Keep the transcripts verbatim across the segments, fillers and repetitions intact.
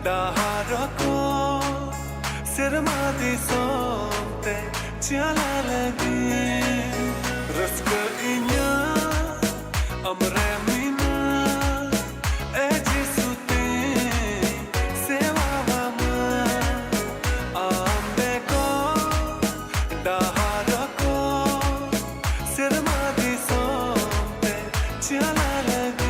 ᱰᱟᱦᱟᱨ ᱠᱚ ᱥᱮᱨᱢᱟ ᱫᱤᱥᱚᱢ ᱛᱮ ᱪᱟᱞᱟᱜ ᱞᱟᱹᱜᱤᱫ ᱨᱟᱹᱥᱠᱟᱹ ᱤᱧᱟᱹᱜ ᱟᱢᱨᱮ ᱢᱮᱱᱟᱜ ᱮ ᱡᱤᱥᱩ ᱛᱮ ᱥᱮᱣᱟ ᱟᱢᱟ ᱟᱢ ᱵᱮᱜᱚᱨ ᱰᱟᱦᱟᱨ ᱠᱚ ᱥᱮᱨᱢᱟ ᱫᱤᱥᱚᱢ ᱛᱮ ᱪᱟᱞᱟᱜ ᱞᱟᱹᱜᱤᱫ᱾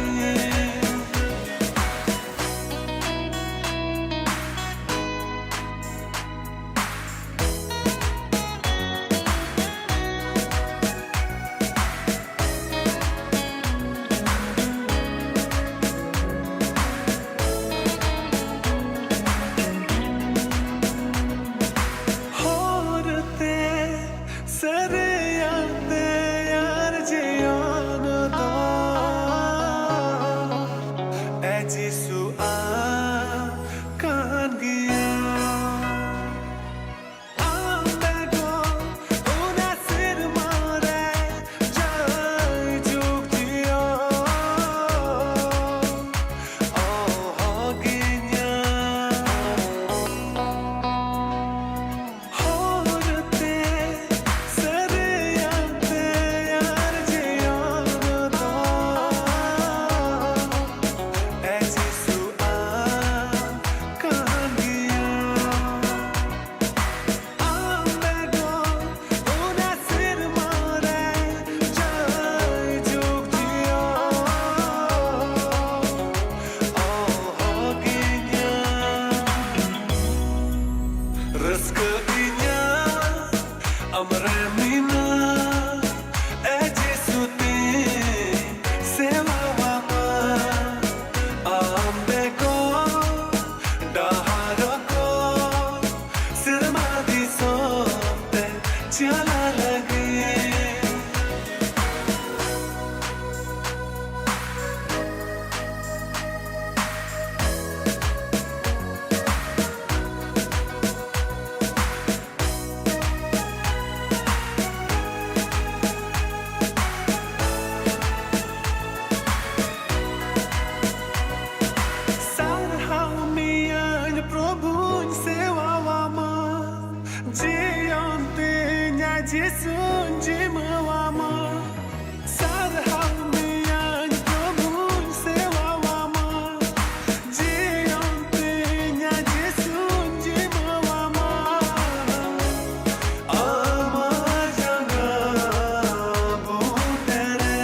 ᱡᱤᱥᱩᱧ ᱡᱤᱢᱟᱹᱣᱟᱢᱟ, ᱥᱟᱨᱦᱟᱣ ᱢᱮᱭᱟᱧ ᱯᱨᱚᱵᱷᱩᱧ ᱥᱮᱣᱟᱣᱟᱢᱟ, ᱡᱤᱭᱚᱱ ᱛᱤᱧᱟ ᱡᱤᱥᱩᱧ ᱡᱤᱢᱟᱹᱣᱟᱢᱟ, ᱟᱢᱟᱜ ᱡᱟᱸᱜᱟ ᱵᱩᱴᱟᱹᱨᱮ᱾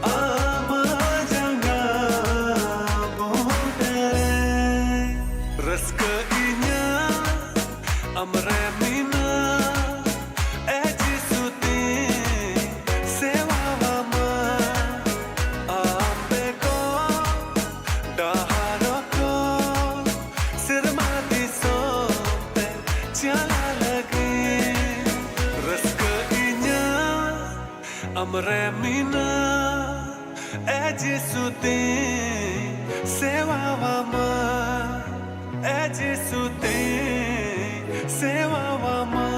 ᱟᱢᱟᱜ ᱡᱟᱸᱜᱟ ᱵᱩᱴᱟᱹᱨᱮ ᱨᱟᱹᱥᱠᱟᱹ ᱤᱧᱟᱹᱜ ᱟᱢᱨᱮ ᱢᱮᱱᱟᱜ, ᱮ ᱡᱤᱥᱩ ᱛᱤᱧ ᱥᱮᱣᱟᱣᱟᱢᱟ᱾ ᱟᱢ ᱵᱮᱜᱚᱨ ᱰᱟᱦᱟᱨ ᱚᱠᱚᱨ ᱥᱮᱨᱢᱟ ᱫᱤᱥᱚᱢ ᱛᱮ ᱪᱟᱞᱟᱜ ᱞᱟᱹᱜᱤᱫ ᱨᱟᱹᱥᱠᱟᱹ ᱤᱧᱟᱹᱜ ᱟᱢᱨᱮ ᱢᱮᱱᱟᱜ, ᱮ ᱡᱤᱥᱩ ᱛᱤᱧ ᱥᱮᱣᱟᱣᱟᱢᱟ, ᱮ ᱡᱤᱥᱩ ᱛᱤᱧ ᱥᱮᱣᱟᱣᱟᱢᱟ,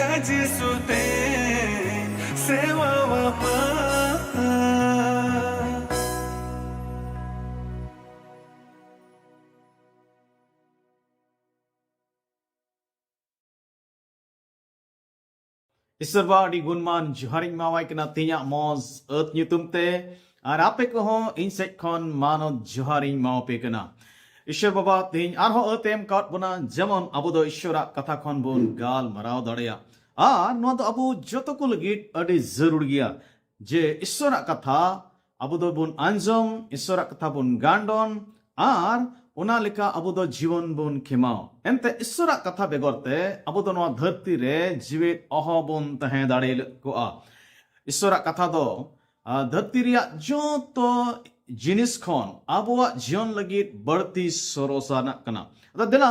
ᱮ ᱡᱤᱥᱩ ᱛᱤᱧ ᱥᱮᱣᱟᱣᱟᱢᱟ᱾ ᱤᱥᱥᱚᱨ ᱵᱟ ᱟᱹᱰᱤ ᱜᱩᱱᱢᱟᱱ ᱡᱚᱦᱟᱨᱤᱧ ᱮᱢᱟᱣᱟᱭ ᱠᱟᱱᱟ ᱛᱮᱦᱮᱧᱟᱜ ᱢᱚᱡᱽ ᱟᱹᱛ ᱧᱩᱛᱩᱢ ᱛᱮ, ᱟᱨ ᱟᱯᱮ ᱠᱚᱦᱚᱸ ᱤᱧ ᱥᱮᱫ ᱠᱷᱚᱱ ᱢᱟᱱᱚᱛ ᱡᱚᱦᱟᱨᱤᱧ ᱮᱢᱟᱣᱟᱯᱮ ᱠᱟᱱᱟ᱾ ᱤᱥᱥᱚᱨ ᱵᱟᱵᱟ ᱛᱮᱦᱮᱧ ᱟᱨᱦᱚᱸ ᱟᱹᱛ ᱮ ᱮᱢ ᱠᱟᱣᱟᱫ ᱵᱚᱱᱟ, ᱡᱮᱢᱚᱱ ᱟᱵᱚ ᱫᱚ ᱤᱥᱥᱚᱨᱟᱜ ᱠᱟᱛᱷᱟ ᱠᱷᱚᱱ ᱵᱚᱱ ᱜᱟᱞᱢᱟᱨᱟᱣ ᱫᱟᱲᱮᱭᱟᱜ, ᱟᱨ ᱱᱚᱣᱟ ᱫᱚ ᱟᱵᱚ ᱡᱚᱛᱚ ᱠᱚ ᱞᱟᱹᱜᱤᱫ ᱟᱹᱰᱤ ᱡᱟᱹᱨᱩᱲ ᱜᱮᱭᱟ᱾ ᱡᱮ ᱤᱥᱥᱚᱨᱟᱜ ᱠᱟᱛᱷᱟ ᱟᱵᱚ ᱫᱚᱵᱚᱱ ᱟᱸᱡᱚᱢ, ᱤᱥᱥᱚᱨᱟᱜ ᱠᱟᱛᱷᱟ ᱵᱚᱱ ᱜᱟᱱᱰᱚᱱ, ᱟᱨ ᱚᱱᱟ ᱞᱮᱠᱟ ᱟᱵᱚ ᱫᱚ ᱡᱤᱵᱚᱱ ᱵᱚᱱ ᱠᱷᱮᱢᱟᱣ᱾ ᱮᱱᱛᱮ ᱤᱥᱥᱚᱨᱟᱜ ᱠᱟᱛᱷᱟ ᱵᱮᱜᱚᱨ ᱛᱮ ᱟᱵᱚ ᱫᱚ ᱱᱚᱣᱟ ᱫᱷᱟᱹᱨᱛᱤ ᱨᱮ ᱡᱤᱣᱮᱫ ᱚᱦᱚ ᱵᱚᱱ ᱛᱟᱦᱮᱸ ᱫᱟᱲᱮ ᱠᱚᱜᱼᱟ᱾ ᱤᱥᱥᱚᱨᱟᱜ ᱠᱟᱛᱷᱟ ᱫᱚ, ᱟᱨ ᱫᱷᱟᱹᱨᱛᱤ ᱨᱮᱭᱟᱜ ᱡᱚᱛᱚ ᱡᱤᱱᱤᱥ ᱠᱷᱚᱱ ᱟᱵᱚᱣᱟᱜ ᱡᱤᱭᱚᱱ ᱞᱟᱹᱜᱤᱫ ᱵᱟᱹᱲᱛᱤ ᱥᱚᱨᱚᱥᱟᱱᱟᱜ ᱠᱟᱱᱟ᱾ ᱟᱫᱚ ᱫᱮᱞᱟ,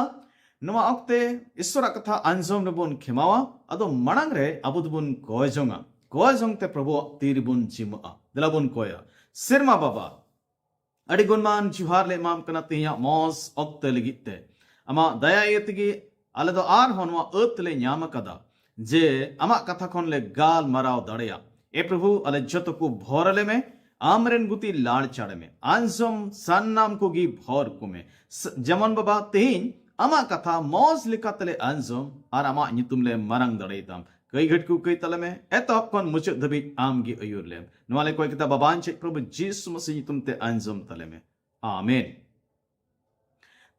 ᱱᱚᱣᱟ ᱚᱠᱛᱮ ᱤᱥᱥᱚᱨᱟᱜ ᱠᱟᱛᱷᱟ ᱟᱸᱡᱚᱢ ᱨᱮᱵᱚᱱ ᱠᱷᱮᱢᱟᱣᱟ᱾ ᱟᱫᱚ ᱢᱟᱲᱟᱝ ᱨᱮ ᱟᱵᱚ ᱫᱚᱵᱚᱱ ᱠᱚᱭ ᱡᱚᱝᱟ᱾ ᱠᱚᱭ ᱡᱚᱝ ᱛᱮ ᱯᱨᱚᱵᱷᱩᱣᱟᱜ ᱛᱤ ᱨᱮᱵᱚᱱ ᱡᱤᱢᱟᱹᱜᱼᱟ᱾ ᱫᱮᱞᱟ ᱵᱚᱱ ᱠᱚᱭᱟ᱾ ᱥᱮᱨᱢᱟ ᱵᱟᱵᱟ, ᱟᱹᱰᱤ ᱜᱩᱱᱢᱟᱱ ᱡᱚᱦᱟᱨ ᱞᱮ ᱮᱢᱟᱢ ᱠᱟᱱᱟ ᱛᱮᱦᱮᱧᱟᱜ ᱢᱚᱡᱽ ᱚᱠᱛᱮ ᱞᱟᱹᱜᱤᱫ ᱛᱮ᱾ ᱟᱢᱟᱜ ᱫᱟᱭᱟ ᱤᱭᱟᱹ ᱛᱮᱜᱮ ᱟᱞᱮ ᱫᱚ ᱟᱨᱦᱚᱸ ᱱᱚᱣᱟ ᱟᱹᱛ ᱞᱮ ᱧᱟᱢ ᱟᱠᱟᱫᱟ, ᱡᱮ ᱟᱢᱟᱜ ᱠᱟᱛᱷᱟ ᱠᱷᱚᱱ ᱞᱮ ᱜᱟᱞᱢᱟᱨᱟᱣ ᱫᱟᱲᱮᱭᱟᱜ᱾ ᱮ ᱯᱨᱚᱵᱷᱩ, ᱟᱞᱮ ᱡᱚᱛᱚ ᱠᱚ ᱵᱷᱚᱨ ᱟᱞᱮ ᱢᱮ, ᱟᱢ ᱨᱮᱱ ᱜᱩᱛᱤ ᱞᱟᱲᱪᱟᱲ ᱢᱮ, ᱟᱸᱡᱚᱢ ᱥᱟᱱᱟᱢ ᱠᱚᱜᱮ ᱵᱷᱚᱨ ᱠᱚᱢᱮ᱾ ᱥ-, ᱡᱮᱢᱚᱱ ᱵᱟᱵᱟ, ᱛᱮᱦᱮᱧ ᱟᱢᱟᱜ ᱠᱟᱛᱷᱟ ᱢᱚᱸᱡᱽ ᱞᱮᱠᱟ ᱛᱮᱞᱮ ᱟᱸᱡᱚᱢ ᱟᱨ ᱟᱢᱟᱜ ᱧᱩᱛᱩᱢ ᱞᱮ ᱢᱟᱨᱟᱝ ᱫᱟᱲᱮᱭᱟᱛᱟᱢ᱾ ᱠᱟᱹᱭ ᱜᱷᱟᱹᱴᱠᱩ ᱠᱟᱹᱭ ᱛᱟᱞᱮ ᱢᱮ, ᱮᱛᱚᱦᱚᱵ ᱠᱷᱚᱱ ᱢᱩᱪᱟᱹᱫ ᱫᱷᱟᱹᱵᱤᱡ ᱟᱢ ᱜᱮ ᱟᱹᱭᱩᱨ ᱞᱮᱢ᱾ ᱱᱚᱣᱟ ᱞᱮ ᱠᱚᱭ ᱠᱮᱫᱟ ᱵᱟᱵᱟᱧ ᱪᱮᱫ ᱯᱨᱚᱵᱷᱩ ᱡᱤᱥᱩ ᱢᱟᱹᱥᱤ ᱧᱩᱛᱩᱢ ᱛᱮ ᱟᱸᱡᱚᱢ ᱛᱟᱞᱮ ᱢᱮ᱾ ᱟᱢᱮᱱ᱾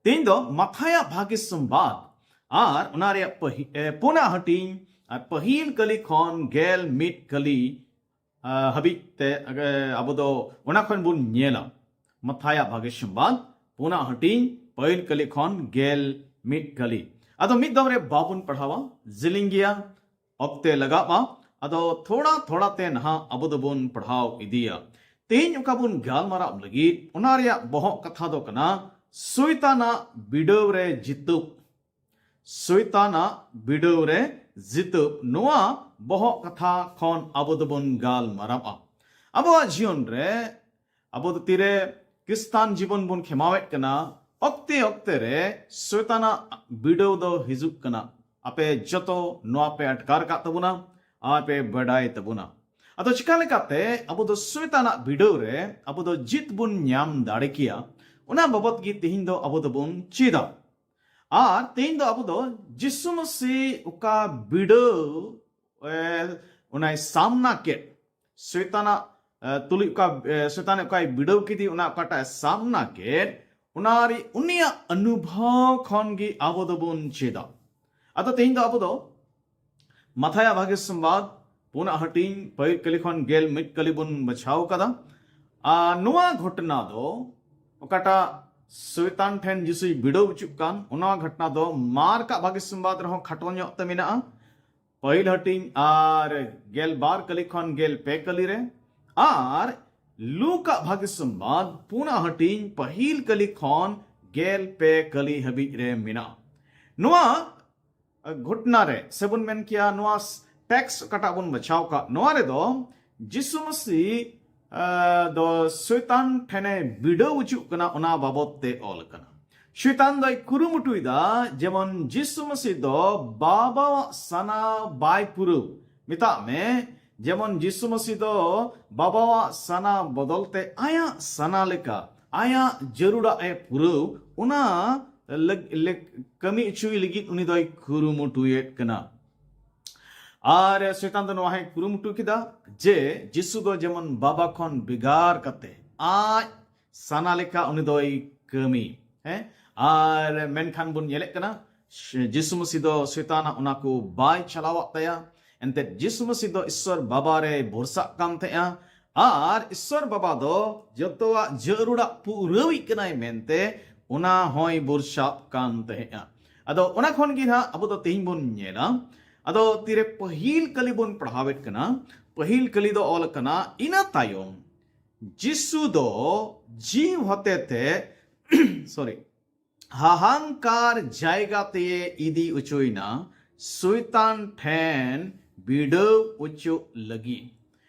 ᱛᱮᱦᱮᱧ ᱫᱚ ᱢᱟᱛᱷᱟᱭᱟᱜ ᱵᱷᱟᱜᱮ ᱥᱚᱢᱵᱟᱫ ᱟᱨ ᱚᱱᱟ ᱨᱮᱭᱟᱜ ᱯᱟᱹᱦᱤ-, ᱮ, ᱯᱩᱱᱟᱜ ᱦᱟᱹᱴᱤᱧ ᱟᱨ ᱯᱟᱹᱦᱤᱞ ᱠᱟᱹᱞᱤ ᱠᱷᱚᱱ ᱜᱮᱞ ᱢᱤᱫ ᱠᱟᱹᱞᱤ, ᱟ, ᱦᱟᱹᱵᱤᱡ ᱛᱮ, ᱮ, ᱟᱵᱚ ᱫᱚ ᱚᱱᱟ ᱠᱷᱚᱱ ᱵᱚᱱ ᱧᱮᱞᱟ᱾ ᱢᱟᱛᱷᱟᱭᱟᱜ ᱵᱷᱟᱜᱮ ᱥᱚᱢᱵᱟᱫ ᱯᱩᱱᱟᱜ ᱦᱟᱹᱴᱤᱧ ᱯᱟᱹᱦᱤᱞ ᱠᱟᱹᱞᱤ ᱠᱷᱚᱱ ᱜᱮᱞ ᱢᱤᱫ ᱠᱟᱹᱞᱤ᱾ ᱟᱫᱚ ᱢᱤᱫ ᱫᱚᱢ ᱨᱮ ᱵᱟᱵᱚᱱ ᱯᱟᱲᱦᱟᱣᱟ, ᱡᱮᱞᱮᱧ ᱜᱮᱭᱟ, ᱚᱠᱛᱮ ᱞᱟᱜᱟᱜᱼᱟ᱾ ᱟᱫᱚ ᱛᱷᱚᱲᱟ ᱛᱷᱚᱲᱟ ᱛᱮ ᱱᱟᱦᱟᱜ ᱟᱵᱚ ᱫᱚᱵᱚᱱ ᱯᱟᱲᱦᱟᱣ ᱤᱫᱤᱭᱟ᱾ ᱛᱮᱦᱮᱧ ᱚᱠᱟ ᱵᱚᱱ ᱜᱟᱞᱢᱟᱨᱟᱣ ᱞᱟᱹᱜᱤᱫ, ᱚᱱᱟ ᱨᱮᱭᱟᱜ ᱵᱚᱦᱚᱜ ᱠᱟᱛᱷᱟ ᱫᱚ ᱠᱟᱱᱟ ᱥᱚᱭᱛᱟᱱᱟᱜ ᱵᱤᱰᱟᱹᱣ ᱨᱮ ᱡᱤᱛᱟᱹᱣ᱾ ᱥᱚᱭᱛᱟᱱᱟᱜ ᱵᱤᱰᱟᱹᱣ ᱨᱮ ᱡᱤᱛᱟᱹᱣ, ᱱᱚᱣᱟ ᱵᱚᱦᱚᱜ ᱠᱟᱛᱷᱟ ᱠᱷᱚᱱ ᱟᱵᱚ ᱫᱚᱵᱚᱱ ᱜᱟᱞᱢᱟᱨᱟᱣᱟ᱾ ᱟᱵᱚᱣᱟᱜ ᱡᱤᱭᱚᱱ ᱨᱮ ᱟᱵᱚ ᱫᱚ ᱛᱤᱨᱮ ᱠᱷᱨᱤᱥᱛᱟᱱ ᱡᱤᱵᱚᱱ ᱵᱚᱱ ᱠᱷᱮᱢᱟᱣᱮᱫ ᱠᱟᱱᱟ, ᱚᱠᱛᱮ ᱚᱠᱛᱮ ᱨᱮ ᱥᱚᱭᱛᱟᱱᱟᱜ ᱵᱤᱰᱟᱹᱣ ᱫᱚ ᱦᱤᱡᱩᱜ ᱠᱟᱱᱟ᱾ ᱟᱯᱮ ᱡᱚᱛᱚ ᱱᱚᱣᱟ ᱯᱮ ᱟᱴᱠᱟᱨ ᱠᱟᱜ ᱛᱟᱵᱚᱱᱟ ᱟᱨ ᱯᱮ ᱵᱟᱰᱟᱭ ᱛᱟᱵᱚᱱᱟ᱾ ᱟᱫᱚ ᱪᱤᱠᱟ ᱞᱮᱠᱟᱛᱮ ᱟᱵᱚ ᱫᱚ ᱥᱚᱭᱛᱟᱱᱟᱜ ᱵᱤᱰᱟᱹᱣ ᱨᱮ ᱟᱵᱚ ᱫᱚ ᱡᱤᱛ ᱵᱚᱱ ᱧᱟᱢ ᱫᱟᱲᱮ ᱠᱮᱭᱟ, ᱚᱱᱟ ᱵᱟᱵᱚᱛ ᱜᱮ ᱛᱮᱦᱮᱧ ᱫᱚ ᱟᱵᱚ ᱫᱚᱵᱚᱱ ᱪᱮᱫᱟ᱾ ᱟᱨ ᱛᱮᱦᱮᱧ ᱫᱚ ᱟᱵᱚ ᱫᱚ ᱡᱤᱥᱩ ᱢᱟᱹᱥᱤ ᱚᱠᱟ ᱵᱤᱰᱟᱹᱣ, ᱮ, ᱚᱱᱟᱭ ᱥᱟᱢᱱᱟ ᱠᱮᱫ, ᱥᱚᱭᱛᱟᱱᱟᱜ, ᱮ, ᱛᱩᱞᱩᱡ ᱚᱠᱟ, ᱮ, ᱥᱚᱭᱛᱟᱱ ᱚᱠᱟᱭ ᱵᱤᱰᱟᱹᱣ ᱠᱮᱫᱮ, ᱚᱱᱟ ᱚᱠᱟᱴᱟᱜ ᱮ ᱥᱟᱢᱱᱟ ᱠᱮᱫ, ᱚᱱᱟ ᱨᱮ ᱩᱱᱤᱭᱟᱜ ᱚᱱᱩᱵᱷᱚᱵ ᱠᱷᱚᱱ ᱜᱮ ᱟᱵᱚ ᱫᱚᱵᱚᱱ ᱪᱮᱫᱟ᱾ ᱟᱫᱚ ᱛᱮᱦᱮᱧ ᱫᱚ ᱟᱵᱚ ᱫᱚ ᱢᱟᱛᱷᱟᱭᱟᱜ ᱵᱷᱟᱜᱮ ᱥᱚᱢᱵᱟᱫ ᱯᱩᱱᱟᱜ ᱦᱟᱹᱴᱤᱧ ᱯᱟᱹᱦᱤᱞ ᱠᱟᱹᱞᱤ ᱠᱷᱚᱱ ᱜᱮᱞ ᱢᱤᱫ ᱠᱟᱹᱞᱤ ᱵᱚᱱ ᱵᱟᱪᱷᱟᱣ ᱠᱟᱫᱟ᱾ ᱟᱨ ᱱᱚᱣᱟ ᱜᱷᱚᱴᱚᱱᱟ ᱫᱚ ᱚᱠᱟᱴᱟᱜ ᱥᱚᱭᱛᱟᱱ ᱴᱷᱮᱱ ᱡᱤᱥᱩᱭ ᱵᱤᱰᱟᱹᱣ ᱦᱚᱪᱚᱜ ᱠᱟᱱ, ᱚᱱᱟ ᱜᱷᱚᱴᱚᱱᱟ ᱫᱚ ᱢᱟᱨᱠᱟᱜ ᱵᱷᱟᱜᱮ ᱥᱚᱢᱵᱟᱫ ᱨᱮᱦᱚᱸ ᱠᱷᱟᱴᱚ ᱧᱚᱜ ᱛᱮ ᱢᱮᱱᱟᱜᱼᱟ᱾ ᱯᱟᱹᱦᱤᱞ ᱦᱟᱹᱴᱤᱧ ᱟᱨ ᱜᱮᱞ ᱵᱟᱨ ᱠᱟᱹᱞᱤ ᱠᱷᱚᱱ ᱜᱮᱞ ᱯᱮ ᱠᱟᱹᱞᱤ ᱨᱮ, ᱟᱨ ᱞᱩᱠᱟᱜ ᱵᱷᱟᱜᱮ ᱥᱚᱢᱵᱟᱫ ᱯᱩᱱᱟᱜ ᱦᱟᱹᱴᱤᱧ ᱯᱟᱹᱦᱤᱞ ᱠᱟᱹᱞᱤ ᱠᱷᱚᱱ ᱜᱮᱞ ᱯᱮ ᱠᱟᱹᱞᱤ ᱦᱟᱹᱵᱤᱡ ᱨᱮ ᱢᱮᱱᱟᱜᱼᱟ᱾ ᱱᱚᱣᱟ ᱜᱷᱚᱴᱱᱟ ᱨᱮ, ᱥᱮᱵᱚᱱ ᱢᱮᱱ ᱠᱮᱭᱟ, ᱱᱚᱣᱟ ᱴᱮᱠᱥᱴ ᱚᱠᱟᱴᱟᱜ ᱵᱚᱱ ᱵᱟᱪᱷᱟᱣ ᱠᱟᱜ, ᱱᱚᱣᱟ ᱨᱮᱫᱚ ᱡᱤᱥᱩ ᱢᱟᱹᱥᱤ, ᱟ, ᱫᱚ ᱥᱚᱭᱛᱟᱱ ᱴᱷᱮᱱᱮ ᱵᱤᱰᱟᱹᱣ ᱦᱚᱪᱚᱜ ᱠᱟᱱᱟ, ᱚᱱᱟ ᱵᱟᱵᱚᱛ ᱛᱮ ᱚᱞ ᱠᱟᱱᱟ᱾ ᱥᱚᱭᱛᱟᱱ ᱫᱚᱭ ᱠᱩᱨᱩᱢᱩᱴᱩᱭᱮᱫᱟ ᱡᱮᱢᱚᱱ ᱡᱤᱥᱩ ᱢᱟᱹᱥᱤ ᱫᱚ ᱵᱟᱵᱟᱣᱟᱜ ᱥᱟᱱᱟ ᱵᱟᱭ ᱯᱩᱨᱟᱹᱣ᱾ ᱢᱮᱛᱟᱜ ᱢᱮ, ᱡᱮᱢᱚᱱ ᱡᱤᱥᱩ ᱢᱟᱹᱥᱤ ᱫᱚ ᱵᱟᱵᱟᱣᱟᱜ ᱥᱟᱱᱟ ᱵᱚᱫᱚᱞ ᱛᱮ ᱟᱭᱟᱜ ᱥᱟᱱᱟ ᱞᱮᱠᱟ, ᱟᱭᱟᱜ ᱡᱟᱹᱨᱩᱲᱟᱜ ᱮ ᱯᱩᱨᱟᱹᱣ, ᱚᱱᱟ ᱞᱟᱹᱜ- ᱞᱟᱹᱜ- ᱠᱟᱹᱢᱤ ᱦᱚᱪᱚᱭ ᱞᱟᱹᱜᱤᱫ ᱩᱱᱤ ᱫᱚᱭ ᱠᱩᱨᱩᱢᱩᱴᱩᱭᱮᱫ ᱠᱟᱱᱟ᱾ ᱟᱨ ᱥᱚᱭᱛᱟᱱ ᱫᱚ ᱱᱚᱣᱟ ᱦᱚᱸᱭ ᱠᱩᱨᱩᱢᱩᱴᱩ ᱠᱮᱫᱟ ᱡᱮ ᱡᱤᱥᱩ ᱫᱚ ᱡᱮᱢᱚᱱ ᱵᱟᱵᱟ ᱠᱷᱚᱱ ᱵᱷᱮᱜᱟᱨ ᱠᱟᱛᱮ ᱟᱡ ᱥᱟᱱᱟ ᱞᱮᱠᱟ ᱩᱱᱤ ᱫᱚᱭ ᱠᱟᱹᱢᱤ᱾ ᱦᱮᱸ, ᱟᱨ ᱢᱮᱱᱠᱷᱟᱱ ᱵᱚᱱ ᱧᱮᱞᱮᱫ ᱠᱟᱱᱟ, ᱡᱤᱥᱩ ᱢᱟᱹᱥᱤ ᱫᱚ ᱥᱚᱭᱛᱟᱱᱟᱜ ᱚᱱᱟ ᱠᱚ ᱵᱟᱭ ᱪᱟᱞᱟᱣᱟᱜ ᱛᱟᱭᱟ᱾ ᱮᱱᱛᱮᱫ ᱡᱤᱥᱩ ᱢᱟᱹᱥᱤ ᱫᱚ ᱤᱥᱥᱚᱨ ᱵᱟᱵᱟ ᱨᱮᱭ ᱵᱷᱚᱨᱥᱟᱜ ᱠᱟᱱ ᱛᱟᱦᱮᱸᱜᱼᱟ, ᱟᱨ ᱤᱥᱥᱚᱨ ᱵᱟᱵᱟ ᱫᱚ ᱡᱚᱛᱚᱣᱟᱜ ᱡᱟᱹᱨᱩᱲᱟᱜ ᱯᱩᱨᱟᱹᱣᱤᱡ ᱠᱟᱱᱟᱭ ᱢᱮᱱᱛᱮ ᱚᱱᱟ ᱦᱚᱸᱭ ᱵᱷᱚᱨᱥᱟᱜ ᱠᱟᱱ ᱛᱟᱦᱮᱸᱜᱼᱟ᱾ ᱟᱫᱚ ᱚᱱᱟ ᱠᱷᱚᱱ ᱜᱮ ᱱᱟᱦᱟᱜ ᱟᱵᱚ ᱫᱚ ᱛᱮᱦᱮᱧ ᱵᱚᱱ ᱧᱮᱞᱟ᱾ ᱟᱫᱚ ᱛᱤᱨᱮ ᱯᱟᱹᱦᱤᱞ ᱠᱟᱹᱞᱤ ᱵᱚᱱ ᱯᱟᱲᱦᱟᱣᱮᱫ ᱠᱟᱱᱟ, ᱯᱟᱹᱦᱤᱞ ᱠᱟᱹᱞᱤ ᱫᱚ ᱚᱞ ᱠᱟᱱᱟ, ᱤᱱᱟᱹ ᱛᱟᱭᱚᱢ ᱡᱤᱥᱩ ᱫᱚ ᱡᱤᱣ ᱦᱚᱛᱮᱛᱮ ᱥᱚᱨᱤ ᱦᱟᱦᱟᱝᱠᱟᱨ ᱡᱟᱭᱜᱟ ᱛᱮᱭᱮ ᱤᱫᱤ ᱚᱪᱚᱭᱮᱱᱟ ᱥᱚᱭᱛᱟᱱ ᱴᱷᱮᱱ ᱵᱤᱰᱟᱹᱣ ᱚᱪᱚᱜ ᱞᱟᱹᱜᱤᱫ᱾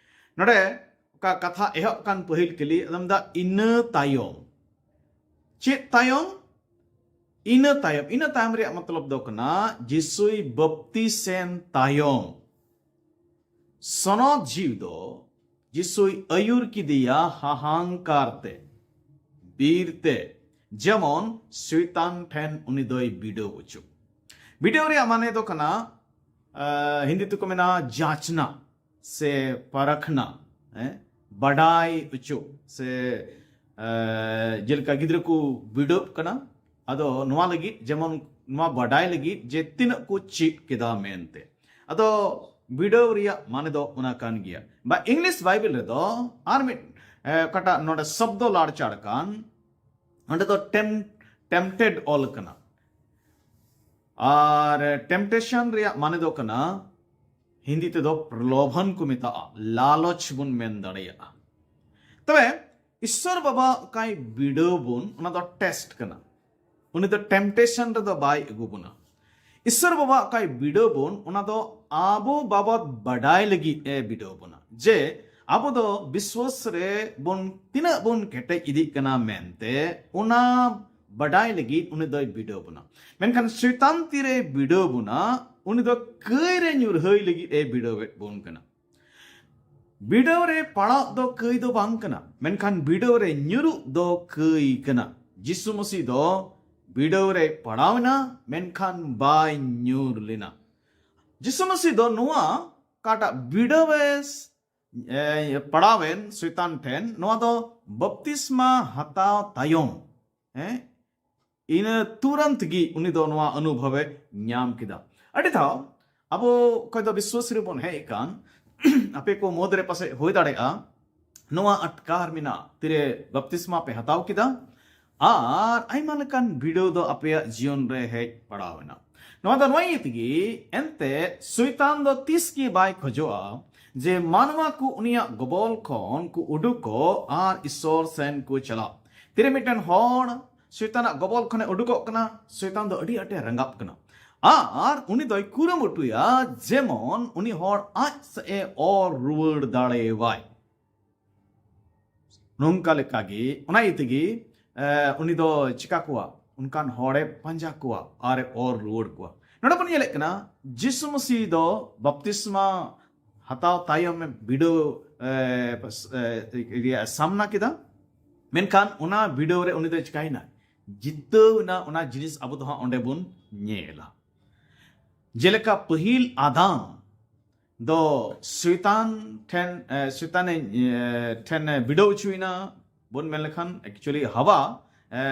ᱱᱚᱰᱮ ᱚᱠᱟ ᱠᱟᱛᱷᱟ ᱮᱦᱚᱵ ᱠᱟᱱ ᱯᱟᱹᱦᱤᱞ ᱠᱟᱹᱞᱤ ᱟᱫᱚᱢ ᱫᱟ ᱤᱱᱟᱹ ᱛᱟᱭᱚᱢ᱾ ᱪᱮᱫ ᱛᱟᱭᱚᱢ? ᱤᱱᱟᱹ ᱛᱟᱭᱚᱢ᱾ ᱤᱱᱟᱹ ᱛᱟᱭᱚᱢ ᱨᱮᱭᱟᱜ ᱢᱚᱛᱞᱚᱵ ᱫᱚ ᱠᱟᱱᱟ ᱡᱤᱥᱩᱭ ᱵᱟᱯᱛᱤᱥᱮᱱ ᱛᱟᱭᱚᱢ ᱥᱚᱱᱚᱛ ᱡᱤᱣ ᱫᱚ ᱡᱤᱥᱩᱭ ᱟᱹᱭᱩᱨ ᱠᱮᱫᱮᱭᱟ ᱦᱟᱦᱟᱝᱠᱟᱨ ᱛᱮ, ᱵᱤᱨ ᱛᱮ, ᱡᱮᱢᱚᱱ ᱥᱚᱭᱛᱟᱱ ᱴᱷᱮᱱ ᱩᱱᱤ ᱫᱚᱭ ᱵᱤᱰᱟᱹᱣ ᱚᱪᱚ᱾ ᱵᱤᱰᱟᱹᱣ ᱨᱮᱭᱟᱜ ᱢᱟᱱᱮ ᱫᱚ ᱠᱟᱱᱟ, ᱟᱸ, ᱦᱤᱱᱫᱤ ᱛᱮᱠᱚ ᱢᱮᱱᱟ ᱡᱟᱸᱪᱱᱟ ᱥᱮ ᱯᱟᱨᱟᱠᱷᱱᱟ, ᱦᱮᱸ, ᱵᱟᱰᱟᱭ ᱚᱪᱚ ᱥᱮ, ᱟᱸ, ᱡᱮᱞᱮᱠᱟ ᱜᱤᱫᱽᱨᱟᱹ ᱠᱚ ᱵᱤᱰᱟᱹᱣ ᱠᱟᱱᱟ᱾ ᱟᱫᱚ ᱱᱚᱣᱟ ᱞᱟᱹᱜᱤᱫ, ᱡᱮᱢᱚᱱ ᱱᱚᱣᱟ ᱵᱟᱰᱟᱭ ᱞᱟᱹᱜᱤᱫ ᱡᱮ ᱛᱤᱱᱟᱹᱜ ᱠᱚ ᱪᱮᱫ ᱠᱮᱫᱟ ᱢᱮᱱᱛᱮ᱾ ᱟᱫᱚ ᱵᱤᱰᱟᱹᱣ ᱨᱮᱭᱟᱜ ᱢᱟᱱᱮ ᱫᱚ ᱚᱱᱟ ᱠᱟᱱ ᱜᱮᱭᱟ᱾ ᱵᱟ English Bible ᱨᱮᱫᱚ ᱟᱨ ᱢᱤᱫ, ᱮ, ᱚᱠᱟᱴᱟᱜ ᱱᱚᱰᱮ ᱥᱚᱵᱫᱚ ᱞᱟᱲᱪᱟᱲ ᱠᱟᱱ, ᱚᱸᱰᱮ ᱫᱚ ᱴᱮᱢ-, tempted ᱚᱞ ᱠᱟᱱᱟ᱾ ᱟᱨ temptation ᱨᱮᱭᱟᱜ ᱢᱟᱱᱮ ᱫᱚ ᱠᱟᱱᱟ, ᱦᱤᱱᱫᱤ ᱛᱮᱫᱚ ᱯᱨᱚᱞᱳᱵᱷᱚᱱ ᱠᱚ ᱢᱮᱛᱟᱜᱼᱟ, ᱞᱟᱞᱚᱪ ᱵᱚᱱ ᱢᱮᱱ ᱫᱟᱲᱮᱭᱟᱜᱼᱟ᱾ ᱛᱚᱵᱮ ᱤᱥᱥᱚᱨ ᱵᱟᱵᱟ ᱚᱠᱟᱭ ᱵᱤᱰᱟᱹᱣ ᱵᱚᱱ, ᱚᱱᱟ ᱫᱚ test ᱠᱟᱱᱟ᱾ ᱩᱱᱤ ᱫᱚ temptation ᱨᱮᱫᱚ ᱵᱟᱭ ᱟᱹᱜᱩ ᱵᱚᱱᱟ᱾ ᱤᱥᱥᱚᱨ ᱵᱟᱵᱟ ᱚᱠᱟᱭ ᱵᱤᱰᱟᱹᱣ ᱵᱚᱱ, ᱚᱱᱟ ᱫᱚ ᱟᱵᱚ ᱵᱟᱵᱚᱛ ᱵᱟᱰᱟᱭ ᱞᱟᱹᱜᱤᱫ ᱮ ᱵᱤᱰᱟᱹᱣ ᱵᱚᱱᱟ, ᱡᱮ ᱟᱵᱚ ᱫᱚ ᱵᱤᱥᱣᱟᱥ ᱨᱮ ᱵᱚᱱ ᱛᱤᱱᱟᱹᱜ ᱵᱚᱱ ᱠᱮᱴᱮᱡ ᱤᱫᱤᱜ ᱠᱟᱱᱟ ᱢᱮᱱᱛᱮ, ᱚᱱᱟ ᱵᱟᱰᱟᱭ ᱞᱟᱹᱜᱤᱫ ᱩᱱᱤ ᱫᱚᱭ ᱵᱤᱰᱟᱹᱣ ᱵᱚᱱᱟ᱾ ᱢᱮᱱᱠᱷᱟᱱ ᱥᱚᱭᱛᱟᱱ ᱛᱤᱨᱮ ᱵᱤᱰᱟᱹᱣ ᱵᱚᱱᱟ, ᱩᱱᱤ ᱫᱚ ᱠᱟᱹᱭ ᱨᱮ ᱧᱩᱨᱦᱟᱹᱭ ᱞᱟᱹᱜᱤᱫ ᱮ ᱵᱤᱰᱟᱹᱣᱮᱫ ᱵᱚᱱ ᱠᱟᱱᱟ᱾ ᱵᱤᱰᱟᱹᱣ ᱨᱮ ᱯᱟᱲᱟᱜ ᱫᱚ ᱠᱟᱹᱭ ᱫᱚ ᱵᱟᱝ ᱠᱟᱱᱟ, ᱢᱮᱱᱠᱷᱟᱱ ᱵᱤᱰᱟᱹᱣ ᱨᱮ ᱧᱩᱨᱩᱜ ᱫᱚ ᱠᱟᱹᱭ ᱠᱟᱱᱟ᱾ ᱡᱤᱥᱩ ᱢᱟᱹᱥᱤ ᱫᱚ ᱵᱤᱰᱟᱹᱣ ᱨᱮ ᱯᱟᱲᱟᱣ ᱮᱱᱟ, ᱢᱮᱱᱠᱷᱟᱱ ᱵᱟᱭ ᱧᱩᱨ ᱞᱮᱱᱟ᱾ ᱡᱤᱥᱩ ᱢᱟᱹᱥᱤ ᱫᱚ ᱱᱚᱣᱟ ᱚᱠᱟᱴᱟᱜ ᱵᱤᱰᱟᱹᱣ ᱮ, ᱮ, ᱯᱟᱲᱟᱣᱮᱱ ᱥᱚᱭᱛᱟᱱ ᱴᱷᱮᱱ, ᱱᱚᱣᱟ ᱫᱚ ᱵᱟᱯᱛᱤᱥᱢᱟ ᱦᱟᱛᱟᱣ ᱛᱟᱭᱚᱢ, ᱦᱮᱸ, ᱤᱱᱟᱹ ᱛᱩᱨᱟᱹᱱᱛ ᱜᱮ ᱩᱱᱤ ᱫᱚ ᱱᱚᱣᱟ ᱚᱱᱩᱵᱷᱚᱵ ᱮ ᱧᱟᱢ ᱠᱮᱫᱟ᱾ ᱟᱹᱰᱤ ᱫᱷᱟᱣ ᱟᱵᱚ ᱚᱠᱚᱭ ᱫᱚ ᱵᱤᱥᱣᱟᱹᱥ ᱨᱮᱵᱚᱱ ᱦᱮᱡ ᱟᱠᱟᱱ, ᱟᱯᱮ ᱠᱚ ᱢᱩᱫᱽ ᱨᱮ ᱯᱟᱥᱮᱡ ᱦᱩᱭ ᱫᱟᱲᱮᱭᱟᱜᱼᱟ, ᱱᱚᱣᱟ ᱟᱴᱠᱟᱨ ᱢᱮᱱᱟᱜ, ᱛᱤᱨᱮ ᱵᱟᱯᱛᱤᱥᱢᱟ ᱯᱮ ᱦᱟᱛᱟᱣ ᱠᱮᱫᱟ ᱟᱨ ᱟᱭᱢᱟ ᱞᱮᱠᱟᱱ ᱵᱤᱰᱟᱹᱣ ᱫᱚ ᱟᱯᱮᱭᱟᱜ ᱡᱤᱭᱚᱱ ᱨᱮ ᱦᱮᱡ ᱯᱟᱲᱟᱣ ᱮᱱᱟ᱾ ᱱᱚᱣᱟ ᱫᱚ ᱱᱚᱣᱟ ᱤᱭᱟᱹ ᱛᱮᱜᱮ, ᱮᱱᱛᱮ ᱥᱚᱭᱛᱟᱱ ᱫᱚ ᱛᱤᱥ ᱜᱮ ᱵᱟᱭ ᱠᱷᱚᱡᱚᱜᱼᱟ ᱡᱮ ᱢᱟᱱᱣᱟ ᱠᱚ ᱩᱱᱤᱭᱟᱜ ᱜᱚᱵᱚᱞ ᱠᱷᱚᱱ ᱠᱚ ᱩᱰᱩᱠᱚᱜ ᱟᱨ ᱤᱥᱚᱨ ᱥᱮᱱ ᱠᱚ ᱪᱟᱞᱟᱜ᱾ ᱛᱤᱨᱮ ᱢᱤᱫᱴᱮᱱ ᱦᱚᱲ ᱥᱚᱭᱛᱟᱱᱟᱜ ᱜᱚᱵᱚᱞ ᱠᱷᱚᱱᱮ ᱩᱰᱩᱠᱚᱜ ᱠᱟᱱᱟ, ᱥᱚᱭᱛᱟᱱ ᱫᱚ ᱟᱹᱰᱤ ᱟᱸᱴᱮ ᱨᱟᱸᱜᱟᱜ ᱠᱟᱱᱟ ᱟᱨ ᱩᱱᱤ ᱫᱚᱭ ᱠᱩᱨᱩᱢᱩᱴᱩᱭᱟ ᱡᱮᱢᱚᱱ ᱩᱱᱤ ᱦᱚᱲ ᱟᱡ ᱥᱮᱫ ᱮ ᱚᱨ ᱨᱩᱣᱟᱹᱲ ᱫᱟᱲᱮᱭᱟᱭ᱾ ᱱᱚᱝᱠᱟ ᱞᱮᱠᱟᱜᱮ, ᱚᱱᱟ ᱤᱭᱟᱹ ᱛᱮᱜᱮ, ᱮ, ᱩᱱᱤ ᱫᱚ ᱪᱤᱠᱟ ᱠᱚᱣᱟ, ᱚᱱᱠᱟᱱ ᱦᱚᱲᱮ ᱯᱟᱸᱡᱟ ᱠᱚᱣᱟ ᱟᱨ ᱮ ᱚᱨ ᱨᱩᱣᱟᱹᱲ ᱠᱚᱣᱟ᱾ ᱱᱚᱰᱮ ᱵᱚᱱ ᱧᱮᱞᱮᱫ ᱠᱟᱱᱟ, ᱡᱤᱥᱩ ᱢᱟᱹᱥᱤ ᱫᱚ ᱵᱟᱯᱛᱤᱥᱢᱟ ᱦᱟᱛᱟᱣ ᱛᱟᱭᱚᱢ ᱮ ᱵᱤᱰᱟᱹᱣ, ᱮ, ᱮ, ᱨᱮᱭᱟᱜ ᱥᱟᱢᱱᱟ ᱠᱮᱫᱟ, ᱢᱮᱱᱠᱷᱟᱱ ᱚᱱᱟ ᱵᱤᱰᱟᱹᱣ ᱨᱮ ᱩᱱᱤ ᱫᱚᱭ ᱪᱤᱠᱟᱭᱮᱱᱟ? ᱡᱤᱛᱟᱹᱣ ᱮᱱᱟ᱾ ᱚᱱᱟ ᱡᱤᱱᱤᱥ ᱟᱵᱚ ᱫᱚ ᱦᱟᱸᱜ ᱚᱸᱰᱮ ᱵᱚᱱ ᱧᱮᱞᱟ᱾ ᱡᱮᱞᱮᱠᱟ ᱯᱟᱹᱦᱤᱞ ᱟᱫᱟᱢ ᱫᱚ ᱥᱚᱭᱛᱟᱱ ᱴᱷᱮᱱ, ᱮ, ᱥᱚᱭᱛᱟᱱᱮ, ᱮ, ᱴᱷᱮᱱ ᱮ ᱵᱤᱰᱟᱹᱣ ᱦᱚᱪᱚᱭᱮᱱᱟ, ᱵᱚᱱ ᱢᱮᱱ ᱞᱮᱠᱷᱟᱱ actually ᱦᱟᱣᱟ, ᱮ,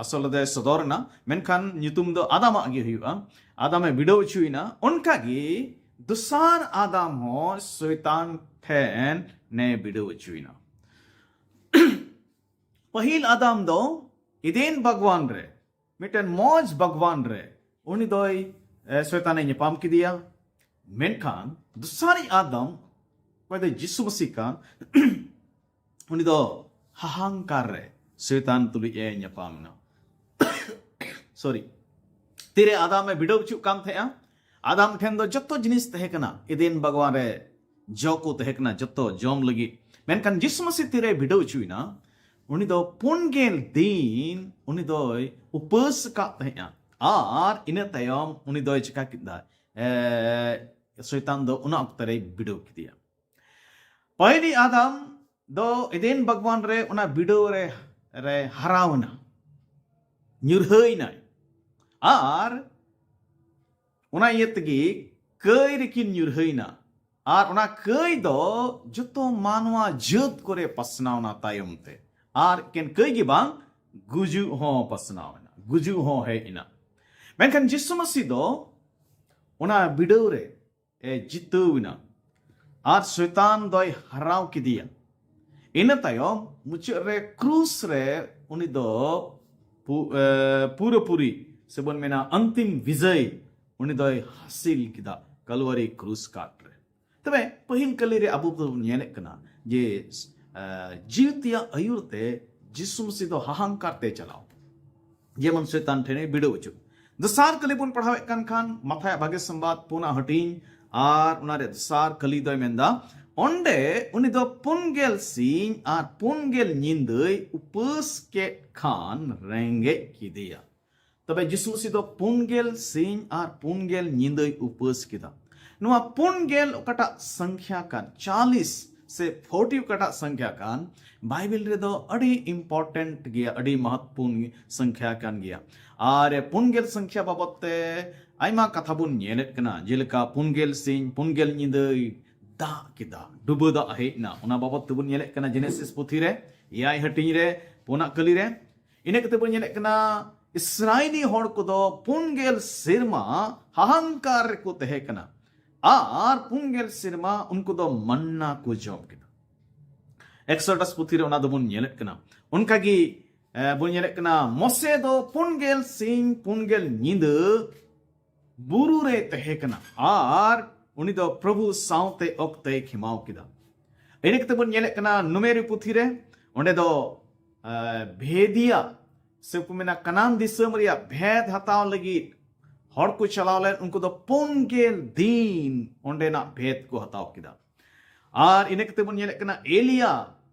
ᱟᱥᱚᱞ ᱫᱚᱭ ᱥᱚᱫᱚᱨ ᱮᱱᱟ, ᱢᱮᱱᱠᱷᱟᱱ ᱧᱩᱛᱩᱢ ᱫᱚ ᱟᱫᱟᱢᱟᱜ ᱜᱮ ᱦᱩᱭᱩᱜᱼᱟ᱾ ᱟᱫᱟᱢᱮ ᱵᱤᱰᱟᱹᱣ ᱦᱚᱪᱚᱭᱮᱱᱟ, ᱚᱱᱠᱟᱜᱮ ᱫᱚᱥᱟᱨ ᱟᱫᱟᱢ ᱦᱚᱸ ᱥᱚᱭᱛᱟᱱ ᱴᱷᱮᱱ ᱮ ᱵᱤᱰᱟᱹᱣ ᱦᱚᱪᱚᱭᱮᱱᱟ᱾ ᱯᱟᱹᱦᱤᱞ ᱟᱫᱟᱢ ᱫᱚ ᱤᱫᱮᱱ ᱵᱟᱜᱽᱣᱟᱱ ᱨᱮ, ᱢᱤᱫᱴᱮᱱ ᱢᱚᱡᱽ ᱵᱟᱜᱽᱣᱟᱱ ᱨᱮ ᱩᱱᱤ ᱫᱚᱭ, ᱮ, ᱥᱚᱭᱛᱟᱱᱮ ᱧᱟᱯᱟᱢ ᱠᱮᱫᱮᱭᱟ᱾ ᱢᱮᱱᱠᱷᱟᱱ ᱫᱚᱥᱟᱨᱤᱡ ᱟᱫᱟᱢ, ᱚᱠᱚᱭ ᱫᱚ ᱡᱤᱥᱩ ᱢᱟᱹᱥᱤ ᱠᱟᱱ, ᱩᱱᱤ ᱫᱚ ᱦᱟᱦᱟᱝᱠᱟᱨ ᱨᱮ ᱥᱚᱭᱛᱟᱱ ᱛᱩᱞᱩᱡ ᱮ ᱧᱟᱯᱟᱢ ᱮᱱᱟ᱾ Sorry, ᱛᱤᱨᱮ ᱟᱫᱟᱢ ᱮ ᱵᱤᱰᱟᱹᱣ ᱦᱚᱪᱚᱜ ᱠᱟᱱ ᱛᱟᱦᱮᱸᱜᱼᱟ, ᱟᱫᱟᱢ ᱴᱷᱮᱱ ᱫᱚ ᱡᱚᱛᱚ ᱡᱤᱱᱤᱥ ᱛᱟᱦᱮᱸ ᱠᱟᱱᱟ, ᱮᱫᱮᱱ ᱵᱟᱜᱽᱣᱟᱱ ᱨᱮ ᱡᱚ ᱠᱚ ᱛᱟᱦᱮᱸ ᱠᱟᱱᱟ ᱡᱚᱛᱚ ᱡᱚᱢ ᱞᱟᱹᱜᱤᱫ᱾ ᱢᱮᱱᱠᱷᱟᱱ ᱡᱤᱥᱩ ᱢᱟᱹᱥᱤ ᱛᱤᱨᱮ ᱵᱤᱰᱟᱹᱣ ᱦᱚᱪᱚᱭᱮᱱᱟ, ᱩᱱᱤ ᱫᱚ ᱯᱩᱱ ᱜᱮᱞ ᱫᱤᱱ ᱩᱱᱤ ᱫᱚᱭ ᱩᱯᱟᱹᱥ ᱟᱠᱟᱫ ᱛᱟᱦᱮᱸᱜᱼᱟ᱾ ᱟᱨ ᱤᱱᱟᱹ ᱛᱟᱭᱚᱢ ᱩᱱᱤ ᱫᱚᱭ ᱪᱤᱠᱟ ᱠᱮᱫᱟ? ᱮ, ᱥᱚᱭᱛᱟᱱ ᱫᱚ ᱚᱱᱟ ᱚᱠᱛᱚ ᱨᱮᱭ ᱵᱤᱰᱟᱹᱣ ᱠᱮᱫᱮᱭᱟ᱾ ᱯᱟᱹᱦᱤᱞᱤ ᱟᱫᱟᱢ ᱫᱚ ᱮᱫᱮᱱ ᱵᱟᱜᱽᱣᱟᱱ ᱨᱮ ᱚᱱᱟ ᱵᱤᱰᱟᱹᱣ ᱨᱮ, ᱨᱮ ᱦᱟᱨᱟᱣ ᱮᱱᱟ᱾ ᱧᱩᱨᱦᱟᱹᱭᱱᱟᱭ᱾ ᱟᱨ ᱚᱱᱟ ᱤᱭᱟᱹ ᱛᱮᱜᱮ ᱠᱟᱹᱭ ᱨᱮᱠᱤᱱ ᱧᱩᱨᱦᱟᱹᱭᱱᱟ᱾ ᱟᱨ ᱚᱱᱟ ᱠᱟᱹᱭ ᱫᱚ ᱡᱚᱛᱚ ᱢᱟᱱᱣᱟ ᱡᱟᱹᱛ ᱠᱚᱨᱮ ᱯᱟᱥᱱᱟᱣᱱᱟ ᱛᱟᱭᱚᱢ ᱛᱮ᱾ ᱟᱨ ᱮᱠᱮᱱ ᱠᱟᱹᱭ ᱜᱮ ᱵᱟᱝ, ᱜᱩᱡᱩᱜ ᱦᱚᱸ ᱯᱟᱥᱱᱟᱣ ᱮᱱᱟ, ᱜᱩᱡᱩᱜ ᱦᱚᱸ ᱦᱮᱡ ᱮᱱᱟ᱾ ᱢᱮᱱᱠᱷᱟᱱ ᱡᱤᱥᱩ ᱢᱟᱹᱥᱤ ᱫᱚ ᱚᱱᱟ ᱵᱤᱰᱟᱹᱣ ᱨᱮ ᱮ ᱡᱤᱛᱟᱹᱣ ᱮᱱᱟ ᱟᱨ ᱥᱚᱭᱛᱟᱱ ᱫᱚᱭ ᱦᱟᱨᱟᱣ ᱠᱮᱫᱮᱭᱟ᱾ ᱤᱱᱟᱹ ᱛᱟᱭᱚᱢ ᱢᱩᱪᱟᱹᱫ ᱨᱮ ᱠᱨᱩᱥ ᱨᱮ ᱩᱱᱤ ᱫᱚ ᱯᱩ-, ᱮ, ᱯᱩᱨᱟᱹᱯᱩᱨᱤ ᱥᱮᱵᱚᱱ ᱢᱮᱱᱟ ᱚᱱᱛᱤᱢ ᱵᱤᱡᱚᱭ ᱩᱱᱤ ᱫᱚᱭ ᱦᱟᱹᱥᱤᱞ ᱠᱮᱫᱟ ᱠᱟᱞᱣᱟᱨᱤ ᱠᱨᱩᱥ ᱠᱟᱴ ᱨᱮ᱾ ᱛᱚᱵᱮ ᱯᱟᱹᱦᱤᱞ ᱠᱟᱹᱞᱤ ᱨᱮ ᱟᱵᱚ ᱵᱚᱱ ᱧᱮᱞᱮᱫ ᱠᱟᱱᱟ ᱡᱮ, ᱮ, ᱡᱤᱣᱤ ᱛᱮᱭᱟᱜ ᱟᱹᱭᱩᱨ ᱛᱮ ᱡᱤᱥᱩ ᱢᱟᱹᱥᱤ ᱫᱚ ᱦᱟᱦᱟᱝᱠᱟᱨ ᱛᱮ ᱪᱟᱞᱟᱣ, ᱡᱮᱢᱚᱱ ᱥᱚᱭᱛᱟᱱ ᱴᱷᱮᱱᱮ ᱵᱤᱰᱟᱹᱣ ᱦᱚᱪᱚ᱾ ᱫᱚᱥᱟᱨ ᱠᱟᱹᱞᱤ ᱵᱚᱱ ᱯᱟᱲᱦᱟᱣᱮᱫ ᱠᱟᱱ ᱠᱷᱟᱱ ᱢᱟᱛᱷᱟᱭᱟᱜ ᱵᱷᱟᱜᱮ ᱥᱚᱢᱵᱟᱫ ᱯᱩᱱᱟᱜ ᱦᱟᱹᱴᱤᱧ ᱟᱨ ᱚᱱᱟ ᱨᱮ ᱫᱚᱥᱟᱨ ᱠᱟᱹᱞᱤ ᱫᱚᱭ ᱢᱮᱱᱫᱟ, ᱚᱸᱰᱮ ᱩᱱᱤ ᱫᱚ ᱯᱩᱱ ᱜᱮᱞ ᱥᱤᱧ ᱟᱨ ᱯᱩᱱ ᱜᱮᱞ ᱧᱤᱫᱟᱹᱭ ᱩᱯᱟᱹᱥ ᱠᱮᱫ ᱠᱷᱟᱱ ᱨᱮᱸᱜᱮᱡ ᱠᱮᱫᱮᱭᱟ᱾ ᱛᱚᱵᱮ ᱡᱤᱥᱩ ᱢᱟᱹᱥᱤ ᱫᱚ ᱯᱩᱱ ᱜᱮᱞ ᱥᱤᱧ ᱟᱨ ᱯᱩᱱ ᱜᱮᱞ ᱧᱤᱫᱟᱹᱭ ᱩᱯᱟᱹᱥ ᱠᱮᱫᱟ᱾ ᱱᱚᱣᱟ ᱯᱩᱱ ᱜᱮᱞ ᱚᱠᱟᱴᱟᱜ ᱥᱚᱝᱠᱷᱭᱟ ᱠᱟᱱ, ᱪᱟᱞᱤᱥ ᱥᱮ ᱯᱷᱳᱨᱴᱤ ᱚᱠᱟᱴᱟᱜ ᱥᱚᱝᱠᱷᱭᱟ ᱠᱟᱱ, ᱵᱟᱭᱵᱮᱞ ᱨᱮᱫᱚ ᱟᱹᱰᱤ ᱤᱢᱯᱚᱨᱴᱮᱱᱴ ᱜᱮᱭᱟ, ᱟᱹᱰᱤ ᱢᱚᱦᱚᱛᱯᱩᱨᱱ ᱥᱚᱝᱠᱷᱭᱟ ᱠᱟᱱ ᱜᱮᱭᱟ᱾ ᱟᱨ ᱯᱩᱱ ᱜᱮᱞ ᱥᱚᱝᱠᱷᱭᱟ ᱵᱟᱵᱚᱛ ᱛᱮ ᱟᱭᱢᱟ ᱠᱟᱛᱷᱟ ᱵᱚᱱ ᱧᱮᱞᱮᱫ ᱠᱟᱱᱟ, ᱡᱮᱞᱮᱠᱟ ᱯᱩᱱ ᱜᱮᱞ ᱥᱤᱧ ᱯᱩᱱ ᱜᱮᱞ ᱧᱤᱫᱟᱹᱭ ᱫᱟᱜ ᱠᱮᱫᱟ, ᱰᱩᱵᱟᱹ ᱫᱟᱜ ᱦᱮᱡ ᱮᱱᱟ, ᱚᱱᱟ ᱵᱟᱵᱚᱛ ᱛᱮᱵᱚᱱ ᱧᱮᱞᱮᱫ ᱠᱟᱱᱟ ᱡᱮᱱᱮᱥᱤᱥ ᱯᱩᱛᱷᱤ ᱨᱮ ᱮᱭᱟᱭ ᱦᱟᱹᱴᱤᱧ ᱨᱮ ᱯᱩᱱᱟᱜ ᱠᱟᱹᱞᱤ ᱨᱮ᱾ ᱤᱱᱟᱹ ᱠᱟᱛᱮ ᱵᱚᱱ ᱧᱮᱞᱮᱫ ᱠᱟᱱᱟ ᱤᱥᱨᱟᱭᱮᱞᱤ ᱦᱚᱲ ᱠᱚᱫᱚ ᱯᱩᱱ ᱜᱮᱞ ᱥᱮᱨᱢᱟ ᱦᱟᱦᱟᱝᱠᱟᱨ ᱨᱮᱠᱚ ᱛᱟᱦᱮᱸ ᱠᱟᱱᱟ ᱟᱨ ᱯᱩᱱ ᱜᱮᱞ ᱥᱮᱨᱢᱟ ᱩᱱᱠᱩ ᱫᱚ ᱢᱟᱱᱱᱟ ᱠᱚ ᱡᱚᱢ ᱠᱮᱫᱟ᱾ ᱮᱠᱥᱚᱰᱟᱥ ᱯᱩᱛᱷᱤ ᱨᱮ ᱚᱱᱟ ᱫᱚᱵᱚᱱ ᱧᱮᱞᱮᱫ ᱠᱟᱱᱟ᱾ ᱚᱱᱠᱟᱜᱮ, ᱮ, ᱵᱚᱱ ᱧᱮᱞᱮᱫ ᱠᱟᱱᱟ ᱢᱚᱥᱮ ᱫᱚ ᱯᱩᱱ ᱜᱮᱞ ᱥᱤᱧ ᱯᱩᱱ ᱜᱮᱞ ᱧᱤᱫᱟᱹ ᱵᱩᱨᱩ ᱨᱮ ᱛᱟᱦᱮᱸ ᱠᱟᱱᱟ ᱟᱨ ᱩᱱᱤ ᱫᱚ ᱯᱨᱚᱵᱷᱩ ᱥᱟᱶᱛᱮ ᱚᱠᱛᱮᱭ ᱠᱷᱮᱢᱟᱣ ᱠᱮᱫᱟ᱾ ᱤᱱᱟᱹ ᱠᱟᱛᱮ ᱵᱚᱱ ᱧᱮᱞᱮᱫ ᱠᱟᱱᱟ ᱱᱩᱢᱮᱨᱤ ᱯᱩᱛᱷᱤ ᱨᱮ, ᱚᱸᱰᱮ ᱫᱚ, ᱮ, ᱵᱷᱮᱫᱤᱭᱟ ᱥᱮ ᱠᱚ ᱢᱮᱱᱟ ᱠᱟᱱᱟᱱ ᱫᱤᱥᱚᱢ ᱨᱮᱭᱟᱜ ᱵᱷᱮᱫ ᱦᱟᱛᱟᱣ ᱞᱟᱹᱜᱤᱫ ᱦᱚᱲ ᱠᱚ ᱪᱟᱞᱟᱣ ᱞᱮᱱ, ᱩᱱᱠᱩ ᱫᱚ ᱯᱩᱱ ᱜᱮᱞ ᱫᱤᱱ ᱚᱸᱰᱮᱱᱟᱜ ᱵᱷᱮᱫ ᱠᱚ ᱦᱟᱛᱟᱣ ᱠᱮᱫᱟ᱾ ᱟᱨ ᱤᱱᱟᱹ ᱠᱟᱛᱮ ᱵᱚᱱ ᱧᱮᱞᱮᱫ ᱠᱟᱱᱟ ᱮᱞᱤᱭᱟ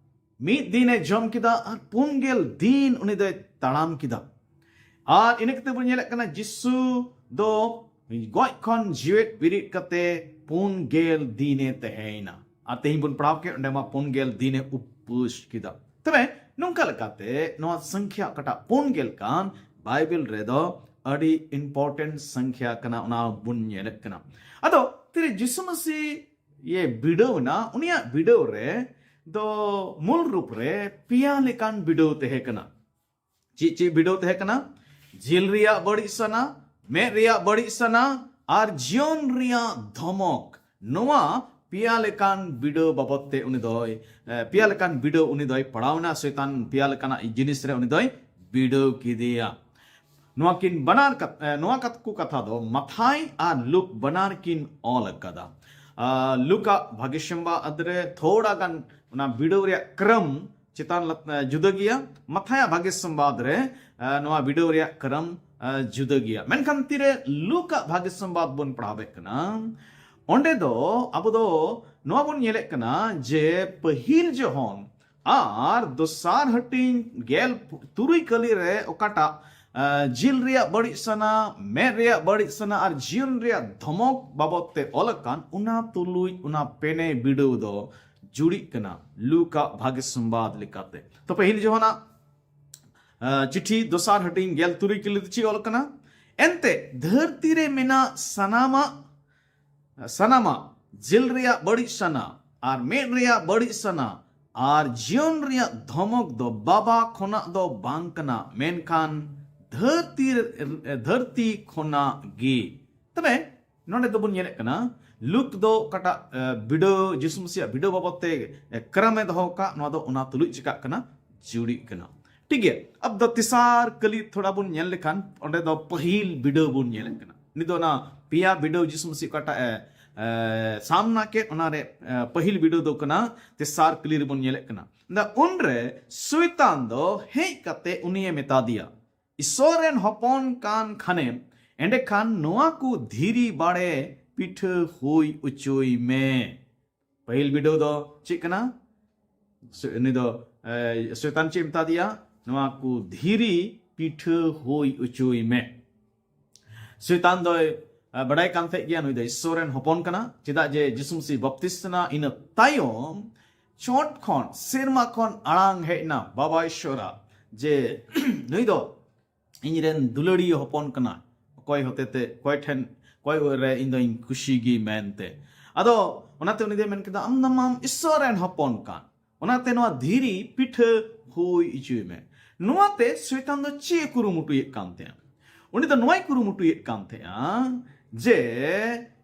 ᱢᱤᱫ ᱫᱤᱱᱮ ᱡᱚᱢ ᱠᱮᱫᱟ ᱟᱨ ᱯᱩᱱ ᱜᱮᱞ ᱫᱤᱱ ᱩᱱᱤ ᱫᱚᱭ ᱛᱟᱲᱟᱢ ᱠᱮᱫᱟ᱾ ᱟᱨ ᱤᱱᱟᱹ ᱠᱟᱛᱮ ᱵᱚᱱ ᱧᱮᱞᱮᱫ ᱠᱟᱱᱟ ᱡᱤᱥᱩ ᱫᱚ ᱜᱚᱡ ᱠᱷᱚᱱ ᱡᱤᱣᱮᱫ ᱵᱮᱨᱮᱫ ᱠᱟᱛᱮ ᱯᱩᱱ ᱜᱮᱞ ᱫᱤᱱᱮ ᱛᱟᱦᱮᱸᱭᱮᱱᱟ᱾ ᱟᱨ ᱛᱮᱦᱮᱧ ᱵᱚᱱ ᱯᱟᱲᱦᱟᱣ ᱠᱮᱫ, ᱚᱸᱰᱮ ᱢᱟ ᱯᱩᱱ ᱜᱮᱞ ᱫᱤᱱᱮ ᱩᱯᱟᱹᱥ ᱠᱮᱫᱟ᱾ ᱛᱚᱵᱮ ᱱᱚᱝᱠᱟ ᱞᱮᱠᱟᱛᱮ ᱱᱚᱣᱟ ᱥᱚᱝᱠᱷᱭᱟ ᱚᱠᱟᱴᱟᱜ ᱯᱩᱱ ᱜᱮᱞ ᱠᱟᱱ, ᱵᱟᱭᱵᱮᱞ ᱨᱮᱫᱚ ᱟᱹᱰᱤ important ᱥᱚᱝᱠᱷᱭᱟ ᱠᱟᱱᱟ, ᱚᱱᱟ ᱵᱚᱱ ᱧᱮᱞᱮᱫ ᱠᱟᱱᱟ᱾ ᱟᱫᱚ ᱛᱤᱨᱮ ᱡᱤᱥᱩ ᱢᱟᱹᱥᱤ ᱤᱭᱟᱹ ᱵᱤᱰᱟᱹᱣ ᱮᱱᱟ, ᱩᱱᱤᱭᱟᱜ ᱵᱤᱰᱟᱹᱣ ᱨᱮ ᱫᱚ ᱢᱩᱞ ᱨᱩᱯ ᱨᱮ ᱯᱮᱭᱟ ᱞᱮᱠᱟᱱ ᱵᱤᱰᱟᱹᱣ ᱛᱟᱦᱮᱸ ᱠᱟᱱᱟ᱾ ᱪᱮᱫ ᱪᱮᱫ ᱵᱤᱰᱟᱹᱣ ᱛᱟᱦᱮᱸ ᱠᱟᱱᱟ? ᱡᱤᱞ ᱨᱮᱭᱟᱜ ᱵᱟᱹᱲᱤᱡ ᱥᱟᱱᱟ, ᱢᱮᱫ ᱨᱮᱭᱟᱜ ᱵᱟᱹᱲᱤᱡ ᱥᱟᱱᱟ, ᱟᱨ ᱡᱤᱭᱚᱱ ᱨᱮᱭᱟᱜ ᱫᱷᱚᱢᱚᱠ᱾ ᱱᱚᱣᱟ ᱯᱮᱭᱟ ᱞᱮᱠᱟᱱ ᱵᱤᱰᱟᱹᱣ ᱵᱟᱵᱚᱫ ᱛᱮ ᱩᱱᱤ ᱫᱚᱭ, ᱮ, ᱯᱮᱭᱟ ᱞᱮᱠᱟᱱ ᱵᱤᱰᱟᱹᱣ ᱩᱱᱤ ᱫᱚᱭ ᱯᱟᱲᱟᱣ ᱮᱱᱟ᱾ ᱥᱚᱭᱛᱟᱱ ᱯᱮᱭᱟ ᱞᱮᱠᱟᱱᱟᱜ ᱡᱤᱱᱤᱥ ᱨᱮ ᱩᱱᱤ ᱫᱚᱭ ᱵᱤᱰᱟᱹᱣ ᱠᱮᱫᱮᱭᱟ᱾ ᱱᱚᱣᱟ ᱠᱤᱱ ᱵᱟᱱᱟᱨ ᱠᱟᱛ-, ᱮ, ᱱᱚᱣᱟ ᱠᱟᱛ-, ᱠᱚ ᱠᱟᱛᱷᱟ ᱫᱚ ᱢᱟᱛᱷᱟᱭ ᱟᱨ ᱞᱩᱠ ᱵᱟᱱᱟᱨ ᱠᱤᱱ ᱚᱞ ᱟᱠᱟᱫᱟ᱾ ᱟ, ᱞᱩᱠᱟᱜ ᱵᱷᱟᱜᱮ ᱥᱚᱢᱵᱟᱫ ᱨᱮ ᱛᱷᱚᱲᱟ ᱜᱟᱱ ᱚᱱᱟ ᱵᱤᱰᱟᱹᱣ ᱨᱮᱭᱟᱜ ᱠᱨᱚᱢ ᱪᱮᱛᱟᱱ ᱞᱟᱛ-, ᱮ, ᱡᱩᱫᱟᱹ ᱜᱮᱭᱟ᱾ ᱢᱟᱛᱷᱟᱭᱟᱜ ᱵᱷᱟᱜᱮ ᱥᱚᱢᱵᱟᱫ ᱨᱮ, ᱮ, ᱱᱚᱣᱟ ᱵᱤᱰᱟᱹᱣ ᱨᱮᱭᱟᱜ ᱠᱨᱚᱢ, ᱮ, ᱡᱩᱫᱟᱹ ᱜᱮᱭᱟ᱾ ᱢᱮᱱᱠᱷᱟᱱ ᱛᱤᱨᱮ ᱞᱩᱠᱟᱜ ᱵᱷᱟᱜᱮ ᱥᱚᱢᱵᱟᱫ ᱵᱚᱱ ᱯᱟᱲᱦᱟᱣᱮᱫ ᱠᱟᱱᱟ, ᱚᱸᱰᱮ ᱫᱚ ᱟᱵᱚ ᱫᱚ ᱱᱚᱣᱟ ᱵᱚᱱ ᱧᱮᱞᱮᱫ ᱠᱟᱱᱟ ᱡᱮ ᱯᱟᱹᱦᱤᱞ ᱡᱚᱦᱚᱱ ᱟᱨ ᱫᱚᱥᱟᱨ ᱦᱟᱹᱴᱤᱧ ᱜᱮᱞ ᱛᱩᱨᱩᱭ ᱠᱟᱹᱞᱤ ᱨᱮ ᱚᱠᱟᱴᱟᱜ, ᱮ, ᱡᱤᱞ ᱨᱮᱭᱟᱜ ᱵᱟᱹᱲᱤᱡ ᱥᱟᱱᱟ, ᱢᱮᱫ ᱨᱮᱭᱟᱜ ᱵᱟᱹᱲᱤᱡ ᱥᱟᱱᱟ ᱟᱨ ᱡᱤᱭᱚᱱ ᱨᱮᱭᱟᱜ ᱫᱷᱚᱢᱚᱠ ᱵᱟᱵᱚᱫ ᱛᱮ ᱚᱞ ᱟᱠᱟᱱ, ᱚᱱᱟ ᱛᱩᱞᱩᱡ ᱚᱱᱟ ᱯᱮᱱᱮ ᱵᱤᱰᱟᱹᱣ ᱫᱚ ᱡᱩᱲᱤᱜ ᱠᱟᱱᱟ ᱞᱩᱠᱟᱜ ᱵᱷᱟᱜᱮ ᱥᱚᱢᱵᱟᱫ ᱞᱮᱠᱟᱛᱮ᱾ ᱛᱚ ᱯᱟᱹᱦᱤᱞ ᱡᱚᱦᱚᱱᱟᱜ, ᱮ, ᱪᱤᱴᱷᱤ ᱫᱚᱥᱟᱨ ᱦᱟᱹᱴᱤᱧ ᱜᱮᱞ ᱛᱩᱨᱩᱭ ᱠᱟᱹᱞᱤ ᱛᱮ ᱪᱮᱫ ᱚᱞ ᱠᱟᱱᱟ? ᱮᱱᱛᱮ ᱫᱷᱟᱹᱨᱛᱤ ᱨᱮ ᱢᱮᱱᱟᱜ ᱥᱟᱱᱟᱢᱟᱜ ᱥᱟᱱᱟᱢᱟᱜ ᱡᱤᱞ ᱨᱮᱭᱟᱜ ᱵᱟᱹᱲᱤᱡ ᱥᱟᱱᱟ ᱟᱨ ᱢᱮᱫ ᱨᱮᱭᱟᱜ ᱵᱟᱹᱲᱤᱡ ᱥᱟᱱᱟ ᱟᱨ ᱡᱤᱭᱚᱱ ᱨᱮᱭᱟᱜ ᱫᱷᱚᱢᱚᱠ ᱫᱚ ᱵᱟᱵᱟ ᱠᱷᱚᱱᱟᱜ ᱫᱚ ᱵᱟᱝ ᱠᱟᱱᱟ, ᱢᱮᱱᱠᱷᱟᱱ ᱫᱷᱟᱹᱨᱛᱤ, ᱫᱷᱟᱹᱨᱛᱤ ᱠᱷᱚᱱᱟᱜ ᱜᱮ᱾ ᱛᱚᱵᱮ ᱱᱚᱰᱮ ᱫᱚᱵᱚᱱ ᱧᱮᱞᱮᱫ ᱠᱟᱱᱟ, ᱞᱩᱠ ᱫᱚ ᱚᱠᱟᱴᱟᱜ, ᱮ, ᱵᱤᱰᱟᱹᱣ, ᱡᱤᱥᱩ ᱢᱟᱹᱥᱤᱭᱟᱜ ᱵᱤᱰᱟᱹᱣ ᱵᱟᱵᱚᱫ ᱛᱮ, ᱮ, ᱠᱨᱟᱢᱮ ᱫᱚᱦᱚ ᱟᱠᱟᱫ, ᱱᱚᱣᱟ ᱫᱚ ᱚᱱᱟ ᱛᱩᱞᱩᱡ ᱪᱤᱠᱟᱜ ᱠᱟᱱᱟ? ᱡᱩᱲᱤᱜ ᱠᱟᱱᱟ᱾ ᱴᱷᱤᱠ ᱜᱮᱭᱟ, ᱟᱵ ᱫᱚ ᱛᱮᱥᱟᱨ ᱠᱟᱹᱞᱤ ᱛᱷᱚᱲᱟ ᱵᱚᱱ ᱧᱮᱞ ᱞᱮᱠᱷᱟᱱ, ᱚᱸᱰᱮ ᱫᱚ ᱯᱟᱹᱦᱤᱞ ᱵᱤᱰᱟᱹᱣ ᱵᱚᱱ ᱧᱮᱞᱮᱫ ᱠᱟᱱᱟ᱾ ᱩᱱᱤ ᱫᱚ ᱚᱱᱟ ᱯᱮᱭᱟ ᱵᱤᱰᱟᱹᱣ ᱡᱤᱥᱩ ᱢᱟᱹᱥᱤ ᱚᱠᱟᱴᱟᱜ ᱮ, ᱮ, ᱥᱟᱢᱱᱟ ᱠᱮᱫ, ᱚᱱᱟᱨᱮ, ᱮ, ᱯᱟᱹᱦᱤᱞ ᱵᱤᱰᱟᱹᱣ ᱫᱚ ᱠᱟᱱᱟ, ᱛᱮᱥᱟᱨ ᱠᱟᱹᱞᱤ ᱨᱮᱵᱚᱱ ᱧᱮᱞᱮᱫ ᱠᱟᱱᱟ᱾ ᱫᱟ ᱩᱱᱨᱮ ᱥᱚᱭᱛᱟᱱ ᱫᱚ ᱦᱮᱡ ᱠᱟᱛᱮ ᱩᱱᱤᱭᱮ ᱢᱮᱛᱟ ᱫᱮᱭᱟ, "ᱤᱥᱚᱨ ᱨᱮᱱ ᱦᱚᱯᱚᱱ ᱠᱟᱱ ᱠᱷᱟᱱᱮᱢ, ᱮᱸᱰᱮᱠᱷᱟᱱ ᱱᱚᱣᱟ ᱠᱚ ᱫᱷᱤᱨᱤ ᱵᱟᱲᱮ ᱯᱤᱴᱷᱟᱹ ᱦᱩᱭ ᱚᱪᱚᱭ ᱢᱮ᱾" ᱯᱟᱹᱦᱤᱞ ᱵᱤᱰᱟᱹᱣ ᱫᱚ ᱪᱮᱫ ᱠᱟᱱᱟ? ᱥᱮ-, ᱩᱱᱤ ᱫᱚ, ᱮ, ᱥᱚᱭᱛᱟᱱ ᱪᱮᱫ ᱮ ᱢᱮᱛᱟ ᱫᱮᱭᱟ? "ᱱᱚᱣᱟ ᱠᱚ ᱫᱷᱤᱨᱤ ᱯᱤᱴᱷᱟᱹ ᱦᱩᱭ ᱚᱪᱚᱭ ᱢᱮ᱾" ᱥᱚᱭᱛᱟᱱ ᱫᱚᱭ, ᱮ, ᱵᱟᱰᱟᱭ ᱠᱟᱱ ᱛᱟᱦᱮᱸᱫ ᱜᱮᱭᱟ, ᱱᱩᱭ ᱫᱚ ᱤᱥᱚᱨ ᱨᱮᱱ ᱦᱚᱯᱚᱱ ᱠᱟᱱᱟ᱾ ᱪᱮᱫᱟᱜ ᱡᱮ ᱡᱤᱥᱩ ᱢᱟᱹᱥᱤ ᱵᱟᱯᱛᱤᱥ ᱮᱱᱟ, ᱤᱱᱟᱹ ᱛᱟᱭᱚᱢ ᱪᱚᱴ ᱠᱷᱚᱱ, ᱥᱮᱨᱢᱟ ᱠᱷᱚᱱ ᱟᱲᱟᱝ ᱦᱮᱡ ᱮᱱᱟ, ᱵᱟᱵᱟ ᱤᱥᱚᱨᱟᱜ, ᱡᱮ ᱱᱩᱭ ᱫᱚ ᱤᱧ ᱨᱮᱱ ᱫᱩᱞᱟᱹᱲᱤᱭᱟᱹ ᱦᱚᱯᱚᱱ ᱠᱟᱱᱟ, ᱚᱠᱚᱭ ᱦᱚᱛᱮᱛᱮ, ᱚᱠᱚᱭ ᱴᱷᱮᱱ, ᱚᱠᱚᱭ ᱨᱮ ᱤᱧ ᱫᱚᱧ ᱠᱩᱥᱤ ᱜᱮ ᱢᱮᱱᱛᱮ᱾ ᱟᱫᱚ ᱚᱱᱟᱛᱮ ᱩᱱᱤ ᱫᱚᱭ ᱢᱮᱱ ᱠᱮᱫᱟ, "ᱟᱢ ᱫᱚ ᱢᱟᱢ ᱤᱥᱥᱚᱨ ᱨᱮᱱ ᱦᱚᱯᱚᱱ ᱠᱟᱱ, ᱚᱱᱟᱛᱮ ᱱᱚᱣᱟ ᱫᱷᱤᱨᱤ ᱯᱤᱴᱷᱟᱹ ᱦᱩᱭ ᱦᱚᱪᱚᱭ ᱢᱮ᱾" ᱱᱚᱣᱟᱛᱮ ᱥᱚᱭᱛᱟᱱ ᱫᱚ ᱪᱮᱫ ᱮ ᱠᱩᱨᱩᱢᱩᱴᱩᱭᱮᱫ ᱠᱟᱱ ᱛᱟᱦᱮᱸᱜᱼᱟ? ᱩᱱᱤ ᱫᱚ ᱱᱚᱣᱟᱭ ᱠᱩᱨᱩᱢᱩᱴᱩᱭᱮᱫ ᱠᱟᱱ ᱛᱟᱦᱮᱸᱜᱼᱟ ᱡᱮ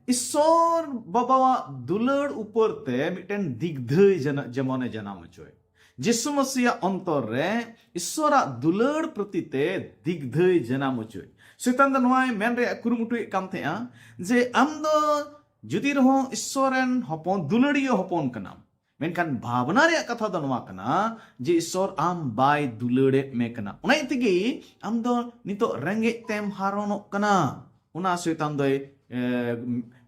ᱤᱥᱥᱚᱨ ᱵᱟᱵᱟᱣᱟᱜ ᱫᱩᱞᱟᱹᱲ ᱩᱯᱚᱨ ᱛᱮ ᱢᱤᱫᱴᱮᱱ ᱫᱤᱜᱫᱷᱟᱹᱭ ᱡᱮᱱᱟ-, ᱡᱮᱢᱚᱱᱮ ᱡᱟᱱᱟᱢ ᱦᱚᱪᱚᱭ᱾ ᱡᱤᱥᱩ ᱢᱟᱹᱥᱤᱭᱟᱜ ᱚᱱᱛᱚᱨ ᱨᱮ ᱤᱥᱥᱚᱨᱟᱜ ᱫᱩᱞᱟᱹᱲ ᱯᱨᱚᱛᱤ ᱛᱮ ᱫᱤᱜᱫᱷᱟᱹᱭ ᱡᱟᱱᱟᱢ ᱦᱚᱪᱚᱭ᱾ ᱥᱚᱭᱛᱟᱱ ᱫᱚ ᱱᱚᱣᱟᱭ ᱢᱮᱱ ᱨᱮᱭᱟᱜ ᱠᱩᱨᱩᱢᱩᱴᱩᱭᱮᱫ ᱠᱟᱱ ᱛᱟᱦᱮᱸᱜᱼᱟ ᱡᱮ ᱟᱢ ᱫᱚ ᱡᱩᱫᱤ ᱨᱮᱦᱚᱸ ᱤᱥᱥᱚᱨ ᱨᱮᱱ ᱦᱚᱯᱚᱱ, ᱫᱩᱞᱟᱹᱲᱤᱭᱟᱹ ᱦᱚᱯᱚᱱ ᱠᱟᱱᱟᱢ, ᱢᱮᱱᱠᱷᱟᱱ ᱵᱷᱟᱵᱽᱱᱟ ᱨᱮᱭᱟᱜ ᱠᱟᱛᱷᱟ ᱫᱚ ᱱᱚᱣᱟ ᱠᱟᱱᱟ ᱡᱮ ᱤᱥᱥᱚᱨ ᱟᱢ ᱵᱟᱭ ᱫᱩᱞᱟᱹᱲᱮᱫ ᱢᱮ ᱠᱟᱱᱟ᱾ ᱚᱱᱟ ᱤᱭᱟᱹ ᱛᱮᱜᱮ ᱟᱢ ᱫᱚ ᱱᱤᱛᱚᱜ ᱨᱮᱸᱜᱮᱡ ᱛᱮᱢ ᱦᱟᱨᱚᱱᱚᱜ ᱠᱟᱱᱟ᱾ ᱚᱱᱟ ᱥᱚᱭᱛᱟᱱ ᱫᱚᱭ, ᱮ,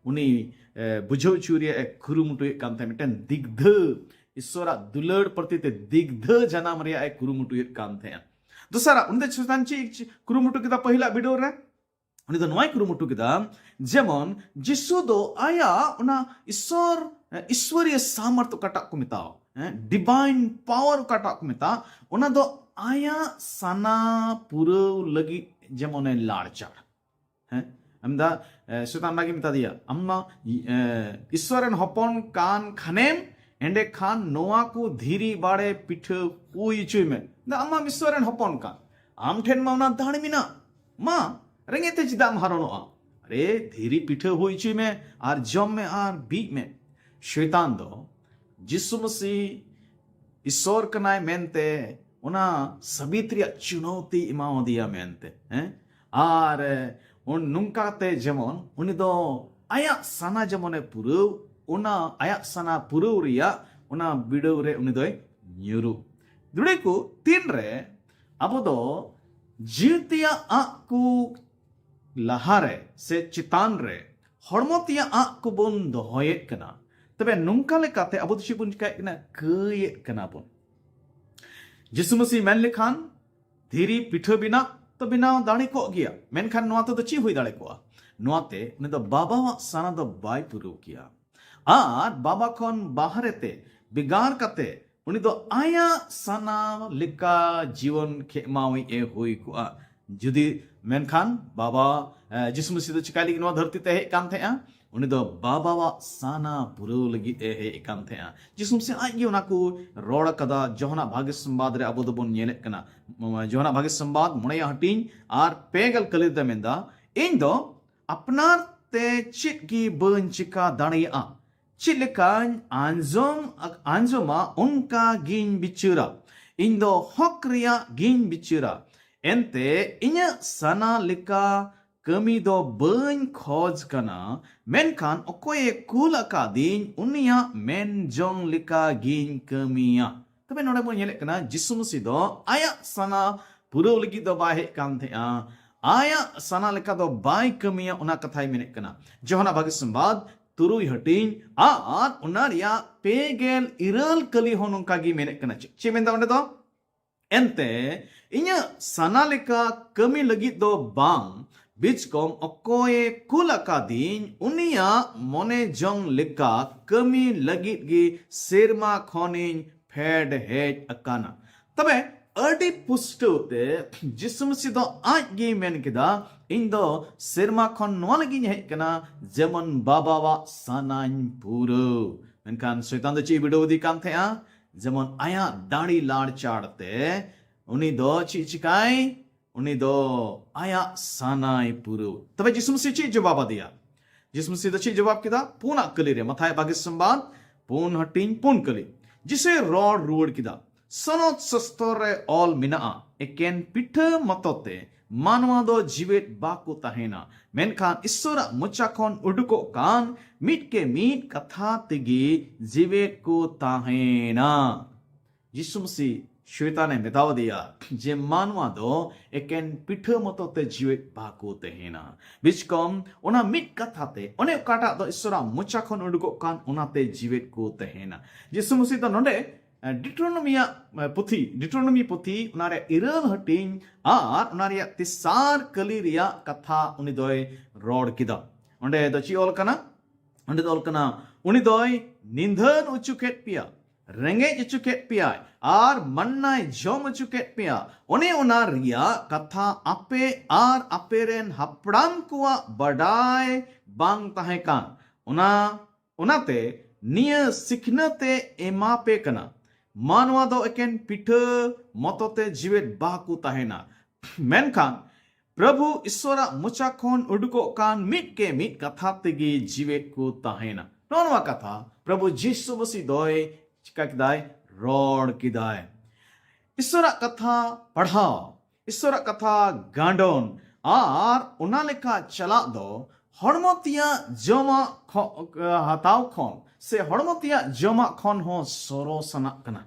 ᱩᱱᱤ, ᱮ, ᱵᱩᱡᱷᱟᱹᱣ ᱦᱚᱪᱚ ᱨᱮᱭᱟᱜ ᱮ ᱠᱩᱨᱩᱢᱩᱴᱩᱭᱮᱫ ᱠᱟᱱ ᱛᱟᱦᱮᱸᱫ, ᱢᱤᱫᱴᱮᱱ ᱫᱤᱜᱫᱷᱟᱹ, ᱤᱥᱥᱚᱨᱟᱜ ᱫᱩᱞᱟᱹᱲ ᱯᱨᱚᱛᱤ ᱛᱮ ᱫᱤᱜᱫᱷᱟᱹ ᱡᱟᱱᱟᱢ ᱨᱮᱭᱟᱜ ᱮ ᱠᱩᱨᱩᱢᱩᱴᱩᱭᱮᱫ ᱠᱟᱱ ᱛᱟᱦᱮᱸᱫ᱾ ᱫᱚᱥᱟᱨᱟᱜ, ᱩᱱᱤ ᱫᱚ ᱥᱚᱭᱛᱟᱱ ᱪᱮᱫ ᱮ ᱠᱩᱨᱩᱢᱩᱴᱩ ᱠᱮᱫᱟ ᱯᱟᱹᱦᱤᱞᱟᱜ ᱵᱤᱰᱟᱹᱣ ᱨᱮ? ᱩᱱᱤ ᱫᱚ ᱱᱚᱣᱟᱭ ᱠᱩᱨᱩᱢᱩᱴᱩ ᱠᱮᱫᱟ, ᱡᱮᱢᱚᱱ ᱡᱤᱥᱩ ᱫᱚ ᱟᱭᱟᱜ ᱚᱱᱟ ᱤᱥᱥᱚᱨ, ᱤᱥᱥᱚᱨᱤᱭ ᱥᱟᱢᱚᱨᱛᱷ ᱚᱠᱟᱴᱟᱜ ᱠᱚ ᱢᱮᱛᱟᱣ, ᱦᱮᱸ, divine power ᱚᱠᱟᱴᱟᱜ ᱠᱚ ᱢᱮᱛᱟᱜ, ᱚᱱᱟ ᱫᱚ ᱟᱭᱟᱜ ᱥᱟᱱᱟ ᱯᱩᱨᱟᱹᱣ ᱞᱟᱹᱜᱤᱫ ᱡᱮᱢᱚᱱᱮ ᱞᱟᱲᱪᱟᱲ᱾ ᱦᱮᱸ, ᱟᱢ ᱫᱟ, ᱮ, ᱥᱚᱭᱛᱟᱱ ᱚᱱᱟᱜᱮ ᱢᱮᱛᱟ ᱫᱮᱭᱟ, "ᱟᱢ ᱢᱟ, ᱮ, ᱤᱥᱥᱚᱨ ᱨᱮᱱ ᱦᱚᱯᱚᱱ ᱠᱟᱱ ᱠᱷᱟᱱᱮᱢ, ᱮᱸᱰᱮᱠᱷᱟᱱ ᱱᱚᱣᱟ ᱠᱚ ᱫᱷᱤᱨᱤ ᱵᱟᱲᱮ ᱯᱤᱴᱷᱟᱹ ᱦᱩᱭ ᱦᱚᱪᱚᱭ ᱢᱮ᱾" ᱫᱟ, ᱟᱢ ᱢᱟ ᱤᱥᱥᱚᱨ ᱨᱮᱱ ᱦᱚᱯᱚᱱ ᱠᱟᱱ, ᱟᱢ ᱴᱷᱮᱱ ᱢᱟ ᱚᱱᱟ ᱫᱟᱲᱮ ᱢᱮᱱᱟᱜ, ᱢᱟ ᱨᱮᱸᱜᱮᱡ ᱛᱮ ᱪᱮᱫᱟᱜ ᱮᱢ ᱦᱟᱨᱚᱱᱚᱜᱼᱟ? ᱟᱨᱮ, ᱫᱷᱤᱨᱤ ᱯᱤᱴᱷᱟᱹ ᱦᱩᱭ ᱦᱚᱪᱚᱭ ᱢᱮ ᱟᱨ ᱡᱚᱢ ᱢᱮ ᱟᱨ ᱵᱤᱜ ᱢᱮ᱾ ᱥᱚᱭᱛᱟᱱ ᱫᱚ ᱡᱤᱥᱩ ᱢᱟᱹᱥᱤ ᱤᱥᱥᱚᱨ ᱠᱟᱱᱟᱭ ᱢᱮᱱᱛᱮ ᱚᱱᱟ ᱥᱟᱵᱤᱛ ᱨᱮᱭᱟᱜ ᱪᱩᱱᱚᱣᱛᱤ ᱮᱢᱟᱣᱟᱫᱮᱭᱟ ᱢᱮᱱᱛᱮ, ᱦᱮᱸ? ᱟᱨ, ᱮ, ᱩᱱ-, ᱱᱚᱝᱠᱟᱛᱮ ᱡᱮᱢᱚᱱ ᱩᱱᱤ ᱫᱚ ᱟᱭᱟᱜ ᱥᱟᱱᱟ ᱡᱮᱢᱚᱱᱮ ᱯᱩᱨᱟᱹᱣ, ᱚᱱᱟ ᱟᱭᱟᱜ ᱥᱟᱱᱟ ᱯᱩᱨᱟᱹᱣ ᱨᱮᱭᱟᱜ ᱚᱱᱟ ᱵᱤᱰᱟᱹᱣ ᱨᱮ ᱩᱱᱤ ᱫᱚᱭ ᱧᱩᱨᱩ᱾ ᱫᱩᱲᱤ ᱠᱚ, ᱛᱤᱱᱨᱮ ᱟᱵᱚ ᱫᱚ ᱡᱤᱣᱤ ᱛᱮᱭᱟᱜ ᱟᱜ ᱠᱚ ᱞᱟᱦᱟᱨᱮ ᱥᱮ ᱪᱮᱛᱟᱱ ᱨᱮ ᱦᱚᱲᱢᱚ ᱛᱮᱭᱟᱜ ᱟᱜ ᱠᱚᱵᱚᱱ ᱫᱚᱦᱚᱭᱮᱫ ᱠᱟᱱᱟ, ᱛᱚᱵᱮ ᱱᱚᱝᱠᱟ ᱞᱮᱠᱟᱛᱮ ᱟᱵᱚ ᱫᱚ ᱪᱮᱫ ᱵᱚᱱ ᱪᱤᱠᱟᱹᱭᱮᱫ ᱠᱟᱱᱟ? ᱠᱟᱹᱭᱮᱫ ᱠᱟᱱᱟ ᱵᱚᱱ᱾ ᱡᱤᱥᱩ ᱢᱟᱹᱥᱤ ᱢᱮᱱ ᱞᱮᱠᱷᱟᱱ, "ᱫᱷᱤᱨᱤ ᱯᱤᱴᱷᱟᱹ ᱵᱮᱱᱟᱜ ᱛᱚ ᱵᱮᱱᱟᱣ ᱫᱟᱲᱮ ᱠᱚᱜ ᱜᱮᱭᱟ, ᱢᱮᱱᱠᱷᱟᱱ ᱱᱚᱣᱟ ᱛᱮᱫᱚ ᱪᱮᱫ ᱦᱩᱭ ᱫᱟᱲᱮ ᱠᱚᱜᱼᱟ?" ᱱᱚᱣᱟᱛᱮ ᱩᱱᱤ ᱫᱚ ᱵᱟᱵᱟᱣᱟᱜ ᱥᱟᱱᱟ ᱫᱚ ᱵᱟᱭ ᱯᱩᱨᱟᱹᱣ ᱠᱮᱭᱟ᱾ ᱟᱨ ᱵᱟᱵᱟ ᱠᱷᱚᱱ ᱵᱟᱦᱨᱮ ᱛᱮ ᱵᱷᱮᱜᱟᱨ ᱠᱟᱛᱮ ᱩᱱᱤ ᱫᱚ ᱟᱭᱟᱜ ᱥᱟᱱᱟ ᱞᱮᱠᱟ ᱡᱤᱭᱚᱱ ᱠᱷᱮᱢᱟᱣᱤᱡ ᱮ ᱦᱩᱭ ᱠᱚᱜᱼᱟ᱾ ᱡᱩᱫᱤ ᱢᱮᱱᱠᱷᱟᱱ ᱵᱟᱵᱟ ᱮ, ᱡᱤᱥᱩ ᱢᱟᱹᱥᱤ ᱫᱚ ᱪᱤᱠᱟᱭ ᱞᱟᱹᱜᱤᱫ ᱱᱚᱣᱟ ᱫᱷᱟᱹᱨᱛᱤ ᱛᱮ ᱦᱮᱡ ᱠᱟᱱ ᱛᱟᱦᱮᱸᱜᱼᱟ? ᱩᱱᱤ ᱫᱚ ᱵᱟᱵᱟᱣᱟᱜ ᱥᱟᱱᱟ ᱯᱩᱨᱟᱹᱣ ᱞᱟᱹᱜᱤᱫ ᱮ ᱦᱮᱡ ᱠᱟᱱ ᱛᱟᱦᱮᱸᱜᱼᱟ᱾ ᱡᱤᱥᱩ ᱢᱟᱹᱥᱤ ᱟᱡ ᱜᱮ ᱚᱱᱟ ᱠᱚ ᱨᱚᱲ ᱟᱠᱟᱫᱟ᱾ ᱡᱚᱦᱟᱱᱟᱜ ᱵᱷᱟᱜᱮ ᱥᱚᱢᱵᱟᱫ ᱨᱮ ᱟᱵᱚ ᱫᱚᱵᱚᱱ ᱧᱮᱞᱮᱫ ᱠᱟᱱᱟ, ᱡᱚᱦᱟᱱᱟᱜ ᱵᱷᱟᱜᱮ ᱥᱚᱢᱵᱟᱫ ᱢᱚᱬᱮᱭᱟᱜ ᱦᱟᱹᱴᱤᱧ ᱟᱨ ᱯᱮ ᱜᱮᱞ ᱠᱟᱹᱞᱤ ᱨᱮ ᱢᱮᱱᱫᱟ, ᱤᱧ ᱫᱚ ᱟᱯᱱᱟᱨ ᱛᱮ ᱪᱮᱫ ᱜᱮ ᱵᱟᱹᱧ ᱪᱤᱠᱟ ᱫᱟᱲᱮᱭᱟᱜᱼᱟ᱾ ᱪᱮᱫ ᱞᱮᱠᱟᱧ ᱟᱸᱡᱚᱢ ᱟᱸᱡᱚᱢᱟ ᱚᱱᱠᱟ ᱜᱤᱧ ᱵᱤᱪᱟᱹᱨᱟ᱾ ᱤᱧ ᱫᱚ ᱦᱚᱠ ᱨᱮᱭᱟᱜ ᱜᱤᱧ ᱵᱤᱪᱟᱹᱨᱟ᱾ ᱮᱱᱛᱮ ᱤᱧᱟᱹᱜ ᱥᱟᱱᱟ ᱞᱮᱠᱟ ᱠᱟᱹᱢᱤ ᱫᱚ ᱵᱟᱹᱧ ᱠᱷᱚᱡᱽ ᱠᱟᱱᱟ, ᱢᱮᱱᱠᱷᱟᱱ ᱚᱠᱚᱭᱮ ᱠᱩᱞ ᱟᱠᱟᱫᱤᱧ ᱩᱱᱤᱭᱟᱜ ᱢᱮᱱ ᱡᱚᱝ ᱞᱮᱠᱟ ᱜᱤᱧ ᱠᱟᱹᱢᱤᱭᱟ᱾ ᱛᱚᱵᱮ ᱱᱚᱰᱮ ᱵᱚᱱ ᱧᱮᱞᱮᱫ ᱠᱟᱱᱟ ᱡᱤᱥᱩ ᱢᱟᱹᱥᱤ ᱫᱚ ᱟᱭᱟᱜ ᱥᱟᱱᱟ ᱯᱩᱨᱟᱹᱣ ᱞᱟᱹᱜᱤᱫ ᱫᱚ ᱵᱟᱭ ᱦᱮᱡ ᱠᱟᱱ ᱛᱟᱦᱮᱸᱜᱼᱟ, ᱟᱭᱟᱜ ᱥᱟᱱᱟ ᱞᱮᱠᱟ ᱫᱚ ᱵᱟᱭ ᱠᱟᱹᱢᱤᱭᱟ, ᱚᱱᱟ ᱠᱟᱛᱷᱟᱭ ᱢᱮᱱᱮᱫ ᱠᱟᱱᱟ᱾ ᱡᱚᱦᱟᱱᱟᱜ ᱵᱷᱟᱜᱮ ᱥᱚᱢᱵᱟᱫ ᱛᱩᱨᱩᱭ ᱦᱟᱹᱴᱤᱧ ᱟᱨ ᱚᱱᱟ ᱨᱮᱭᱟᱜ ᱯᱮ ᱜᱮᱞ ᱤᱨᱟᱹᱞ ᱠᱟᱹᱞᱤ ᱦᱚᱸ ᱱᱚᱝᱠᱟ ᱜᱮ ᱢᱮᱱᱮᱫ ᱠᱟᱱᱟ᱾ ᱪᱮᱫ ᱪᱮᱫ ᱢᱮᱱᱫᱟ ᱚᱸᱰᱮ ᱫᱚ? ᱮᱱᱛᱮ ᱤᱧᱟᱹᱜ ᱥᱟᱱᱟ ᱞᱮᱠᱟ ᱠᱟᱹᱢᱤ ᱞᱟᱹᱜᱤᱫ ᱫᱚ ᱵᱟᱝ, ᱵᱤᱪᱠᱚᱢ ᱚᱠᱚᱭᱮ ᱠᱩᱞ ᱟᱠᱟᱫᱤᱧ ᱩᱱᱤᱭᱟᱜ ᱢᱚᱱᱮ ᱡᱚᱝ ᱞᱮᱠᱟ ᱠᱟᱹᱢᱤ ᱞᱟᱹᱜᱤᱫ ᱜᱮ ᱥᱮᱨᱢᱟ ᱠᱷᱚᱱᱤᱧ ᱯᱷᱮᱰ ᱦᱮᱡ ᱟᱠᱟᱱᱟ᱾ ᱛᱚᱵᱮ ᱟᱹᱰᱤ ᱯᱩᱥᱴᱟᱹᱣ ᱛᱮ ᱡᱤᱥᱩ ᱢᱟᱹᱥᱤ ᱫᱚ ᱟᱡ ᱜᱮᱭ ᱢᱮᱱ ᱠᱮᱫᱟ, ᱤᱧ ᱫᱚ ᱥᱮᱨᱢᱟ ᱠᱷᱚᱱ ᱱᱚᱣᱟ ᱞᱟᱹᱜᱤᱫ ᱤᱧ ᱦᱮᱡ ᱠᱟᱱᱟ, ᱡᱮᱢᱚᱱ ᱵᱟᱵᱟᱣᱟᱜ ᱥᱟᱱᱟᱧ ᱯᱩᱨᱟᱹᱣ᱾ ᱢᱮᱱᱠᱷᱟᱱ ᱥᱚᱭᱛᱟᱱ ᱫᱚ ᱪᱮᱫ ᱮ ᱵᱤᱰᱟᱹᱣ ᱤᱫᱤ ᱠᱟᱱ ᱛᱟᱦᱮᱸᱜᱼᱟ? ᱡᱮᱢᱚᱱ ᱟᱭᱟᱜ ᱫᱟᱲᱮ ᱞᱟᱲᱪᱟᱲ ᱛᱮ ᱩᱱᱤ ᱫᱚ ᱪᱮᱫ ᱪᱤᱠᱟᱭ? ᱩᱱᱤ ᱫᱚ ᱟᱭᱟᱜ ᱥᱟᱱᱟᱭ ᱯᱩᱨᱟᱹᱣ᱾ ᱛᱚᱵᱮ ᱡᱤᱥᱩ ᱢᱟᱹᱥᱤ ᱪᱮᱫ ᱡᱚᱵᱟᱵ ᱟᱫᱮᱭᱟ? ᱡᱤᱥᱩ ᱢᱟᱹᱥᱤ ᱫᱚ ᱪᱮᱫ ᱡᱚᱵᱟᱵ ᱠᱮᱫᱟ? ᱯᱩᱱᱟᱜ ᱠᱟᱹᱞᱤ ᱨᱮ, ᱢᱟᱛᱷᱟᱭ ᱵᱷᱟᱜᱮ ᱥᱚᱢᱵᱟᱫ ᱯᱩᱱ ᱦᱟᱹᱴᱤᱧ ᱯᱩᱱ ᱠᱟᱹᱞᱤ, ᱡᱤᱥᱩᱭ ᱨᱚᱲ ᱨᱩᱣᱟᱹᱲ ᱠᱮᱫᱟ, ᱥᱚᱱᱚᱛ ᱥᱚᱥᱛᱚᱨ ᱨᱮ ᱚᱞ ᱢᱮᱱᱟᱜᱼᱟ, ᱮᱠᱮᱱ ᱯᱤᱴᱷᱟᱹ ᱢᱚᱛᱚ ᱛᱮ ᱢᱟᱱᱣᱟ ᱫᱚ ᱡᱤᱣᱮᱫ ᱵᱟᱠᱚ ᱛᱟᱦᱮᱱᱟ, ᱢᱮᱱᱠᱷᱟᱱ ᱤᱥᱥᱚᱨᱟᱜ ᱢᱚᱪᱟ ᱠᱷᱚᱱ ᱩᱰᱩᱠᱚᱜ ᱠᱟᱱ ᱢᱤᱫ ᱠᱮ ᱢᱤᱫ ᱠᱟᱛᱷᱟ ᱛᱮᱜᱮ ᱡᱤᱣᱮᱫ ᱠᱚ ᱛᱟᱦᱮᱱᱟ᱾ ᱡᱤᱥᱩ ᱢᱟᱹᱥᱤ ᱥᱚᱭᱛᱟᱱᱮ ᱢᱮᱛᱟᱣᱟᱫᱮᱭᱟ ᱡᱮ ᱢᱟᱱᱣᱟ ᱫᱚ ᱮᱠᱮᱱ ᱯᱤᱴᱷᱟᱹ ᱢᱚᱛᱚ ᱛᱮ ᱡᱤᱣᱮᱫ ᱵᱟᱠᱚ ᱛᱟᱦᱮᱱᱟ᱾ ᱵᱤᱪᱠᱚᱢ ᱚᱱᱟ ᱢᱤᱫ ᱠᱟᱛᱷᱟ ᱛᱮ, ᱚᱱᱮ ᱚᱠᱟᱴᱟᱜ ᱫᱚ ᱤᱥᱥᱚᱨᱟᱜ ᱢᱚᱪᱟ ᱠᱷᱚᱱ ᱩᱰᱩᱠᱚᱜ ᱠᱟᱱ, ᱚᱱᱟᱛᱮ ᱡᱤᱣᱮᱫ ᱠᱚ ᱛᱟᱦᱮᱱᱟ᱾ ᱡᱤᱥᱩ ᱢᱟᱹᱥᱤ ᱫᱚ ᱱᱚᱰᱮ ᱰᱤᱴᱨᱳᱱᱚᱢᱤᱭᱟᱜ ᱯᱩᱛᱷᱤ, ᱰᱤᱴᱨᱳᱱᱚᱢᱤ ᱯᱩᱛᱷᱤ, ᱚᱱᱟ ᱨᱮᱭᱟᱜ ᱤᱨᱟᱹᱞ ᱦᱟᱹᱴᱤᱧ ᱟᱨ ᱚᱱᱟ ᱨᱮᱭᱟᱜ ᱛᱮᱥᱟᱨ ᱠᱟᱹᱞᱤ ᱨᱮᱭᱟᱜ ᱠᱟᱛᱷᱟ ᱩᱱᱤ ᱫᱚᱭ ᱨᱚᱲ ᱠᱮᱫᱟ᱾ ᱚᱸᱰᱮ ᱫᱚ ᱪᱮᱫ ᱚᱞ ᱠᱟᱱᱟ? ᱚᱸᱰᱮ ᱫᱚ ᱚᱞ ᱠᱟᱱᱟ, ᱩᱱᱤ ᱫᱚᱭ ᱱᱤᱫᱷᱟᱹᱱ ᱦᱚᱪᱚ ᱠᱮᱫ ᱯᱮᱭᱟ, ᱨᱮᱸᱜᱮᱡ ᱦᱚᱪᱚ ᱠᱮᱫ ᱯᱮᱭᱟᱭ, ᱟᱨ ᱢᱟᱱᱱᱟᱭ ᱡᱚᱢ ᱦᱚᱪᱚ ᱠᱮᱫ ᱯᱮᱭᱟ, ᱚᱱᱮ ᱚᱱᱟ ᱨᱮᱭᱟᱜ ᱠᱟᱛᱷᱟ ᱟᱯᱮ ᱟᱨ ᱟᱯᱮ ᱨᱮᱱ ᱦᱟᱯᱲᱟᱢ ᱠᱚᱣᱟᱜ ᱵᱟᱰᱟᱭ ᱵᱟᱝ ᱛᱟᱦᱮᱸ ᱠᱟᱱ, ᱚᱱᱟ ᱚᱱᱟᱛᱮ ᱱᱤᱭᱟᱹ ᱥᱤᱠᱷᱱᱟᱹᱛ ᱮ ᱮᱢᱟ ᱯᱮ ᱠᱟᱱᱟ, ᱢᱟᱱᱣᱟ ᱫᱚ ᱮᱠᱮᱱ ᱯᱤᱴᱷᱟᱹ ᱢᱚᱛᱚ ᱛᱮ ᱡᱤᱣᱮᱫ ᱵᱟᱠᱚ ᱛᱟᱦᱮᱱᱟ, ᱢᱮᱱᱠᱷᱟᱱ ᱯᱨᱚᱵᱷᱩ ᱤᱥᱣᱚᱨᱟᱜ ᱢᱚᱪᱟ ᱠᱷᱚᱱ ᱩᱰᱩᱠᱚᱜ ᱠᱟᱱ ᱢᱤᱫ ᱠᱮ ᱢᱤᱫ ᱠᱟᱛᱷᱟ ᱛᱮᱜᱮ ᱡᱤᱣᱮᱫ ᱠᱚ ᱛᱟᱦᱮᱱᱟ᱾ ᱱᱚᱜᱼᱚ ᱱᱚᱣᱟ ᱠᱟᱛᱷᱟ ᱯᱨᱚᱵᱷᱩ ᱡᱤᱥᱩ ᱢᱟᱹᱥᱤ ᱫᱚᱭ ᱪᱤᱠᱟ ᱠᱮᱫᱟᱭ? ᱨᱚᱲ ᱠᱮᱫᱟᱭ᱾ ᱤᱥᱣᱚᱨᱟᱜ ᱠᱟᱛᱷᱟ ᱯᱟᱲᱦᱟᱣ, ᱤᱥᱣᱚᱨᱟᱜ ᱠᱟᱛᱷᱟ ᱜᱟᱸᱰᱚᱱ ᱟᱨ ᱚᱱᱟ ᱞᱮᱠᱟ ᱪᱟᱞᱟᱜ ᱫᱚ ᱦᱚᱲᱢᱚ ᱛᱮᱭᱟᱜ ᱡᱚᱢᱟᱜ ᱠᱷᱚ-, ᱦᱟᱛᱟᱣ ᱠᱷᱚᱱ ᱥᱮ ᱦᱚᱲᱢᱚ ᱛᱮᱭᱟᱜ ᱡᱚᱢᱟᱜ ᱠᱷᱚᱱ ᱦᱚᱸ ᱥᱚᱨᱚᱥᱟᱱᱟᱜ ᱠᱟᱱᱟ᱾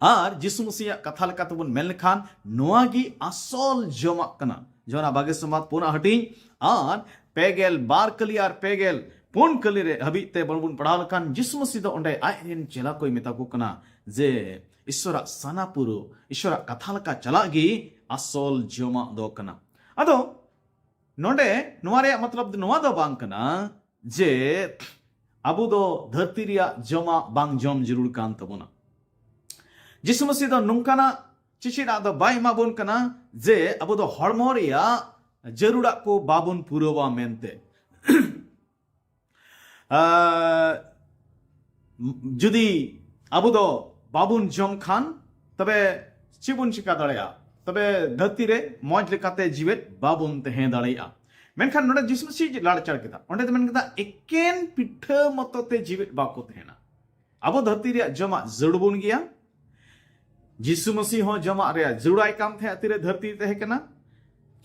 ᱟᱨ ᱡᱤᱥᱩ ᱢᱟᱹᱥᱤᱭᱟᱜ ᱠᱟᱛᱷᱟ ᱞᱮᱠᱟ ᱛᱮᱵᱚᱱ ᱢᱮᱱ ᱞᱮᱠᱷᱟᱱ ᱱᱚᱣᱟ ᱜᱮ ᱟᱥᱚᱞ ᱡᱚᱢᱟᱜ ᱠᱟᱱᱟ᱾ ᱡᱚᱦᱟᱱ ᱵᱟᱜᱮ ᱥᱚᱢᱵᱟᱫ ᱯᱩᱱᱟᱜ ᱦᱟᱹᱴᱤᱧ ᱟᱨ ᱯᱮ ᱜᱮᱞ ᱵᱟᱨ ᱠᱟᱹᱞᱤ ᱟᱨ ᱯᱮ ᱜᱮᱞ ᱯᱩᱱ ᱠᱟᱹᱞᱤ ᱨᱮ ᱦᱟᱹᱵᱤᱡ ᱛᱮ ᱵᱚᱱ ᱯᱟᱲᱦᱟᱣ ᱞᱮᱠᱷᱟᱱ ᱡᱤᱥᱩ ᱢᱟᱹᱥᱤ ᱫᱚ ᱚᱸᱰᱮ ᱟᱡ ᱨᱮᱱ ᱪᱮᱞᱟ ᱠᱚᱭ ᱢᱮᱛᱟ ᱠᱚ ᱠᱟᱱᱟ ᱡᱮ ᱤᱥᱣᱚᱨᱟᱜ ᱥᱟᱱᱟ ᱯᱩᱨᱟᱹ, ᱤᱥᱣᱚᱨᱟᱜ ᱠᱟᱛᱷᱟ ᱞᱮᱠᱟ ᱪᱟᱞᱟᱜ ᱜᱮ ᱟᱥᱚᱞ ᱡᱚᱢᱟᱜ ᱫᱚ ᱠᱟᱱᱟ᱾ ᱟᱫᱚ ᱱᱚᱰᱮ ᱱᱚᱣᱟ ᱨᱮᱭᱟᱜ ᱢᱚᱛᱞᱚᱵ ᱫᱚ ᱱᱚᱣᱟ ᱫᱚ ᱵᱟᱝ ᱠᱟᱱᱟ ᱡᱮ ᱟᱵᱚ ᱫᱚ ᱫᱷᱟᱹᱨᱛᱤ ᱨᱮᱭᱟᱜ ᱡᱚᱢᱟᱜ ᱵᱟᱝ ᱡᱚᱢ ᱡᱟᱹᱨᱩᱲ ᱠᱟᱱ ᱛᱟᱵᱚᱱᱟ᱾ ᱡᱤᱥᱩ ᱢᱟᱹᱥᱤ ᱫᱚ ᱱᱚᱝᱠᱟᱱᱟᱜ ᱪᱮᱪᱮᱫᱟᱜ ᱫᱚ ᱵᱟᱭ ᱮᱢᱟ ᱵᱚᱱ ᱠᱟᱱᱟ ᱡᱮ ᱟᱵᱚ ᱫᱚ ᱦᱚᱲᱢᱚ ᱨᱮᱭᱟᱜ ᱡᱟᱹᱨᱩᱲᱟᱜ ᱠᱚ ᱵᱟᱵᱚᱱ ᱯᱩᱨᱟᱹᱣᱟ ᱢᱮᱱᱛᱮ᱾ ᱟᱨ ᱡᱩᱫᱤ ᱟᱵᱚ ᱫᱚ ᱵᱟᱵᱚᱱ ᱡᱚᱢ ᱠᱷᱟᱱ ᱛᱚᱵᱮ ᱪᱮᱫ ᱵᱚᱱ ᱪᱤᱠᱟ ᱫᱟᱲᱮᱭᱟᱜᱼᱟ? ᱛᱚᱵᱮ ᱫᱷᱟᱹᱨᱛᱤ ᱨᱮ ᱢᱚᱡᱽ ᱞᱮᱠᱟᱛᱮ ᱡᱤᱣᱮᱫ ᱵᱟᱵᱚᱱ ᱛᱟᱦᱮᱸ ᱫᱟᱲᱮᱭᱟᱜᱼᱟ᱾ ᱢᱮᱱᱠᱷᱟᱱ ᱱᱚᱰᱮ ᱡᱤᱥᱩ ᱢᱟᱹᱥᱤ ᱪᱮᱫ ᱞᱟᱲᱪᱟᱲ ᱠᱮᱫᱟ? ᱚᱸᱰᱮ ᱫᱚ ᱢᱮᱱ ᱠᱮᱫᱟ ᱮᱠᱮᱱ ᱯᱤᱴᱷᱟᱹ ᱢᱚᱛᱚ ᱛᱮ ᱡᱤᱣᱮᱫ ᱵᱟᱠᱚ ᱛᱟᱦᱮᱱᱟ᱾ ᱟᱵᱚ ᱫᱷᱟᱹᱨᱛᱤ ᱨᱮᱭᱟᱜ ᱡᱚᱢᱟᱜ ᱡᱟᱹᱨᱩᱲ ᱵᱚᱱ ᱜᱮᱭᱟ᱾ ᱡᱤᱥᱩ ᱢᱟᱹᱥᱤ ᱦᱚᱸ ᱡᱚᱢᱟᱜ ᱨᱮᱭᱟᱜ ᱡᱟᱹᱨᱩᱲᱟᱭ ᱠᱟᱱ ᱛᱟᱦᱮᱸᱫ, ᱛᱤᱨᱮ ᱫᱷᱟᱹᱨᱛᱤ ᱨᱮ ᱛᱟᱦᱮᱸ ᱠᱟᱱᱟ᱾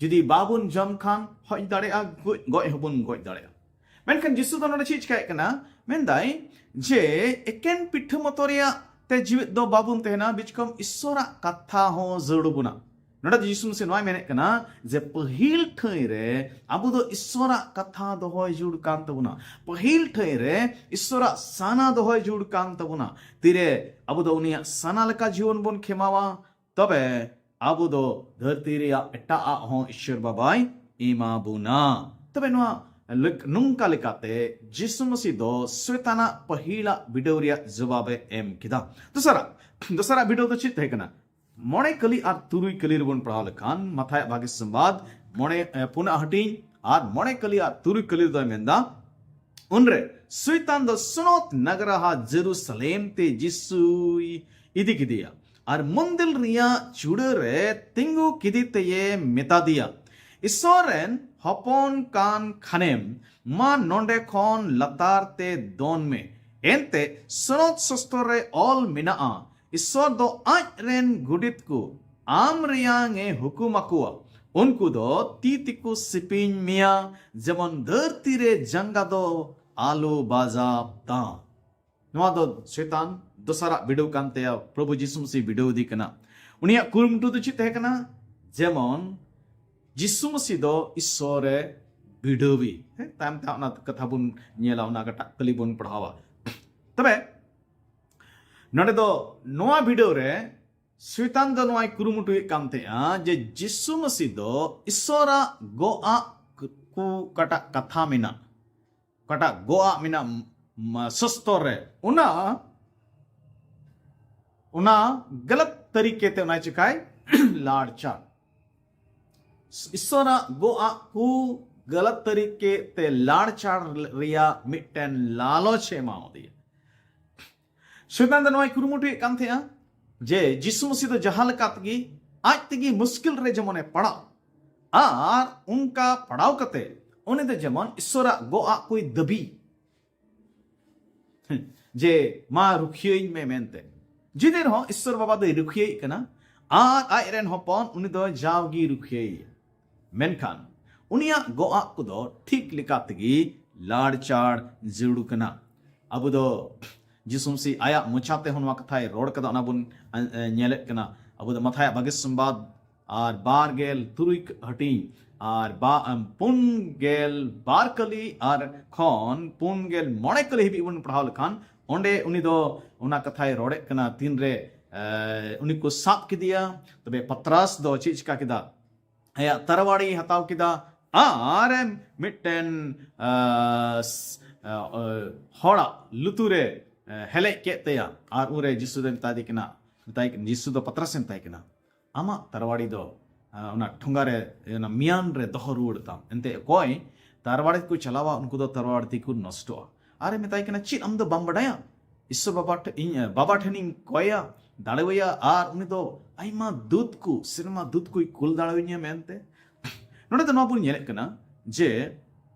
ᱡᱩᱫᱤ ᱵᱟᱵᱚᱱ ᱡᱚᱢ ᱠᱷᱟᱱ ᱦᱚᱡ ᱫᱟᱲᱮᱭᱟᱜᱼᱟ, ᱜᱚᱡ, ᱜᱚᱡ ᱦᱚᱸᱵᱚᱱ ᱜᱚᱡ ᱫᱟᱲᱮᱭᱟᱜᱼᱟ᱾ ᱢᱮᱱᱠᱷᱟᱱ ᱡᱤᱥᱩ ᱫᱚ ᱱᱚᱰᱮ ᱪᱮᱫ ᱪᱤᱠᱟᱹᱭᱮᱫ ᱠᱟᱱᱟ? ᱢᱮᱱᱫᱟᱭ ᱡᱮ ᱮᱠᱮᱱ ᱯᱤᱴᱷᱟᱹ ᱢᱚᱛᱚ ᱨᱮᱭᱟᱜ ᱛᱮ ᱡᱤᱣᱮᱫ ᱫᱚ ᱵᱟᱵᱚᱱ ᱛᱟᱦᱮᱱᱟ, ᱵᱤᱪᱠᱚᱢ ᱤᱥᱥᱚᱨᱟᱜ ᱠᱟᱛᱷᱟ ᱦᱚᱸ ᱡᱟᱹᱨᱩᱲ ᱵᱚᱱᱟ᱾ ᱱᱚᱰᱮ ᱫᱚ ᱡᱤᱥᱩ ᱢᱟᱹᱥᱤ ᱱᱚᱣᱟᱭ ᱢᱮᱱᱮᱫ ᱠᱟᱱᱟ ᱡᱮ ᱯᱟᱹᱦᱤᱞ ᱴᱷᱟᱹᱭ ᱨᱮ ᱟᱵᱚ ᱫᱚ ᱤᱥᱥᱚᱨᱟᱜ ᱠᱟᱛᱷᱟ ᱫᱚᱦᱚᱭ ᱡᱟᱹᱨᱩᱲ ᱠᱟᱱ ᱛᱟᱵᱚᱱᱟ᱾ ᱯᱟᱹᱦᱤᱞ ᱴᱷᱟᱹᱭ ᱨᱮ ᱤᱥᱥᱚᱨᱟᱜ ᱥᱟᱱᱟ ᱫᱚᱦᱚᱭ ᱡᱟᱹᱨᱩᱲ ᱠᱟᱱ ᱛᱟᱵᱚᱱᱟ᱾ ᱛᱤᱨᱮ ᱟᱵᱚ ᱫᱚ ᱩᱱᱤᱭᱟᱜ ᱥᱟᱱᱟ ᱞᱮᱠᱟ ᱡᱤᱭᱚᱱ ᱵᱚᱱ ᱠᱷᱮᱢᱟᱣᱟ, ᱛᱚᱵᱮ ᱟᱵᱚ ᱫᱚ ᱫᱷᱟᱹᱨᱛᱤ ᱨᱮᱭᱟᱜ ᱮᱴᱟᱜ ᱟᱜ ᱦᱚᱸ ᱤᱥᱥᱚᱨ ᱵᱟᱵᱟᱭ ᱮᱢᱟ ᱵᱚᱱᱟ᱾ ᱛᱚᱵᱮ ᱱᱚᱣᱟ ᱞᱮᱠ- ᱱᱚᱝᱠᱟ ᱞᱮᱠᱟᱛᱮ ᱡᱤᱥᱩ ᱢᱟᱹᱥᱤ ᱫᱚ ᱥᱚᱭᱛᱟᱱᱟᱜ ᱯᱟᱹᱦᱤᱞᱟᱜ ᱵᱤᱰᱟᱹᱣ ᱨᱮᱭᱟᱜ ᱡᱚᱵᱟᱵ ᱮ ᱮᱢ ᱠᱮᱫᱟ᱾ ᱫᱚᱥᱟᱨᱟᱜ, ᱫᱚᱥᱟᱨᱟᱜ ᱵᱤᱰᱟᱹᱣ ᱫᱚ ᱪᱮᱫ ᱛᱟᱦᱮᱸ ᱠᱟᱱᱟ? ᱢᱚᱬᱮ ᱠᱟᱹᱞᱤ ᱟᱨ ᱛᱩᱨᱩᱭ ᱠᱟᱹᱞᱤ ᱨᱮᱵᱚᱱ ᱯᱟᱲᱦᱟᱣ ᱞᱮᱠᱷᱟᱱ, ᱢᱟᱛᱷᱟᱭᱟᱜ ᱵᱷᱟᱜᱮ ᱥᱚᱢᱵᱟᱫ ᱢᱚᱬᱮ, ᱮ, ᱯᱩᱱᱟᱜ ᱦᱟᱹᱴᱤᱧ ᱟᱨ ᱢᱚᱬᱮ ᱠᱟᱹᱞᱤ ᱟᱨ ᱛᱩᱨᱩᱭ ᱠᱟᱹᱞᱤ ᱨᱮᱫᱚᱭ ᱢᱮᱱᱫᱟ, ᱩᱱᱨᱮ ᱥᱚᱭᱛᱟᱱ ᱫᱚ ᱥᱚᱱᱚᱛ ᱱᱟᱜᱟᱨᱟᱦᱟ ᱡᱮᱨᱩᱥᱟᱞᱮᱢ ᱛᱮ ᱡᱤᱥᱩᱭ ᱤᱫᱤ ᱠᱮᱫᱮᱭᱟ ᱟᱨ ᱢᱚᱱᱫᱤᱨ ᱨᱮᱭᱟᱜ ᱪᱩᱲᱟᱹ ᱨᱮ ᱛᱤᱸᱜᱩ ᱠᱮᱫᱮ ᱛᱮᱭᱮ ᱢᱮᱛᱟ ᱫᱮᱭᱟ, "ᱤᱥᱚᱨ ᱨᱮᱱ ᱦᱚᱯᱚᱱ ᱠᱟᱱ ᱠᱷᱟᱱᱮᱢ, ᱢᱟ ᱱᱚᱰᱮ ᱠᱷᱚᱱ ᱞᱟᱛᱟᱨ ᱛᱮ ᱫᱚᱱ ᱢᱮ᱾ ᱮᱱᱛᱮ ᱥᱚᱱᱚᱛ ᱥᱚᱥᱛᱚᱨ ᱨᱮ ᱚᱞ ᱢᱮᱱᱟᱜᱼᱟ, ᱤᱥᱚᱨ ᱫᱚ ᱟᱡ ᱨᱮᱱ ᱜᱩᱰᱤᱛ ᱠᱚ ᱟᱢ ᱨᱮᱭᱟᱝ ᱮ ᱦᱩᱠᱩᱢ ᱟᱠᱚᱣᱟ᱾ ᱩᱱᱠᱩ ᱫᱚ ᱛᱤ ᱛᱮᱠᱚ ᱥᱤᱯᱤᱧ ᱢᱮᱭᱟ, ᱡᱮᱢᱚᱱ ᱫᱷᱟᱹᱨᱛᱤ ᱨᱮ ᱡᱟᱸᱜᱟ ᱫᱚ ᱟᱞᱚ ᱵᱟᱡᱟᱵ ᱛᱟᱢ᱾" ᱱᱚᱣᱟ ᱫᱚ ᱥᱚᱭᱛᱟᱱ ᱫᱚᱥᱟᱨᱟᱜ ᱵᱤᱰᱟᱹᱣ ᱠᱟᱱ ᱛᱟᱭᱟ᱾ ᱯᱨᱚᱵᱷᱩ ᱡᱤᱥᱩ ᱢᱟᱹᱥᱤ ᱵᱤᱰᱟᱹᱣ ᱤᱫᱤ ᱠᱟᱱᱟ᱾ ᱩᱱᱤᱭᱟᱜ ᱠᱩᱨᱩᱢᱩᱴᱩ ᱫᱚ ᱪᱮᱫ ᱛᱟᱦᱮᱸ ᱠᱟᱱᱟ? ᱡᱮᱢᱚᱱ ᱡᱤᱥᱩ ᱢᱟᱹᱥᱤ ᱫᱚ ᱤᱥᱚᱨ ᱮ ᱵᱤᱰᱟᱹᱣᱤ᱾ ᱦᱮᱸ, ᱛᱟᱭᱚᱢ ᱛᱮ ᱚᱱᱟ ᱠᱟᱛᱷᱟ ᱵᱚᱱ ᱧᱮᱞᱟ, ᱚᱱᱟ ᱠᱟᱴᱟᱜ ᱠᱟᱹᱞᱤ ᱵᱚᱱ ᱯᱟᱲᱦᱟᱣᱟ᱾ ᱛᱚᱵᱮ ᱱᱚᱰᱮ ᱫᱚ ᱱᱚᱣᱟ ᱵᱤᱰᱟᱹᱣ ᱨᱮ ᱥᱚᱭᱛᱟᱱ ᱫᱚ ᱱᱚᱣᱟᱭ ᱠᱩᱨᱩᱢᱩᱴᱩᱭᱮᱫ ᱠᱟᱱ ᱛᱟᱦᱮᱸᱜᱼᱟ ᱡᱮ ᱡᱤᱥᱩ ᱢᱟᱹᱥᱤ ᱫᱚ ᱤᱥᱚᱨᱟᱜ ᱜᱚᱜ ᱟᱜ ᱠᱩ ᱠᱟᱴᱟᱜ ᱠᱟᱛᱷᱟ ᱢᱮᱱᱟᱜ, ᱠᱟᱴᱟᱜ ᱜᱚᱜ ᱟᱜ ᱢᱮᱱᱟᱜ, ᱢᱟ, ᱥᱚᱥᱛᱚᱨ ᱨᱮ, ᱚᱱᱟ, ᱚᱱᱟ ᱜᱟᱞᱟᱛ ᱛᱟᱹᱨᱤᱠᱮ ᱛᱮ ᱚᱱᱟ ᱪᱤᱠᱟᱭ ᱞᱟᱲᱪᱟᱲ᱾ ᱤᱥᱚᱨᱟᱜ ᱜᱚᱜ ᱟᱜ ᱠᱩ ᱜᱟᱞᱟᱛ ᱛᱟᱹᱨᱤᱠᱮ ᱛᱮ ᱞᱟᱲᱪᱟᱲ ᱨᱮᱭᱟᱜ ᱢᱤᱫᱴᱮᱱ ᱞᱟᱞᱚᱪ ᱮ ᱮᱢᱟᱣᱟᱫᱮᱭᱟ᱾ ᱥᱚᱭᱛᱟᱱ ᱫᱚ ᱱᱚᱣᱟᱭ ᱠᱩᱨᱩᱢᱩᱴᱩᱭᱮᱫ ᱠᱟᱱ ᱛᱟᱦᱮᱸᱜᱼᱟ ᱡᱮ ᱡᱤᱥᱩ ᱢᱟᱹᱥᱤ ᱫᱚ ᱡᱟᱦᱟᱸ ᱞᱮᱠᱟ ᱛᱮᱜᱮ ᱟᱡ ᱛᱮᱜᱮ ᱢᱩᱥᱠᱤᱞ ᱨᱮ ᱡᱮᱢᱚᱱᱮ ᱯᱟᱲᱟᱣ, ᱟᱨ ᱚᱱᱠᱟ ᱯᱟᱲᱟᱣ ᱠᱟᱛᱮ ᱩᱱᱤ ᱫᱚ ᱡᱮᱢᱚᱱ ᱤᱥᱚᱨᱟᱜ ᱜᱚᱜ ᱟᱜ ᱠᱚᱭ ᱫᱟᱹᱵᱤ ᱡᱮ, "ᱢᱟ ᱨᱩᱠᱷᱤᱭᱟᱹᱧ ᱢᱮ" ᱢᱮᱱᱛᱮ᱾ ᱡᱩᱫᱤ ᱨᱮᱦᱚᱸ ᱤᱥᱚᱨ ᱵᱟᱵᱟ ᱫᱚᱭ ᱨᱩᱠᱷᱤᱭᱟᱹᱭᱮᱫ ᱠᱟᱱᱟ ᱟᱨ ᱟᱡ ᱨᱮᱱ ᱦᱚᱯᱚᱱ ᱩᱱᱤ ᱫᱚ ᱡᱟᱣᱜᱮ ᱨᱩᱠᱷᱤᱭᱟᱹᱭᱮᱭᱟ, ᱢᱮᱱᱠᱷᱟᱱ ᱩᱱᱤᱭᱟᱜ ᱜᱚᱜ ᱟᱜ ᱠᱚᱫᱚ ᱴᱷᱤᱠ ᱞᱮᱠᱟ ᱛᱮᱜᱮ ᱞᱟᱲᱪᱟᱲ ᱡᱟᱹᱨᱩᱲ ᱠᱟᱱᱟ᱾ ᱟᱵᱚ ᱫᱚ ᱡᱤᱥᱩ ᱢᱟᱹᱥᱤ ᱟᱭᱟᱜ ᱢᱚᱪᱟ ᱛᱮᱦᱚᱸ ᱱᱚᱣᱟ ᱠᱟᱛᱷᱟᱭ ᱨᱚᱲ ᱠᱟᱫᱟ, ᱚᱱᱟ ᱵᱚᱱ, ᱮ, ᱮ, ᱧᱮᱞᱮᱫ ᱠᱟᱱᱟ᱾ ᱟᱵᱚ ᱫᱚ ᱢᱟᱛᱷᱟᱭᱟᱜ ᱵᱷᱟᱜᱮ ᱥᱚᱢᱵᱟᱫ ᱟᱨ ᱵᱟᱨ ᱜᱮᱞ ᱛᱩᱨᱩᱭ ᱦᱟᱹᱴᱤᱧ ᱟᱨ ᱵᱟ-, ᱮᱢ, ᱯᱩᱱ ᱜᱮᱞ ᱵᱟᱨ ᱠᱟᱹᱞᱤ ᱟᱨ ᱠᱷᱚᱱ ᱯᱩᱱ ᱜᱮᱞ ᱢᱚᱬᱮ ᱠᱟᱹᱞᱤ ᱦᱟᱹᱵᱤᱡ ᱵᱚᱱ ᱯᱟᱲᱦᱟᱣ ᱞᱮᱠᱷᱟᱱ, ᱚᱸᱰᱮ ᱩᱱᱤ ᱫᱚ ᱚᱱᱟ ᱠᱟᱛᱷᱟᱭ ᱨᱚᱲᱮᱫ ᱠᱟᱱᱟ᱾ ᱛᱤᱱᱨᱮ, ᱮ, ᱩᱱᱤ ᱠᱚ ᱥᱟᱵ ᱠᱮᱫᱮᱭᱟ, ᱛᱚᱵᱮ ᱯᱟᱛᱨᱟᱥ ᱫᱚ ᱪᱮᱫ ᱪᱤᱠᱟ ᱠᱮᱫᱟ? ᱟᱭᱟᱜ ᱛᱟᱨᱣᱟᱲᱤ ᱦᱟᱛᱟᱣ ᱠᱮᱫᱟ, ᱟᱨ ᱢᱤᱫᱴᱮᱱ ᱟ, ᱥ- ᱟ, ᱟ, ᱦᱚᱲᱟᱜ ᱞᱩᱛᱩᱨᱮ ᱟ, ᱦᱮᱞᱮᱡ ᱠᱮᱫ ᱛᱟᱭᱟ᱾ ᱟᱨ ᱩᱱᱨᱮ ᱡᱤᱥᱩ ᱫᱚᱭ ᱢᱮᱛᱟᱫᱮ ᱠᱟᱱᱟ, ᱢᱮᱛᱟᱭ ᱠᱟᱱᱟ, ᱡᱤᱥᱩ ᱫᱚ ᱯᱟᱛᱨᱟᱥ ᱮ ᱢᱮᱛᱟᱭ ᱠᱟᱱᱟ, "ᱟᱢᱟᱜ ᱛᱟᱨᱣᱟᱲᱤ ᱫᱚ ᱟ, ᱚᱱᱟ ᱴᱷᱚᱸᱜᱟ ᱨᱮ, ᱚᱱᱟ ᱢᱤᱭᱟᱱ ᱨᱮ ᱫᱚᱦᱚ ᱨᱩᱣᱟᱹᱲ ᱛᱟᱢ᱾ ᱮᱱᱛᱮ ᱚᱠᱚᱭ ᱛᱟᱨᱣᱟᱲᱤ ᱛᱮᱠᱚ ᱪᱟᱞᱟᱣᱟ, ᱩᱱᱠᱩ ᱫᱚ ᱛᱟᱨᱣᱟᱲᱤ ᱛᱮᱠᱚ ᱱᱚᱥᱴᱚᱜᱼᱟ᱾" ᱟᱨᱮ ᱢᱮᱛᱟᱭ ᱠᱟᱱᱟ, "ᱪᱮᱫ ᱟᱢ ᱫᱚ ᱵᱟᱢ ᱵᱟᱰᱟᱭᱟ? ᱤᱥᱥᱚᱨ ᱵᱟᱵᱟ ᱴᱷᱮᱱ, ᱤᱧ ᱮ, ᱵᱟᱵᱟ ᱴᱷᱮᱱᱤᱧ ᱠᱚᱭᱟ, ᱫᱟᱲᱮᱣᱟᱭᱟ, ᱟᱨ ᱩᱱᱤ ᱫᱚ ᱟᱭᱢᱟ ᱫᱩᱛ ᱠᱚ, ᱥᱮᱨᱢᱟ ᱫᱩᱛ ᱠᱚᱭ ᱠᱩᱞ ᱫᱟᱲᱮᱣᱟᱹᱧᱟ ᱢᱮᱱᱛᱮ?" ᱱᱚᱰᱮ ᱫᱚ ᱱᱚᱣᱟ ᱵᱚᱱ ᱧᱮᱞᱮᱫ ᱠᱟᱱᱟ ᱡᱮ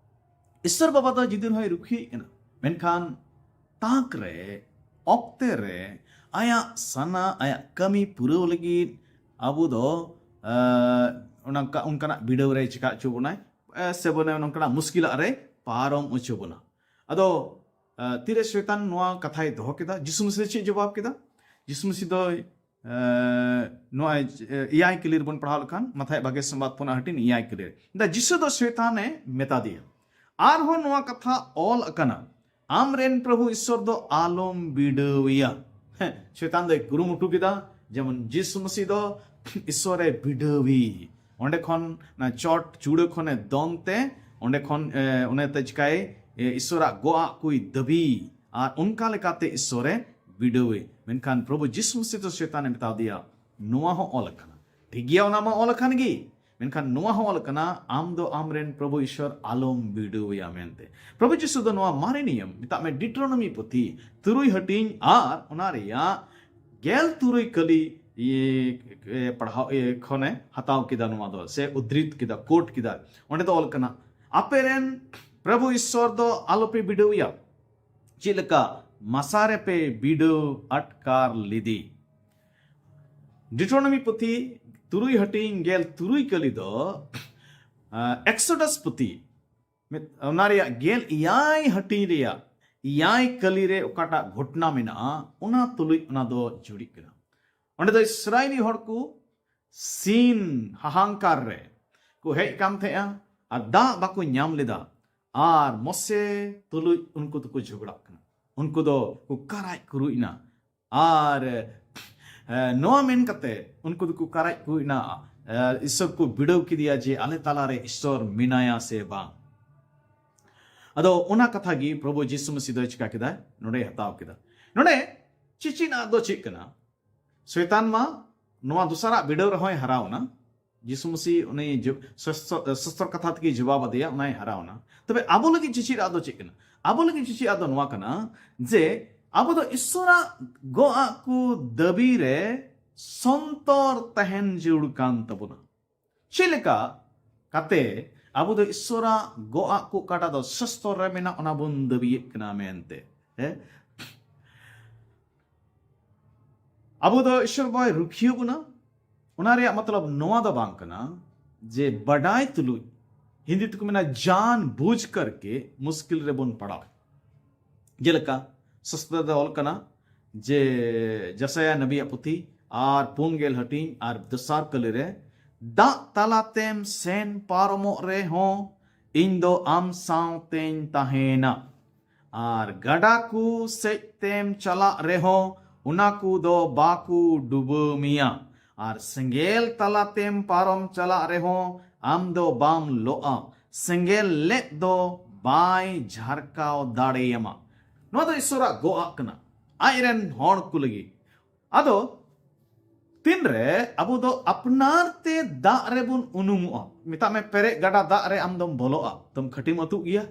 ᱤᱥᱥᱚᱨ ᱵᱟᱵᱟ ᱫᱚ ᱡᱩᱫᱤ ᱦᱚᱸᱭ ᱨᱩᱠᱷᱤᱭᱟᱹᱜ ᱠᱟᱱᱟ, ᱢᱮᱱᱠᱷᱟᱱ ᱛᱟᱠ ᱨᱮ, ᱚᱠᱛᱮ ᱨᱮ, ᱟᱭᱟᱜ ᱥᱟᱱᱟ, ᱟᱭᱟᱜ ᱠᱟᱹᱢᱤ ᱯᱩᱨᱟᱹᱣ ᱞᱟᱹᱜᱤᱫ ᱟᱵᱚ ᱫᱚ ᱮ, ᱚᱱᱟ ᱚᱱᱠᱟ- ᱚᱱᱠᱟᱱᱟᱜ ᱵᱤᱰᱟᱹᱣ ᱨᱮ ᱪᱮᱠᱟ ᱦᱚᱪᱚ ᱵᱚᱱᱟᱭ, ᱮ, ᱥᱮ ᱵᱚᱱᱮ ᱱᱚᱝᱠᱟᱱᱟᱜ ᱢᱩᱥᱠᱤᱞᱟᱜ ᱨᱮ ᱯᱟᱨᱚᱢ ᱦᱚᱪᱚ ᱵᱚᱱᱟ᱾ ᱟᱫᱚ ᱮ, ᱛᱤᱨᱮ ᱥᱚᱭᱛᱟᱱ ᱱᱚᱣᱟ ᱠᱟᱛᱷᱟᱭ ᱫᱚᱦᱚ ᱠᱮᱫᱟ, ᱡᱤᱥᱩ ᱢᱟᱹᱥᱤ ᱫᱚ ᱪᱮᱫ ᱡᱚᱵᱟᱵ ᱠᱮᱫᱟ? ᱡᱤᱥᱩ ᱢᱟᱹᱥᱤ ᱫᱚ ᱮ, ᱱᱚᱣᱟ ᱮ, ᱮᱭᱟᱭ ᱠᱟᱹᱞᱤ ᱨᱮᱵᱚᱱ ᱯᱟᱲᱦᱟᱣ ᱞᱮᱠᱷᱟᱱ, ᱢᱟᱛᱷᱟᱭ ᱵᱟᱜᱮ ᱥᱚᱢᱵᱟᱫ ᱯᱩᱱᱟᱜ ᱦᱟᱹᱴᱤᱧ ᱮᱭᱟᱭ ᱠᱟᱹᱞᱤ ᱨᱮ, ᱫᱟ ᱡᱤᱥᱩ ᱫᱚ ᱥᱚᱭᱛᱟᱱᱮ ᱢᱮᱛᱟ ᱫᱮᱭᱟ, "ᱟᱨᱦᱚᱸ ᱱᱚᱣᱟ ᱠᱟᱛᱷᱟ ᱚᱞ ᱟᱠᱟᱱᱟ, 'ᱟᱢᱨᱮᱱ ᱯᱨᱚᱵᱷᱩ ᱤᱥᱥᱚᱨ ᱫᱚ ᱟᱞᱚᱢ ᱵᱤᱰᱟᱹᱣᱮᱭᱟ.'" ᱦᱮᱸ, ᱥᱚᱭᱛᱟᱱ ᱫᱚᱭ ᱠᱩᱨᱩᱢᱩᱴᱩ ᱠᱮᱫᱟ, ᱡᱮᱢᱚᱱ ᱡᱤᱥᱩ ᱢᱟᱹᱥᱤ ᱫᱚ ᱤᱥᱥᱚᱨᱮ ᱵᱤᱰᱟᱹᱣᱮ᱾ ᱚᱸᱰᱮ ᱠᱷᱚᱱ, ᱚᱱᱟ ᱪᱚᱴ ᱪᱩᱲᱟᱹ ᱠᱷᱚᱱᱮ ᱫᱚᱱ ᱛᱮ, ᱚᱸᱰᱮ ᱠᱷᱚᱱ ᱮ, ᱚᱱᱮ ᱛᱮ ᱪᱤᱠᱟᱭ ᱮ, ᱤᱥᱥᱚᱨᱟᱜ ᱜᱚᱜ ᱟᱜ ᱠᱚᱭ ᱫᱟᱹᱵᱤ, ᱟᱨ ᱚᱱᱠᱟ ᱞᱮᱠᱟᱛᱮ ᱤᱥᱥᱚᱨᱮ ᱵᱤᱰᱟᱹᱣᱮ᱾ ᱢᱮᱱᱠᱷᱟᱱ ᱯᱨᱚᱵᱷᱩ ᱡᱤᱥᱩ ᱢᱟᱹᱥᱤ ᱫᱚ ᱥᱚᱭᱛᱟᱱᱮ ᱢᱮᱛᱟ ᱫᱮᱭᱟ, "ᱱᱚᱣᱟ ᱦᱚᱸ ᱚᱞ ᱟᱠᱟᱱᱟ᱾ ᱴᱷᱤᱠ ᱜᱮᱭᱟ, ᱚᱱᱟ ᱢᱟ ᱚᱞ ᱟᱠᱟᱱ ᱜᱮ, ᱢᱮᱱᱠᱷᱟᱱ ᱱᱚᱣᱟ ᱦᱚᱸ ᱚᱞ ᱟᱠᱟᱱᱟ, 'ᱟᱢ ᱫᱚ ᱟᱢᱨᱮᱱ ᱯᱨᱚᱵᱷᱩ ᱤᱥᱥᱚᱨ ᱟᱞᱚᱢ ᱵᱤᱰᱟᱹᱣᱮᱭᱟ' ᱢᱮᱱᱛᱮ᱾" ᱯᱨᱚᱵᱷᱩ ᱡᱤᱥᱩ ᱫᱚ ᱱᱚᱣᱟ ᱢᱟᱨᱮ ᱱᱤᱭᱚᱢ, ᱢᱮᱛᱟᱜ ᱢᱮ ᱰᱤᱴᱨᱳᱱᱚᱢᱤ ᱯᱩᱛᱷᱤ ᱛᱩᱨᱩᱭ ᱦᱟᱹᱴᱤᱧ ᱟᱨ ᱚᱱᱟ ᱨᱮᱭᱟᱜ ᱜᱮᱞ ᱛᱩᱨᱩᱭ ᱠᱟᱹᱞᱤ ᱤᱭᱟᱹ, ᱮ, ᱯᱟᱲᱦᱟᱣ, ᱤᱭᱟᱹ, ᱠᱷᱚᱱᱮ ᱦᱟᱛᱟᱣ ᱠᱮᱫᱟ ᱱᱚᱣᱟ ᱫᱚ, ᱥᱮ ᱩᱫᱽᱫᱷᱨᱤᱛ ᱠᱮᱫᱟ, ᱠᱳᱴ ᱠᱮᱫᱟ᱾ ᱚᱸᱰᱮ ᱫᱚ ᱚᱞ ᱠᱟᱱᱟ, "ᱟᱯᱮ ᱨᱮᱱ ᱯᱨᱚᱵᱷᱩ ᱤᱥᱥᱚᱨ ᱫᱚ ᱟᱞᱚᱯᱮ ᱵᱤᱰᱟᱹᱣᱮᱭᱟ᱾" ᱪᱮᱫ ᱞᱮᱠᱟ ᱢᱟᱥᱟ ᱨᱮᱯᱮ ᱵᱤᱰᱟᱹᱣ ᱟᱴᱠᱟᱨ ᱞᱮᱫᱮ᱾ ᱰᱤᱴᱨᱳᱱᱚᱢᱤ ᱯᱩᱛᱷᱤ ᱛᱩᱨᱩᱭ ᱦᱟᱹᱴᱤᱧ ᱜᱮᱞ ᱛᱩᱨᱩᱭ ᱠᱟᱹᱞᱤ ᱫᱚ, ᱟᱸ, ᱮᱠᱥᱳᱰᱟᱥ ᱯᱩᱛᱷᱤ, ᱢᱤᱫ, ᱚᱱᱟ ᱨᱮᱭᱟᱜ ᱜᱮᱞ ᱮᱭᱟᱭ ᱦᱟᱹᱴᱤᱧ ᱨᱮᱭᱟᱜ ᱮᱭᱟᱭ ᱠᱟᱹᱞᱤ ᱨᱮ ᱚᱠᱟᱴᱟᱜ ᱜᱷᱚᱴᱱᱟ ᱢᱮᱱᱟᱜᱼᱟ, ᱚᱱᱟ ᱛᱩᱞᱩᱡ ᱚᱱᱟ ᱫᱚ ᱡᱩᱲᱤᱜ ᱠᱟᱱᱟ᱾ ᱚᱸᱰᱮ ᱫᱚ ᱤᱥᱨᱟᱭᱮᱞᱤ ᱦᱚᱲ ᱠᱚ ᱥᱤᱱ ᱦᱟᱦᱟᱝᱠᱟᱨ ᱨᱮ ᱠᱚ ᱦᱮᱡ ᱠᱟᱱ ᱛᱟᱦᱮᱸᱜᱼᱟ ᱟᱨ ᱫᱟᱜ ᱵᱟᱠᱚ ᱧᱟᱢ ᱞᱮᱫᱟ, ᱟᱨ ᱢᱚᱥᱮ ᱛᱩᱞᱩᱡ ᱩᱱᱠᱩ ᱫᱚᱠᱚ ᱡᱷᱚᱜᱽᱲᱟᱜ ᱠᱟᱱᱟ᱾ ᱩᱱᱠᱩ ᱫᱚ ᱠᱚ ᱠᱟᱨᱟᱡ ᱠᱩᱨᱩᱡ ᱮᱱᱟ᱾ ᱟᱨ, ᱮ, ᱱᱚᱣᱟ ᱢᱮᱱ ᱠᱟᱛᱮ ᱩᱱᱠᱩ ᱫᱚᱠᱚ ᱠᱟᱨᱟᱡ ᱠᱩᱨᱩᱡ ᱮᱱᱟ, ᱤᱥᱚᱨ ᱠᱚ ᱵᱤᱰᱟᱹᱣ ᱠᱮᱫᱮᱭᱟ ᱡᱮ ᱟᱞᱮ ᱛᱟᱞᱟᱨᱮ ᱤᱥᱚᱨ ᱢᱮᱱᱟᱭᱟ ᱥᱮ ᱵᱟᱝ᱾ ᱟᱫᱚ ᱚᱱᱟ ᱠᱟᱛᱷᱟ ᱜᱮ ᱯᱨᱚᱵᱷᱩ ᱡᱤᱥᱩ ᱢᱟᱹᱥᱤ ᱫᱚᱭ ᱪᱤᱠᱟ ᱠᱮᱫᱟ? ᱱᱚᱰᱮᱭ ᱦᱟᱛᱟᱣ ᱠᱮᱫᱟ᱾ ᱱᱚᱰᱮ ᱪᱮᱪᱮᱫ ᱟᱜ ᱫᱚ ᱪᱮᱫ ᱠᱟᱱᱟ? ᱥᱚᱭᱛᱟᱱ ᱢᱟ ᱱᱚᱣᱟ ᱫᱚᱥᱟᱨᱟᱜ ᱵᱤᱰᱟᱹᱣ ᱨᱮᱦᱚᱸᱭ ᱦᱟᱨᱟᱣ ᱮᱱᱟ᱾ ᱡᱤᱥᱩ ᱢᱟᱹᱥᱤ ᱩᱱᱤ ᱡᱚ- ᱥᱚᱥᱛᱚ- ᱥᱚᱥᱛᱚᱨ ᱠᱟᱛᱷᱟ ᱛᱮᱜᱮ ᱡᱚᱵᱟᱵ ᱟᱫᱮᱭᱟ, ᱚᱱᱟᱭ ᱦᱟᱨᱟᱣ ᱮᱱᱟ᱾ ᱛᱚᱵᱮ ᱟᱵᱚ ᱞᱟᱹᱜᱤᱫ ᱪᱮᱪᱮᱫ ᱟᱜ ᱫᱚ ᱪᱮᱫ ᱠᱟᱱᱟ? ᱟᱵᱚ ᱞᱟᱹᱜᱤᱫ ᱪᱮᱪᱮᱫ ᱟᱜ ᱫᱚ ᱱᱚᱣᱟ ᱠᱟᱱᱟ ᱡᱮ ᱟᱵᱚ ᱫᱚ ᱤᱥᱚᱨᱟᱜ ᱜᱚᱜ ᱟᱜ ᱠᱚ ᱫᱟᱹᱵᱤ ᱨᱮ ᱥᱚᱱᱛᱚᱨ ᱛᱟᱦᱮᱱ ᱡᱟᱹᱨᱩᱲ ᱠᱟᱱ ᱛᱟᱵᱚᱱᱟ᱾ ᱪᱮᱫ ᱞᱮᱠᱟ ᱠᱟᱛᱮ ᱟᱵᱚ ᱫᱚ ᱤᱥᱚᱨᱟᱜ ᱜᱚᱜ ᱟᱜ ᱠᱚ ᱚᱠᱟᱴᱟᱜ ᱫᱚ ᱥᱚᱥᱛᱚᱨ ᱨᱮ ᱢᱮᱱᱟᱜ, ᱚᱱᱟ ᱵᱚᱱ ᱫᱟᱹᱵᱤᱭᱮᱫ ᱠᱟᱱᱟ ᱢᱮᱱᱛᱮ? ᱦᱮᱸ? ᱟᱵᱚ ᱫᱚ ᱤᱥᱚᱨ ᱵᱟᱵᱟᱭ ᱨᱩᱠᱷᱤᱭᱟᱹ ᱵᱚᱱᱟ᱾ ᱚᱱᱟ ᱨᱮᱭᱟᱜ ᱢᱚᱛᱞᱚᱵ ᱱᱚᱣᱟ ᱫᱚ ᱵᱟᱝ ᱠᱟᱱᱟ ᱡᱮ ᱵᱟᱰᱟᱭ ᱛᱩᱞᱩᱡ, ᱦᱤᱱᱫᱤ ᱛᱮᱠᱚ ᱢᱮᱱᱟ ᱡᱟᱱ ᱵᱩᱡᱽ ᱠᱟᱨᱠᱮ ᱢᱩᱥᱠᱤᱞ ᱨᱮᱵᱚᱱ ᱯᱟᱲᱟᱣ᱾ ᱡᱮᱞᱮᱠᱟ ᱥᱚᱥᱛᱚᱨ ᱨᱮ ᱚᱞ ᱠᱟᱱᱟ ᱡᱮ ᱡᱟᱥᱟᱭᱟ ᱱᱟᱵᱤᱭᱟᱜ ᱯᱩᱛᱷᱤ ᱟᱨ ᱯᱩᱱ ᱜᱮᱞ ᱦᱟᱹᱴᱤᱧ ᱟᱨ ᱫᱚᱥᱟᱨ ᱠᱟᱹᱞᱤ ᱨᱮ, ᱫᱟᱜ ᱛᱟᱞᱟᱛᱮᱢ ᱥᱮᱱ ᱯᱟᱨᱚᱢᱚᱜ ᱨᱮᱦᱚᱸ ᱤᱧ ᱫᱚ ᱟᱢ ᱥᱟᱶᱛᱮᱧ ᱛᱟᱦᱮᱱᱟ᱾ ᱟᱨ ᱜᱟᱰᱟ ᱠᱚ ᱥᱮᱫ ᱛᱮᱢ ᱪᱟᱞᱟᱜ ᱨᱮᱦᱚᱸ ᱚᱱᱟ ᱠᱚ ᱫᱚ ᱵᱟᱠᱚ ᱰᱩᱵᱟᱹ ᱢᱮᱭᱟ᱾ ᱟᱨ ᱥᱮᱸᱜᱮᱞ ᱛᱟᱞᱟᱛᱮᱢ ᱯᱟᱨᱚᱢ ᱪᱟᱞᱟᱜ ᱨᱮᱦᱚᱸ ᱟᱢ ᱫᱚ ᱵᱟᱢ ᱞᱚᱜᱼᱟ᱾ ᱥᱮᱸᱜᱮᱞ ᱞᱮᱫ ᱫᱚ ᱵᱟᱭ ᱡᱷᱟᱨᱠᱟᱣ ᱫᱟᱲᱮᱭᱟᱢᱟ᱾ ᱱᱚᱣᱟ ᱫᱚ ᱤᱥᱚᱨᱟᱜ ᱜᱚᱜ ᱟᱜ ᱠᱟᱱᱟ ᱟᱡ ᱨᱮᱱ ᱦᱚᱲ ᱠᱚ ᱞᱟᱹᱜᱤᱫ᱾ ᱟᱫᱚ ᱛᱤᱱᱨᱮ ᱟᱵᱚ ᱫᱚ ᱟᱯᱱᱟᱨ ᱛᱮ ᱫᱟᱜ ᱨᱮᱵᱚᱱ ᱩᱱᱩᱢᱚᱜᱼᱟ, ᱢᱮᱛᱟᱜ ᱢᱮ ᱯᱮᱨᱮᱡ ᱜᱟᱰᱟ ᱫᱟᱜ ᱨᱮ ᱟᱢ ᱫᱚᱢ ᱵᱚᱞᱚᱜᱼᱟ, ᱛᱚᱢ ᱠᱷᱟᱹᱴᱤᱢ ᱟᱹᱛᱩᱜ ᱜᱮᱭᱟ᱾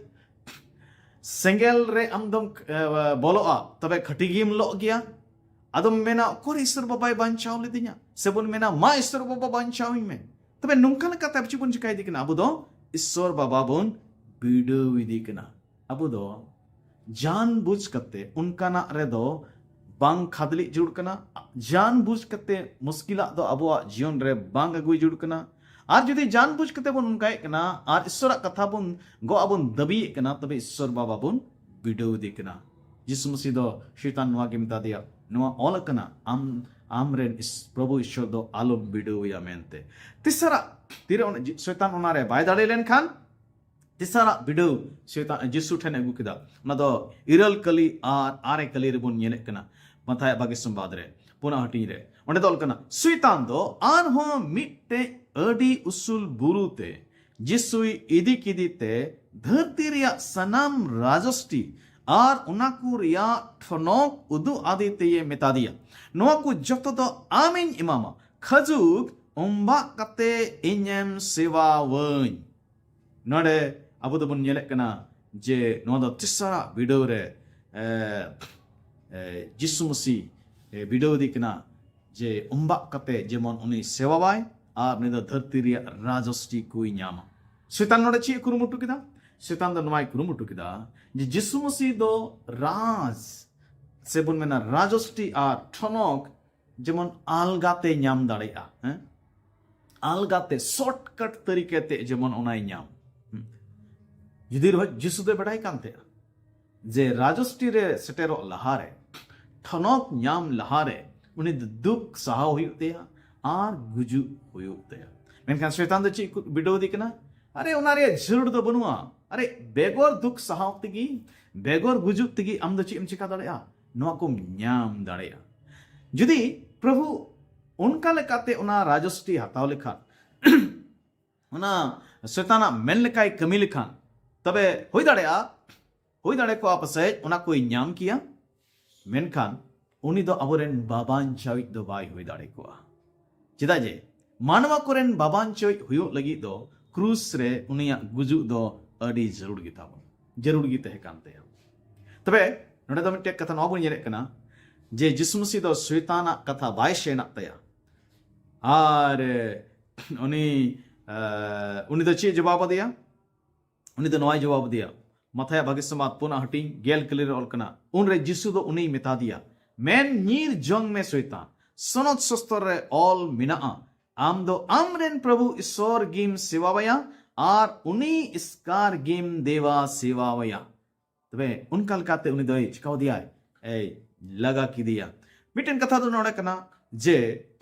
ᱥᱮᱸᱜᱮᱞ ᱨᱮ ᱟᱢ ᱫᱚᱢ, ᱮ, ᱵᱚᱞᱚᱜᱼᱟ, ᱛᱚᱵᱮ ᱠᱷᱟᱹᱴᱤ ᱜᱮᱢ ᱞᱚᱜ ᱜᱮᱭᱟ᱾ ᱟᱫᱚᱢ ᱢᱮᱱᱟ, "ᱚᱠᱚᱨ ᱤᱥᱚᱨ ᱵᱟᱵᱟᱭ ᱵᱟᱧᱪᱟᱣ ᱞᱤᱫᱤᱧᱟ?" ᱥᱮᱵᱚᱱ ᱢᱮᱱᱟ, "ᱢᱟ ᱤᱥᱚᱨ ᱵᱟᱵᱟ ᱵᱟᱧᱪᱟᱣᱤᱧ ᱢᱮ᱾" ᱛᱚᱵᱮ ᱱᱚᱝᱠᱟ ᱞᱮᱠᱟᱛᱮ ᱟᱵᱚ ᱪᱮᱫ ᱵᱚᱱ ᱪᱤᱠᱟᱹᱭ ᱤᱫᱤ ᱠᱟᱱᱟ? ᱟᱵᱚ ᱫᱚ ᱤᱥᱚᱨ ᱵᱟᱵᱟ ᱵᱚᱱ ᱵᱤᱰᱟᱹᱣ ᱤᱫᱤ ᱠᱟᱱᱟ᱾ ᱟᱵᱚ ᱫᱚ ᱡᱟᱱ ᱵᱩᱡᱽ ᱠᱟᱛᱮ ᱚᱱᱠᱟᱱᱟᱜ ᱨᱮᱫᱚ ᱵᱟᱝ ᱠᱷᱟᱫᱽᱞᱤ ᱡᱟᱹᱨᱩᱲ ᱠᱟᱱᱟ᱾ ᱡᱟᱱ ᱵᱩᱡᱽ ᱠᱟᱛᱮ ᱢᱩᱥᱠᱤᱞᱟᱜ ᱫᱚ ᱟᱵᱚᱣᱟᱜ ᱡᱤᱭᱚᱱ ᱨᱮ ᱵᱟᱝ ᱟᱹᱜᱩᱭ ᱡᱟᱹᱨᱩᱲ ᱠᱟᱱᱟ᱾ ᱟᱨ ᱡᱩᱫᱤ ᱡᱟᱱ ᱵᱩᱡᱽ ᱠᱟᱛᱮ ᱵᱚᱱ ᱚᱱᱠᱟᱭᱮᱫ ᱠᱟᱱᱟ ᱟᱨ ᱤᱥᱚᱨᱟᱜ ᱠᱟᱛᱷᱟ ᱵᱚᱱ ᱜᱚᱜ ᱟᱵᱚᱱ ᱫᱟᱹᱵᱤᱭᱮᱫ ᱠᱟᱱᱟ, ᱛᱚᱵᱮ ᱤᱥᱚᱨ ᱵᱟᱵᱟ ᱵᱚᱱ ᱵᱤᱰᱟᱹᱣ ᱤᱫᱤ ᱠᱟᱱᱟ᱾ ᱡᱤᱥᱩ ᱢᱟᱹᱥᱤ ᱫᱚ ᱥᱚᱭᱛᱟᱱ ᱱᱚᱣᱟ ᱜᱮ ᱢᱮᱛᱟ ᱫᱮᱭᱟ, "ᱱᱚᱣᱟ ᱚᱞ ᱟᱠᱟᱱᱟ, ᱟᱢ, ᱟᱢ ᱨᱮᱱ ᱤᱥ-, ᱯᱨᱚᱵᱷᱩ ᱤᱥᱚᱨ ᱫᱚ ᱟᱞᱚᱢ ᱵᱤᱰᱟᱹᱣ ᱮᱭᱟ" ᱢᱮᱱᱛᱮ᱾ ᱛᱮᱥᱟᱨᱟᱜ, ᱛᱤᱨᱮ ᱚᱱᱟ ᱡᱤ-, ᱥᱚᱭᱛᱟᱱ ᱚᱱᱟ ᱨᱮ ᱵᱟᱭ ᱫᱟᱲᱮ ᱞᱮᱱᱠᱷᱟᱱ, ᱛᱮᱥᱟᱨᱟᱜ ᱵᱤᱰᱟᱹᱣ ᱥᱚᱭᱛᱟᱱ ᱡᱤᱥᱩ ᱴᱷᱮᱱ ᱟᱹᱜᱩ ᱠᱮᱫᱟ᱾ ᱚᱱᱟ ᱫᱚ ᱤᱨᱟᱹᱞ ᱠᱟᱹᱞᱤ ᱟᱨ ᱟᱨᱮ ᱠᱟᱹᱞᱤ ᱨᱮᱵᱚᱱ ᱧᱮᱞᱮᱫ ᱠᱟᱱᱟ, ᱢᱟᱛᱷᱟᱭᱟᱜ ᱵᱟᱜᱮ ᱥᱚᱢᱵᱟᱫ ᱨᱮ᱾ ᱚᱱᱟ ᱦᱟᱹᱴᱤᱧ ᱨᱮ ᱚᱸᱰᱮ ᱫᱚ ᱚᱞ ᱠᱟᱱᱟ, ᱥᱚᱭᱛᱟᱱ ᱫᱚ ᱟᱨᱦᱚᱸ ᱢᱤᱫᱴᱮᱡ ᱟᱹᱰᱤ ᱩᱥᱩᱞ ᱵᱩᱨᱩ ᱛᱮ ᱡᱤᱥᱩᱭ ᱤᱫᱤ ᱠᱮᱫᱮ ᱛᱮ ᱫᱷᱟᱹᱨᱛᱤ ᱨᱮᱭᱟᱜ ᱥᱟᱱᱟᱢ ᱨᱟᱡᱚᱥᱴᱤ ᱟᱨ ᱚᱱᱟ ᱠᱚ ᱨᱮᱭᱟᱜ ᱴᱷᱚᱱᱚᱠ ᱩᱫᱩᱜ ᱟᱫᱮ ᱛᱮᱭᱮ ᱢᱮᱛᱟ ᱫᱮᱭᱟ, ᱱᱚᱣᱟ ᱠᱚ ᱡᱚᱛᱚ ᱫᱚ ᱟᱢᱤᱧ ᱮᱢᱟᱢᱟ, ᱠᱷᱟᱡᱩᱠ ᱚᱢᱵᱟᱜ ᱠᱟᱛᱮ ᱤᱧᱮᱢ ᱥᱮᱵᱟᱣᱟᱹᱧ᱾ ᱱᱚᱰᱮ ᱟᱵᱚ ᱫᱚᱵᱚᱱ ᱧᱮᱞᱮᱫ ᱠᱟᱱᱟ ᱡᱮ ᱱᱚᱣᱟ ᱫᱚ ᱛᱮᱥᱟᱨᱟᱜ ᱵᱤᱰᱟᱹᱣ ᱨᱮ, ᱮ, ᱮ, ᱡᱤᱥᱩ ᱢᱟᱹᱥᱤ, ᱮ, ᱵᱤᱰᱟᱹᱣ ᱤᱫᱤ ᱠᱟᱱᱟ ᱡᱮ ᱚᱢᱵᱟᱜ ᱠᱟᱛᱮ ᱡᱮᱢᱚᱱ ᱩᱱᱤ ᱥᱮᱵᱟᱣᱟᱭ ᱟᱨ ᱩᱱᱤ ᱫᱚ ᱫᱷᱟᱹᱨᱛᱤ ᱨᱮᱭᱟᱜ ᱨᱟᱡᱚᱥᱴᱤ ᱠᱚᱭ ᱧᱟᱢᱟ᱾ ᱥᱚᱭᱛᱟᱱ ᱱᱚᱰᱮ ᱪᱮᱫ ᱮ ᱠᱩᱨᱩᱢᱩᱴᱩ ᱠᱮᱫᱟ? ᱥᱚᱭᱛᱟᱱ ᱫᱚ ᱱᱚᱣᱟᱭ ᱠᱩᱨᱩᱢᱩᱴᱩ ᱠᱮᱫᱟ ᱡᱮ ᱡᱤᱥᱩ ᱢᱟᱹᱥᱤ ᱫᱚ ᱨᱟᱡᱽ, ᱥᱮᱵᱚᱱ ᱢᱮᱱᱟ ᱨᱟᱡᱚᱥᱴᱤ ᱟᱨ ᱴᱷᱚᱱᱚᱠ ᱡᱮᱢᱚᱱ ᱟᱞᱜᱟᱛᱮ ᱧᱟᱢ ᱫᱟᱲᱮᱭᱟᱜᱼᱟ, ᱦᱮᱸ? ᱟᱞᱜᱟᱛᱮ, ᱥᱚᱨᱴᱠᱟᱴ ᱛᱟᱹᱨᱤᱠᱟᱛᱮ ᱡᱮᱢᱚᱱ ᱚᱱᱟᱭ ᱧᱟᱢ᱾ ᱦᱩᱸ᱾ ᱡᱩᱫᱤ ᱨᱮᱦᱚᱸ ᱡᱤᱥᱩ ᱫᱚᱭ ᱵᱟᱰᱟᱭ ᱠᱟᱱ ᱛᱟᱦᱮᱸᱜᱼᱟ ᱡᱮ ᱨᱟᱡᱚᱥᱴᱤ ᱨᱮ ᱥᱮᱴᱮᱨᱚᱜ ᱞᱟᱦᱟᱨᱮ, ᱴᱷᱚᱱᱚᱠ ᱧᱟᱢ ᱞᱟᱦᱟᱨᱮ ᱩᱱᱤ ᱫᱚ ᱫᱩᱠ ᱥᱟᱦᱟᱣ ᱦᱩᱭᱩᱜ ᱛᱟᱭᱟ ᱟᱨ ᱜᱩᱡᱩᱜ ᱦᱩᱭᱩᱜ ᱛᱟᱭᱟ᱾ ᱢᱮᱱᱠᱷᱟᱱ ᱥᱚᱭᱛᱟᱱ ᱫᱚ ᱪᱮᱫ ᱠᱚ ᱵᱤᱰᱟᱹᱣ ᱮᱫᱮ ᱠᱟᱱᱟ? ᱟᱨᱮ, ᱚᱱᱟ ᱨᱮᱭᱟᱜ ᱡᱟᱹᱨᱩᱲ ᱫᱚ ᱵᱟᱹᱱᱩᱜᱼᱟ᱾ ᱟᱨᱮ, ᱵᱮᱜᱚᱨ ᱫᱩᱠ ᱥᱟᱦᱟᱣ ᱛᱮᱜᱮ, ᱵᱮᱜᱚᱨ ᱜᱩᱡᱩᱜ ᱛᱮᱜᱮ ᱟᱢ ᱫᱚ ᱪᱮᱫ ᱮᱢ ᱪᱮᱠᱟ ᱫᱟᱲᱮᱭᱟᱜᱼᱟ? ᱱᱚᱣᱟ ᱠᱚᱢ ᱧᱟᱢ ᱫᱟᱲᱮᱭᱟᱜᱼᱟ᱾ ᱡᱩᱫᱤ ᱯᱨᱚᱵᱷᱩ ᱚᱱᱠᱟ ᱞᱮᱠᱟᱛᱮ ᱚᱱᱟ ᱨᱟᱡᱚᱥᱴᱤ ᱦᱟᱛᱟᱣ ᱞᱮᱠᱷᱟᱱ, ᱚᱱᱟ ᱥᱚᱭᱛᱟᱱᱟᱜ ᱢᱮᱱ ᱞᱮᱠᱟᱭ ᱠᱟᱹᱢᱤ ᱞᱮᱠᱷᱟᱱ, ᱛᱚᱵᱮ ᱦᱩᱭ ᱫᱟᱲᱮᱭᱟᱜᱼᱟ, ᱦᱩᱭ ᱫᱟᱲᱮ ᱠᱚᱜᱼᱟ ᱯᱟᱥᱮᱡ ᱚᱱᱟ ᱠᱚᱭ ᱧᱟᱢ ᱠᱮᱭᱟ᱾ ᱢᱮᱱᱠᱷᱟᱱ ᱩᱱᱤ ᱫᱚ ᱟᱵᱚᱨᱮᱱ ᱵᱟᱵᱟᱧᱪᱟᱣᱤᱡ ᱫᱚ ᱵᱟᱭ ᱦᱩᱭ ᱫᱟᱲᱮ ᱠᱚᱜᱼᱟ᱾ ᱪᱮᱫᱟᱜ ᱡᱮ ᱢᱟᱱᱣᱟ ᱠᱚᱨᱮᱱ ᱵᱟᱵᱟᱧᱪᱟᱣᱤᱡ ᱦᱩᱭᱩᱜ ᱞᱟᱹᱜᱤᱫ ᱫᱚ ᱠᱨᱩᱥ ᱨᱮ ᱩᱱᱤᱭᱟᱜ ᱜᱩᱡᱩᱜ ᱫᱚ ᱟᱹᱰᱤ ᱡᱟᱹᱨᱩᱲ ᱜᱮᱛᱟ ᱵᱚᱱ, ᱡᱟᱹᱨᱩᱲ ᱜᱮ ᱛᱟᱦᱮᱸ ᱠᱟᱱ ᱛᱟᱭᱟ᱾ ᱛᱚᱵᱮ ᱱᱚᱰᱮ ᱫᱚ ᱢᱤᱫᱴᱮᱡ ᱠᱟᱛᱷᱟ ᱱᱚᱣᱟ ᱵᱚᱱ ᱧᱮᱞᱮᱫ ᱠᱟᱱᱟ ᱡᱮ ᱡᱤᱥᱩ ᱢᱟᱹᱥᱤ ᱫᱚ ᱥᱚᱭᱛᱟᱱᱟᱜ ᱠᱟᱛᱷᱟ ᱵᱟᱭ ᱥᱮᱱᱟᱜ ᱛᱟᱭᱟ᱾ ᱟᱨ, ᱮ, ᱩᱱᱤ, ᱮ, ᱩᱱᱤ ᱫᱚ ᱪᱮᱫ ᱡᱚᱵᱟᱵ ᱟᱫᱮᱭᱟ? ᱩᱱᱤ ᱫᱚ ᱱᱚᱣᱟᱭ ᱡᱚᱵᱟᱵ ᱟᱫᱮᱭᱟ, ᱢᱟᱛᱷᱟᱭᱟᱜ ᱵᱷᱟᱜᱮ ᱥᱚᱢᱟᱫ ᱯᱩᱱᱟᱜ ᱦᱟᱹᱴᱤᱧ ᱜᱮᱞ ᱠᱟᱹᱞᱤ ᱨᱮ ᱚᱞ ᱠᱟᱱᱟ, ᱩᱱᱨᱮ ᱡᱤᱥᱩ ᱫᱚ ᱩᱱᱤᱭ ᱢᱮᱛᱟ ᱫᱮᱭᱟ, ᱢᱮᱱ ᱧᱤᱨ ᱡᱚᱝ ᱢᱮ ᱥᱚᱭᱛᱟᱱ, ᱥᱚᱱᱚᱛ ᱥᱚᱥᱛᱚᱨ ᱨᱮ ᱚᱞ ᱢᱮᱱᱟᱜᱼᱟ, ᱟᱢ ᱫᱚ ᱟᱢᱨᱮᱱ ᱯᱨᱚᱵᱷᱩ ᱤᱥᱚᱨ ᱜᱮᱢ ᱥᱮᱵᱟᱣᱟᱭᱟ ᱟᱨ ᱩᱱᱤ ᱮᱥᱠᱟᱨ ᱜᱮᱢ ᱫᱮᱵᱟ ᱥᱮᱵᱟᱣᱟᱭᱟ᱾ ᱛᱚᱵᱮ ᱚᱱᱠᱟ ᱞᱮᱠᱟᱛᱮ ᱩᱱᱤ ᱫᱚᱭ ᱪᱤᱠᱟᱹᱣ ᱫᱮᱭᱟᱭ? ᱮᱭ, ᱞᱟᱜᱟ ᱠᱮᱫᱮᱭᱟ᱾ ᱢᱤᱫᱴᱮᱱ ᱠᱟᱛᱷᱟ ᱫᱚ ᱱᱚᱰᱮ ᱠᱟᱱᱟ ᱡᱮ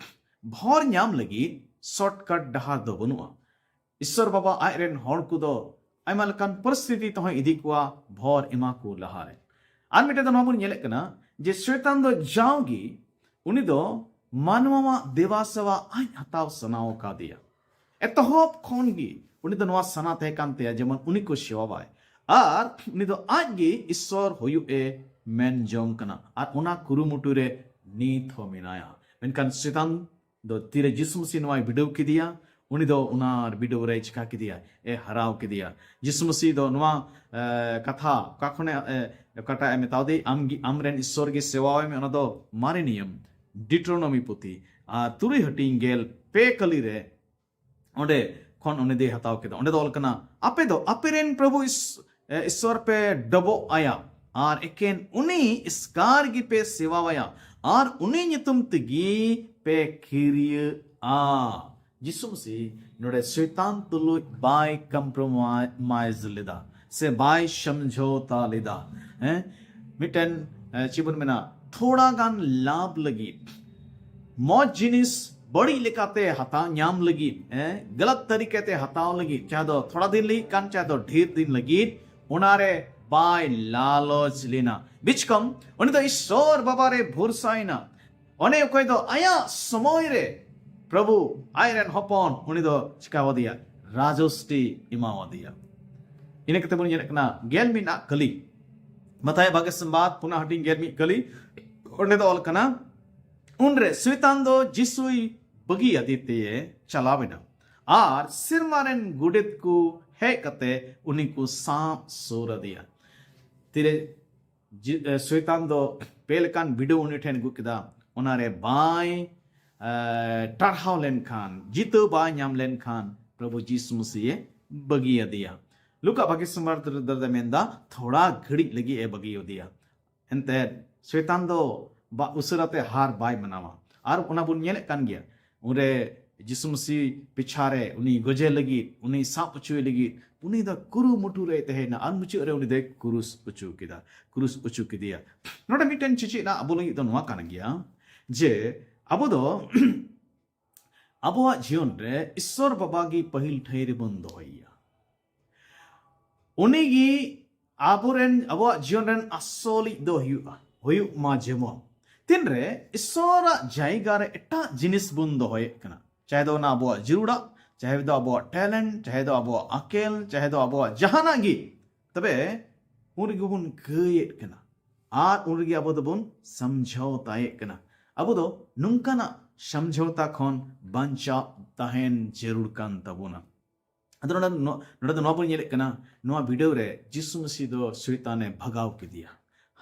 ᱵᱷᱚᱨ ᱧᱟᱢ ᱞᱟᱹᱜᱤᱫ ᱥᱚᱨᱴᱠᱟᱴ ᱰᱟᱦᱟᱨ ᱫᱚ ᱵᱟᱹᱱᱩᱜᱼᱟ᱾ ᱤᱥᱥᱚᱨ ᱵᱟᱵᱟ ᱟᱡ ᱨᱮᱱ ᱦᱚᱲ ᱠᱚᱫᱚ ᱟᱭᱢᱟ ᱞᱮᱠᱟᱱ ᱯᱚᱨᱤᱥᱛᱷᱤᱛᱤ ᱛᱮᱦᱚᱸᱭ ᱤᱫᱤ ᱠᱚᱣᱟ ᱵᱷᱚᱨ ᱮᱢᱟ ᱠᱚ ᱞᱟᱦᱟᱨᱮ᱾ ᱟᱨ ᱢᱤᱫᱴᱮᱱ ᱫᱚ ᱱᱚᱣᱟ ᱵᱚᱱ ᱧᱮᱞᱮᱫ ᱠᱟᱱᱟ ᱡᱮ ᱥᱚᱭᱛᱟᱱ ᱫᱚ ᱡᱟᱣᱜᱮ ᱩᱱᱤ ᱫᱚ ᱢᱟᱱᱣᱟᱣᱟᱜ ᱫᱮᱵᱟ ᱥᱮᱵᱟ ᱟᱡ ᱦᱟᱛᱟᱣ ᱥᱟᱱᱟᱣ ᱟᱠᱟᱫᱮᱭᱟ᱾ ᱮᱛᱚᱦᱚᱵ ᱠᱷᱚᱱ ᱜᱮ ᱩᱱᱤ ᱫᱚ ᱱᱚᱣᱟ ᱥᱟᱱᱟ ᱛᱟᱦᱮᱸ ᱠᱟᱱ ᱛᱟᱭᱟ, ᱡᱮᱢᱚᱱ ᱩᱱᱤ ᱠᱚ ᱥᱮᱵᱟᱣᱟᱭ᱾ ᱟᱨ ᱩᱱᱤ ᱫᱚ ᱟᱡ ᱜᱮ ᱤᱥᱥᱚᱨ ᱦᱩᱭᱩᱜ ᱮ ᱢᱮᱱ ᱡᱚᱝ ᱠᱟᱱᱟ᱾ ᱟᱨ ᱚᱱᱟ ᱠᱩᱨᱩᱢᱩᱴᱩ ᱨᱮ ᱱᱤᱛ ᱦᱚᱸ ᱢᱮᱱᱟᱭᱟ᱾ ᱢᱮᱱᱠᱷᱟᱱ ᱥᱮᱛᱟᱱ ᱫᱚ ᱛᱤᱨᱮ ᱡᱤᱥᱩ ᱢᱟᱹᱥᱤ ᱱᱚᱣᱟᱭ ᱵᱤᱰᱟᱹᱣ ᱠᱮᱫᱮᱭᱟ, ᱩᱱᱤ ᱫᱚ ᱚᱱᱟ ᱵᱤᱰᱟᱹᱣ ᱨᱮᱭ ᱪᱤᱠᱟ ᱠᱮᱫᱮᱭᱟ? ᱮ ᱦᱟᱨᱟᱣ ᱠᱮᱫᱮᱭᱟ᱾ ᱡᱤᱥᱩ ᱢᱟᱹᱥᱤ ᱫᱚ ᱱᱚᱣᱟ, ᱮ, ᱠᱟᱛᱷᱟ ᱚᱠᱟ ᱠᱷᱚᱱᱮ, ᱮ, ᱚᱠᱟᱴᱟᱜ ᱮ ᱢᱮᱛᱟᱣ ᱫᱮ, "ᱟᱢ ᱜᱮ, ᱟᱢᱨᱮᱱ ᱤᱥᱥᱚᱨ ᱜᱮ ᱥᱮᱵᱟᱣᱟᱭ ᱢᱮ", ᱚᱱᱟ ᱫᱚ ᱢᱟᱨᱮ ᱱᱤᱭᱚᱢ, ᱰᱤᱴᱨᱳᱱᱚᱢᱤ ᱯᱩᱛᱷᱤ, ᱟᱨ ᱛᱩᱨᱩᱭ ᱦᱟᱹᱴᱤᱧ ᱜᱮᱞ ᱯᱮ ᱠᱟᱹᱞᱤ ᱨᱮ ᱚᱸᱰᱮ ᱠᱷᱚᱱ ᱩᱱᱤ ᱫᱚᱭ ᱦᱟᱛᱟᱣ ᱠᱮᱫᱟ᱾ ᱚᱸᱰᱮ ᱫᱚ ᱚᱞ ᱠᱟᱱᱟ, "ᱟᱯᱮ ᱫᱚ ᱟᱯᱮᱨᱮᱱ ᱯᱨᱚᱵᱷᱩ ᱤᱥ-, ᱮ, ᱤᱥᱥᱚᱨ ᱯᱮ ᱰᱚᱵᱚᱜ ᱟᱭᱟ, ᱟᱨ ᱮᱠᱮᱱ ᱩᱱᱤ ᱮᱥᱠᱟᱨ ᱜᱮᱯᱮ ᱥᱮᱵᱟᱣᱟᱭᱟ, ᱟᱨ ᱩᱱᱤ ᱧᱩᱛᱩᱢ ᱛᱮᱜᱮ ᱯᱮ ᱠᱤᱨᱤᱭᱟᱹᱜᱼᱟ᱾" ᱡᱤᱥᱩ ᱢᱟᱹᱥᱤ ᱱᱚᱰᱮ ᱥᱚᱭᱛᱟᱱ ᱛᱩᱞᱩᱡ ᱵᱟᱭ ᱠᱚᱢᱯᱨᱳᱢᱟᱭᱤᱡᱽ ᱞᱮᱫᱟ ᱥᱮ ᱵᱟᱭ ᱥᱚᱢᱡᱷᱚᱛᱟ ᱞᱮᱫᱟ᱾ ᱦᱮᱸ, ᱢᱤᱫᱴᱮᱱ, ᱮ, ᱪᱮᱫ ᱵᱚᱱ ᱢᱮᱱᱟ, ᱛᱷᱚᱲᱟ ᱜᱟᱱ ᱞᱟᱵᱷ ᱞᱟᱹᱜᱤᱫ, ᱢᱚᱡᱽ ᱡᱤᱱᱤᱥ ᱵᱟᱹᱲᱤᱡ ᱞᱮᱠᱟᱛᱮ ᱦᱟᱛᱟᱣ ᱧᱟᱢ ᱞᱟᱹᱜᱤᱫ, ᱦᱮᱸ, ᱜᱟᱞᱟᱛ ᱛᱟᱹᱨᱤᱠᱟ ᱛᱮ ᱦᱟᱛᱟᱣ ᱞᱟᱹᱜᱤᱫ, ᱪᱟᱦᱮ ᱫᱚ ᱛᱷᱚᱲᱟ ᱫᱤᱱ ᱞᱟᱹᱜᱤᱫ ᱠᱟᱱ, ᱪᱟᱦᱮ ᱫᱚ ᱰᱷᱮᱨ ᱫᱤᱱ ᱞᱟᱹᱜᱤᱫ, ᱚᱱᱟᱨᱮ ᱵᱟᱭ ᱞᱟᱞᱚᱪ ᱞᱮᱱᱟ᱾ ᱵᱤᱪᱠᱚᱢ ᱩᱱᱤ ᱫᱚ ᱤᱥᱥᱚᱨ ᱵᱟᱵᱟ ᱨᱮ ᱵᱷᱚᱨᱥᱟᱭᱮᱱᱟ᱾ ᱚᱱᱮ ᱚᱠᱚᱭ ᱫᱚ ᱟᱭᱟᱜ ᱥᱚᱢᱚᱭ ᱨᱮ ᱯᱨᱚᱵᱷᱩ ᱟᱡᱨᱮᱱ ᱦᱚᱯᱚᱱ ᱩᱱᱤ ᱫᱚ ᱪᱤᱠᱟᱣᱟᱫᱮᱭᱟ? ᱨᱟᱡᱚᱥᱴᱤ ᱮᱢᱟᱣᱟᱫᱮᱭᱟ᱾ ᱤᱱᱟᱹ ᱠᱟᱛᱮ ᱵᱚᱱ ᱧᱮᱞᱮᱫ ᱠᱟᱱᱟ ᱜᱮᱞ ᱢᱤᱫ ᱟᱜ ᱠᱟᱹᱞᱤ, ᱢᱟᱛᱷᱟᱭ ᱵᱟᱜᱮ ᱥᱚᱢᱵᱟᱫ ᱯᱩᱱᱟ ᱦᱟᱹᱴᱤᱧ ᱜᱮᱞ ᱢᱤᱫ ᱠᱟᱹᱞᱤ, ᱚᱸᱰᱮ ᱫᱚ ᱚᱞ ᱠᱟᱱᱟ, ᱩᱱᱨᱮ ᱥᱚᱭᱛᱟᱱ ᱫᱚ ᱡᱤᱥᱩᱭ ᱵᱟᱹᱜᱤ ᱟᱫᱮ ᱛᱮᱭᱮ ᱪᱟᱞᱟᱣ ᱮᱱᱟ, ᱟᱨ ᱥᱮᱨᱢᱟ ᱨᱮᱱ ᱜᱚᱰᱮᱛ ᱠᱚ ᱦᱮᱡ ᱠᱟᱛᱮ ᱩᱱᱤ ᱠᱚ ᱥᱟᱵ ᱥᱩᱨ ᱟᱫᱮᱭᱟ᱾ ᱛᱤᱨᱮ ᱡᱤ-, ᱮ, ᱥᱚᱭᱛᱟᱱ ᱫᱚ ᱯᱮ ᱞᱮᱠᱟᱱ ᱵᱤᱰᱟᱹᱣ ᱩᱱᱤ ᱴᱷᱮᱱ ᱟᱹᱜᱩ ᱠᱮᱫᱟ, ᱚᱱᱟᱨᱮ ᱵᱟᱭ, ᱮ, ᱴᱟᱨᱦᱟᱣ ᱞᱮᱱᱠᱷᱟᱱ, ᱡᱤᱛᱟᱹᱣ ᱵᱟᱭ ᱧᱟᱢ ᱞᱮᱱᱠᱷᱟᱱ ᱯᱨᱚᱵᱷᱩ ᱡᱤᱥᱩ ᱢᱟᱹᱥᱤᱭᱮ ᱵᱟᱹᱜᱤ ᱟᱫᱮᱭᱟ᱾ ᱞᱩᱠᱟ ᱵᱷᱟᱜᱮ ᱥᱚᱢᱵᱟᱨ ᱨᱮᱫᱚ ᱢᱮᱱᱫᱟ ᱛᱷᱚᱲᱟ ᱜᱷᱟᱹᱲᱤᱡ ᱞᱟᱹᱜᱤᱫ ᱮ ᱵᱟᱹᱜᱤ ᱟᱫᱮᱭᱟ᱾ ᱮᱱᱛᱮ ᱥᱚᱭᱛᱟᱱ ᱫᱚ ᱵᱟ-, ᱩᱥᱟᱹᱨᱟ ᱛᱮ ᱦᱟᱨ ᱵᱟᱭ ᱢᱟᱱᱟᱣᱟ᱾ ᱟᱨ ᱚᱱᱟ ᱵᱚᱱ ᱧᱮᱞᱮᱫ ᱠᱟᱱ ᱜᱮᱭᱟ, ᱩᱱᱨᱮ ᱡᱤᱥᱩ ᱢᱟᱹᱥᱤ ᱯᱤᱪᱷᱟ ᱨᱮ ᱩᱱᱤ ᱜᱚᱡᱮ ᱞᱟᱹᱜᱤᱫ, ᱩᱱᱤ ᱥᱟᱵ ᱦᱚᱪᱚᱭᱮ ᱞᱟᱹᱜᱤᱫ ᱩᱱᱤ ᱫᱚ ᱠᱩᱨᱩᱢᱩᱴᱩ ᱨᱮᱭ ᱛᱟᱦᱮᱸᱭᱮᱱᱟ ᱟᱨ ᱢᱩᱪᱟᱹᱫ ᱨᱮ ᱩᱱᱤ ᱫᱚᱭ ᱠᱩᱨᱩᱥ ᱦᱚᱪᱚ ᱠᱮᱫᱟ, ᱠᱩᱨᱩᱥ ᱦᱚᱪᱚ ᱠᱮᱫᱮᱭᱟ᱾ ᱱᱚᱰᱮ ᱢᱤᱫᱴᱮᱱ ᱪᱮᱪᱮᱫ ᱨᱮᱱᱟᱜ ᱟᱵᱚ ᱞᱟᱹᱜᱤᱫ ᱫᱚ ᱱᱚᱣᱟ ᱠᱟᱱ ᱜᱮᱭᱟ ᱡᱮ ᱟᱵᱚ ᱫᱚ ᱟᱵᱚᱣᱟᱜ ᱡᱤᱭᱚᱱ ᱨᱮ ᱤᱥᱥᱚᱨ ᱵᱟᱵᱟ ᱜᱮ ᱯᱟᱹᱦᱤᱞ ᱴᱷᱟᱹᱭ ᱨᱮᱵᱚᱱ ᱫᱚᱦᱚᱭᱮᱭᱟ᱾ ᱩᱱᱤ ᱜᱮ ᱟᱵᱚᱨᱮᱱ, ᱟᱵᱚᱣᱟᱜ ᱡᱤᱭᱚᱱ ᱨᱮᱱ ᱟᱥᱚᱞᱤᱡ ᱫᱚ ᱦᱩᱭᱩᱜᱼᱟ, ᱦᱩᱭᱩᱜ ᱢᱟ ᱡᱮᱢᱚᱱ᱾ ᱛᱤᱱᱨᱮ ᱤᱥᱚᱨᱟᱜ ᱡᱟᱭᱜᱟ ᱨᱮ ᱮᱴᱟᱜ ᱡᱤᱱᱤᱥ ᱵᱚᱱ ᱫᱚᱦᱚᱭᱮᱫ ᱠᱟᱱᱟ, ᱪᱟᱦᱮ ᱫᱚ ᱚᱱᱟ ᱟᱵᱚᱣᱟᱜ ᱡᱟᱹᱨᱩᱲᱟᱜ, ᱪᱟᱦᱮ ᱫᱚ ᱟᱵᱚᱣᱟᱜ ᱴᱮᱞᱮᱱᱴ, ᱪᱟᱦᱮ ᱫᱚ ᱟᱵᱚᱣᱟᱜ ᱟᱠᱮᱞ, ᱪᱟᱦᱮ ᱫᱚ ᱟᱵᱚᱣᱟᱜ ᱡᱟᱦᱟᱱᱟᱜ ᱜᱮ, ᱛᱚᱵᱮ ᱩᱱ ᱨᱮᱜᱮ ᱵᱚᱱ ᱠᱟᱹᱭᱮᱫ ᱠᱟᱱᱟ ᱟᱨ ᱩᱱ ᱨᱮᱜᱮ ᱟᱵᱚ ᱫᱚᱵᱚᱱ ᱥᱟᱢᱡᱷᱟᱣᱛᱟᱭᱮᱫ ᱠᱟᱱᱟ᱾ ᱟᱵᱚ ᱫᱚ ᱱᱚᱝᱠᱟᱱᱟᱜ ᱥᱟᱢᱡᱷᱟᱣᱛᱟ ᱠᱷᱚᱱ ᱵᱟᱧᱪᱟᱣ ᱛᱟᱦᱮᱱ ᱡᱟᱹᱨᱩᱲ ᱠᱟᱱ ᱛᱟᱵᱚᱱᱟ᱾ ᱟᱫᱚ ᱱᱚᱰᱮ ᱱᱚ-, ᱱᱚᱰᱮ ᱫᱚ ᱱᱚᱣᱟ ᱵᱚᱱ ᱧᱮᱞᱮᱫ ᱠᱟᱱᱟ, ᱱᱚᱣᱟ ᱵᱤᱰᱟᱹᱣ ᱨᱮ ᱡᱤᱥᱩ ᱢᱟᱹᱥᱤ ᱫᱚ ᱥᱚᱭᱛᱟᱱᱮ ᱵᱷᱟᱜᱟᱣ ᱠᱮᱫᱮᱭᱟ,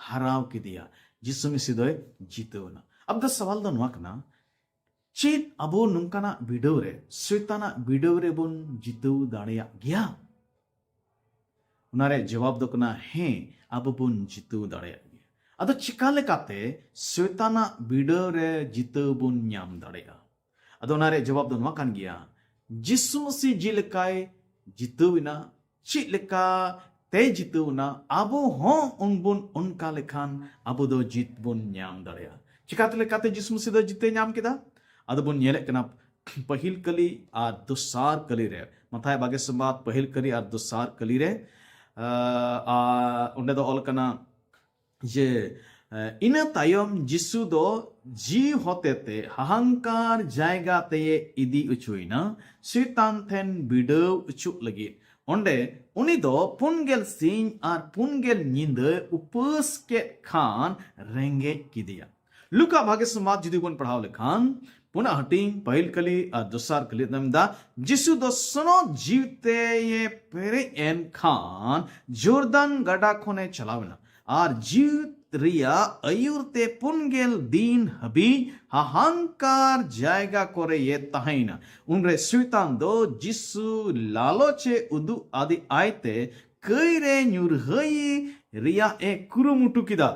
ᱦᱟᱨᱟᱣ ᱠᱮᱫᱮᱭᱟ, ᱡᱤᱥᱩ ᱢᱟᱹᱥᱤ ᱫᱚᱭ ᱡᱤᱛᱟᱹᱣ ᱮᱱᱟ᱾ ᱟᱵᱚ ᱫᱚ ᱥᱟᱣᱟᱞ ᱫᱚ ᱱᱚᱣᱟ ᱠᱟᱱᱟ, ᱪᱮᱫ ᱟᱵᱚ ᱱᱚᱝᱠᱟᱱᱟᱜ ᱵᱤᱰᱟᱹᱣ ᱨᱮ, ᱥᱚᱭᱛᱟᱱᱟᱜ ᱵᱤᱰᱟᱹᱣ ᱨᱮᱵᱚᱱ ᱡᱤᱛᱟᱹᱣ ᱫᱟᱲᱮᱭᱟᱜ ᱜᱮᱭᱟ? ᱚᱱᱟ ᱨᱮᱭᱟᱜ ᱡᱚᱵᱟᱵ ᱫᱚ ᱠᱟᱱᱟ, ᱦᱮᱸ, ᱟᱵᱚ ᱵᱚᱱ ᱡᱤᱛᱟᱹᱣ ᱫᱟᱲᱮᱭᱟᱜ ᱜᱮᱭᱟ᱾ ᱟᱫᱚ ᱪᱮᱠᱟ ᱞᱮᱠᱟᱛᱮ ᱥᱚᱭᱛᱟᱱᱟᱜ ᱵᱤᱰᱟᱹᱣ ᱨᱮ ᱡᱤᱛᱟᱹᱣ ᱵᱚᱱ ᱧᱟᱢ ᱫᱟᱲᱮᱭᱟᱜᱼᱟ? ᱟᱫᱚ ᱚᱱᱟ ᱨᱮᱭᱟᱜ ᱡᱚᱵᱟᱵ ᱫᱚ ᱱᱚᱣᱟ ᱠᱟᱱ ᱜᱮᱭᱟ, ᱡᱤᱥᱩ ᱢᱟᱹᱥᱤ ᱡᱮᱞᱮᱠᱟᱭ ᱡᱤᱛᱟᱹᱣ ᱮᱱᱟ, ᱪᱮᱫ ᱞᱮᱠᱟ ᱛᱮᱭ ᱡᱤᱛᱟᱹᱣ ᱮᱱᱟ, ᱟᱵᱚ ᱦᱚᱸ ᱩᱱᱵᱚᱱ ᱚᱱᱠᱟ ᱞᱮᱠᱷᱟᱱ ᱟᱵᱚ ᱫᱚ ᱡᱤᱛ ᱵᱚᱱ ᱧᱟᱢ ᱫᱟᱲᱮᱭᱟᱜᱼᱟ᱾ ᱪᱤᱠᱟᱹᱛᱮ ᱞᱮᱠᱟᱛᱮ ᱡᱤᱥᱩ ᱢᱟᱹᱥᱤ ᱫᱚ ᱡᱤᱛᱟᱹᱣ ᱧᱟᱢ ᱠᱮᱫᱟ? ᱟᱫᱚ ᱵᱚᱱ ᱧᱮᱞᱮᱫ ᱠᱟᱱᱟ ᱯᱟᱹᱦᱤᱞ ᱠᱟᱹᱞᱤ ᱟᱨ ᱫᱚᱥᱟᱨ ᱠᱟᱹᱞᱤ ᱨᱮ, ᱢᱟᱛᱷᱟᱭ ᱵᱟᱜᱮ ᱥᱚᱢᱵᱟᱫ ᱯᱟᱹᱦᱤᱞ ᱠᱟᱹᱞᱤ ᱟᱨ ᱫᱚᱥᱟᱨ ᱠᱟᱹᱞᱤ ᱨᱮ, ᱟᱸ, ᱟᱨ ᱚᱸᱰᱮ ᱫᱚ ᱚᱞ ᱠᱟᱱᱟ ᱡᱮ, ᱟᱸ, ᱤᱱᱟᱹ ᱛᱟᱭᱚᱢ ᱡᱤᱥᱩ ᱫᱚ ᱡᱤᱣᱤ ᱦᱚᱛᱮᱛᱮ ᱦᱟᱦᱟᱝᱠᱟᱨ ᱡᱟᱭᱜᱟ ᱛᱮᱭ ᱤᱫᱤ ᱚᱪᱚᱭᱮᱱᱟ ᱥᱚᱭᱛᱟᱱ ᱴᱷᱮᱱ ᱵᱤᱰᱟᱹᱣ ᱚᱪᱚᱜ ᱞᱟᱹᱜᱤᱫ᱾ ᱚᱸᱰᱮ ᱩᱱᱤ ᱫᱚ ᱯᱩᱱ ᱜᱮᱞ ᱥᱤᱧ ᱟᱨ ᱯᱩᱱ ᱜᱮᱞ ᱧᱤᱫᱟᱹ ᱩᱯᱟᱹᱥ ᱠᱮᱫ ᱠᱷᱟᱱ ᱨᱮᱸᱜᱮᱡ ᱠᱮᱫᱮᱭᱟ᱾ ᱞᱩᱠᱟ ᱵᱷᱟᱜᱮ ᱥᱚᱢᱵᱟᱫ ᱡᱩᱫᱤ ᱵᱚᱱ ᱯᱟᱲᱦᱟᱣ ᱞᱮᱠᱷᱟᱱ, ᱯᱩᱱᱟᱜ ᱦᱟᱹᱴᱤᱧ ᱯᱟᱹᱦᱤᱞ ᱠᱟᱹᱞᱤ ᱟᱨ ᱫᱚᱥᱟᱨ ᱠᱟᱹᱞᱤ ᱨᱮ ᱢᱮᱱᱫᱟ, ᱡᱤᱥᱩ ᱫᱚ ᱥᱚᱱᱚᱛ ᱡᱤᱣᱤ ᱛᱮᱭᱮ ᱯᱮᱨᱮᱡ ᱮᱱ ᱠᱷᱟᱱ ᱡᱚᱨᱫᱟᱱ ᱜᱟᱰᱟ ᱠᱷᱚᱱᱮ ᱪᱟᱞᱟᱣ ᱮᱱᱟ ᱟᱨ ᱡᱤᱣᱤ ᱨᱮᱭᱟᱜ ᱟᱹᱭᱩᱨ ᱛᱮ ᱯᱩᱱ ᱜᱮᱞ ᱫᱤᱱ ᱦᱟᱹᱵᱤᱡ ᱦᱟᱦᱟᱝᱠᱟᱨ ᱡᱟᱭᱜᱟ ᱠᱚᱨᱮᱭᱮ ᱛᱟᱦᱮᱸᱭᱮᱱᱟ᱾ ᱩᱱᱨᱮ ᱥᱚᱭᱛᱟᱱ ᱫᱚ ᱡᱤᱥᱩ ᱞᱟᱞᱚᱪᱮ ᱩᱫᱩᱜ ᱟᱫᱮ ᱟᱭᱛᱮ ᱠᱟᱹᱭ ᱨᱮ ᱧᱩᱨᱦᱟᱹᱭ ᱨᱮᱭᱟᱜ ᱮ ᱠᱩᱨᱩᱢᱩᱴᱩ ᱠᱮᱫᱟ᱾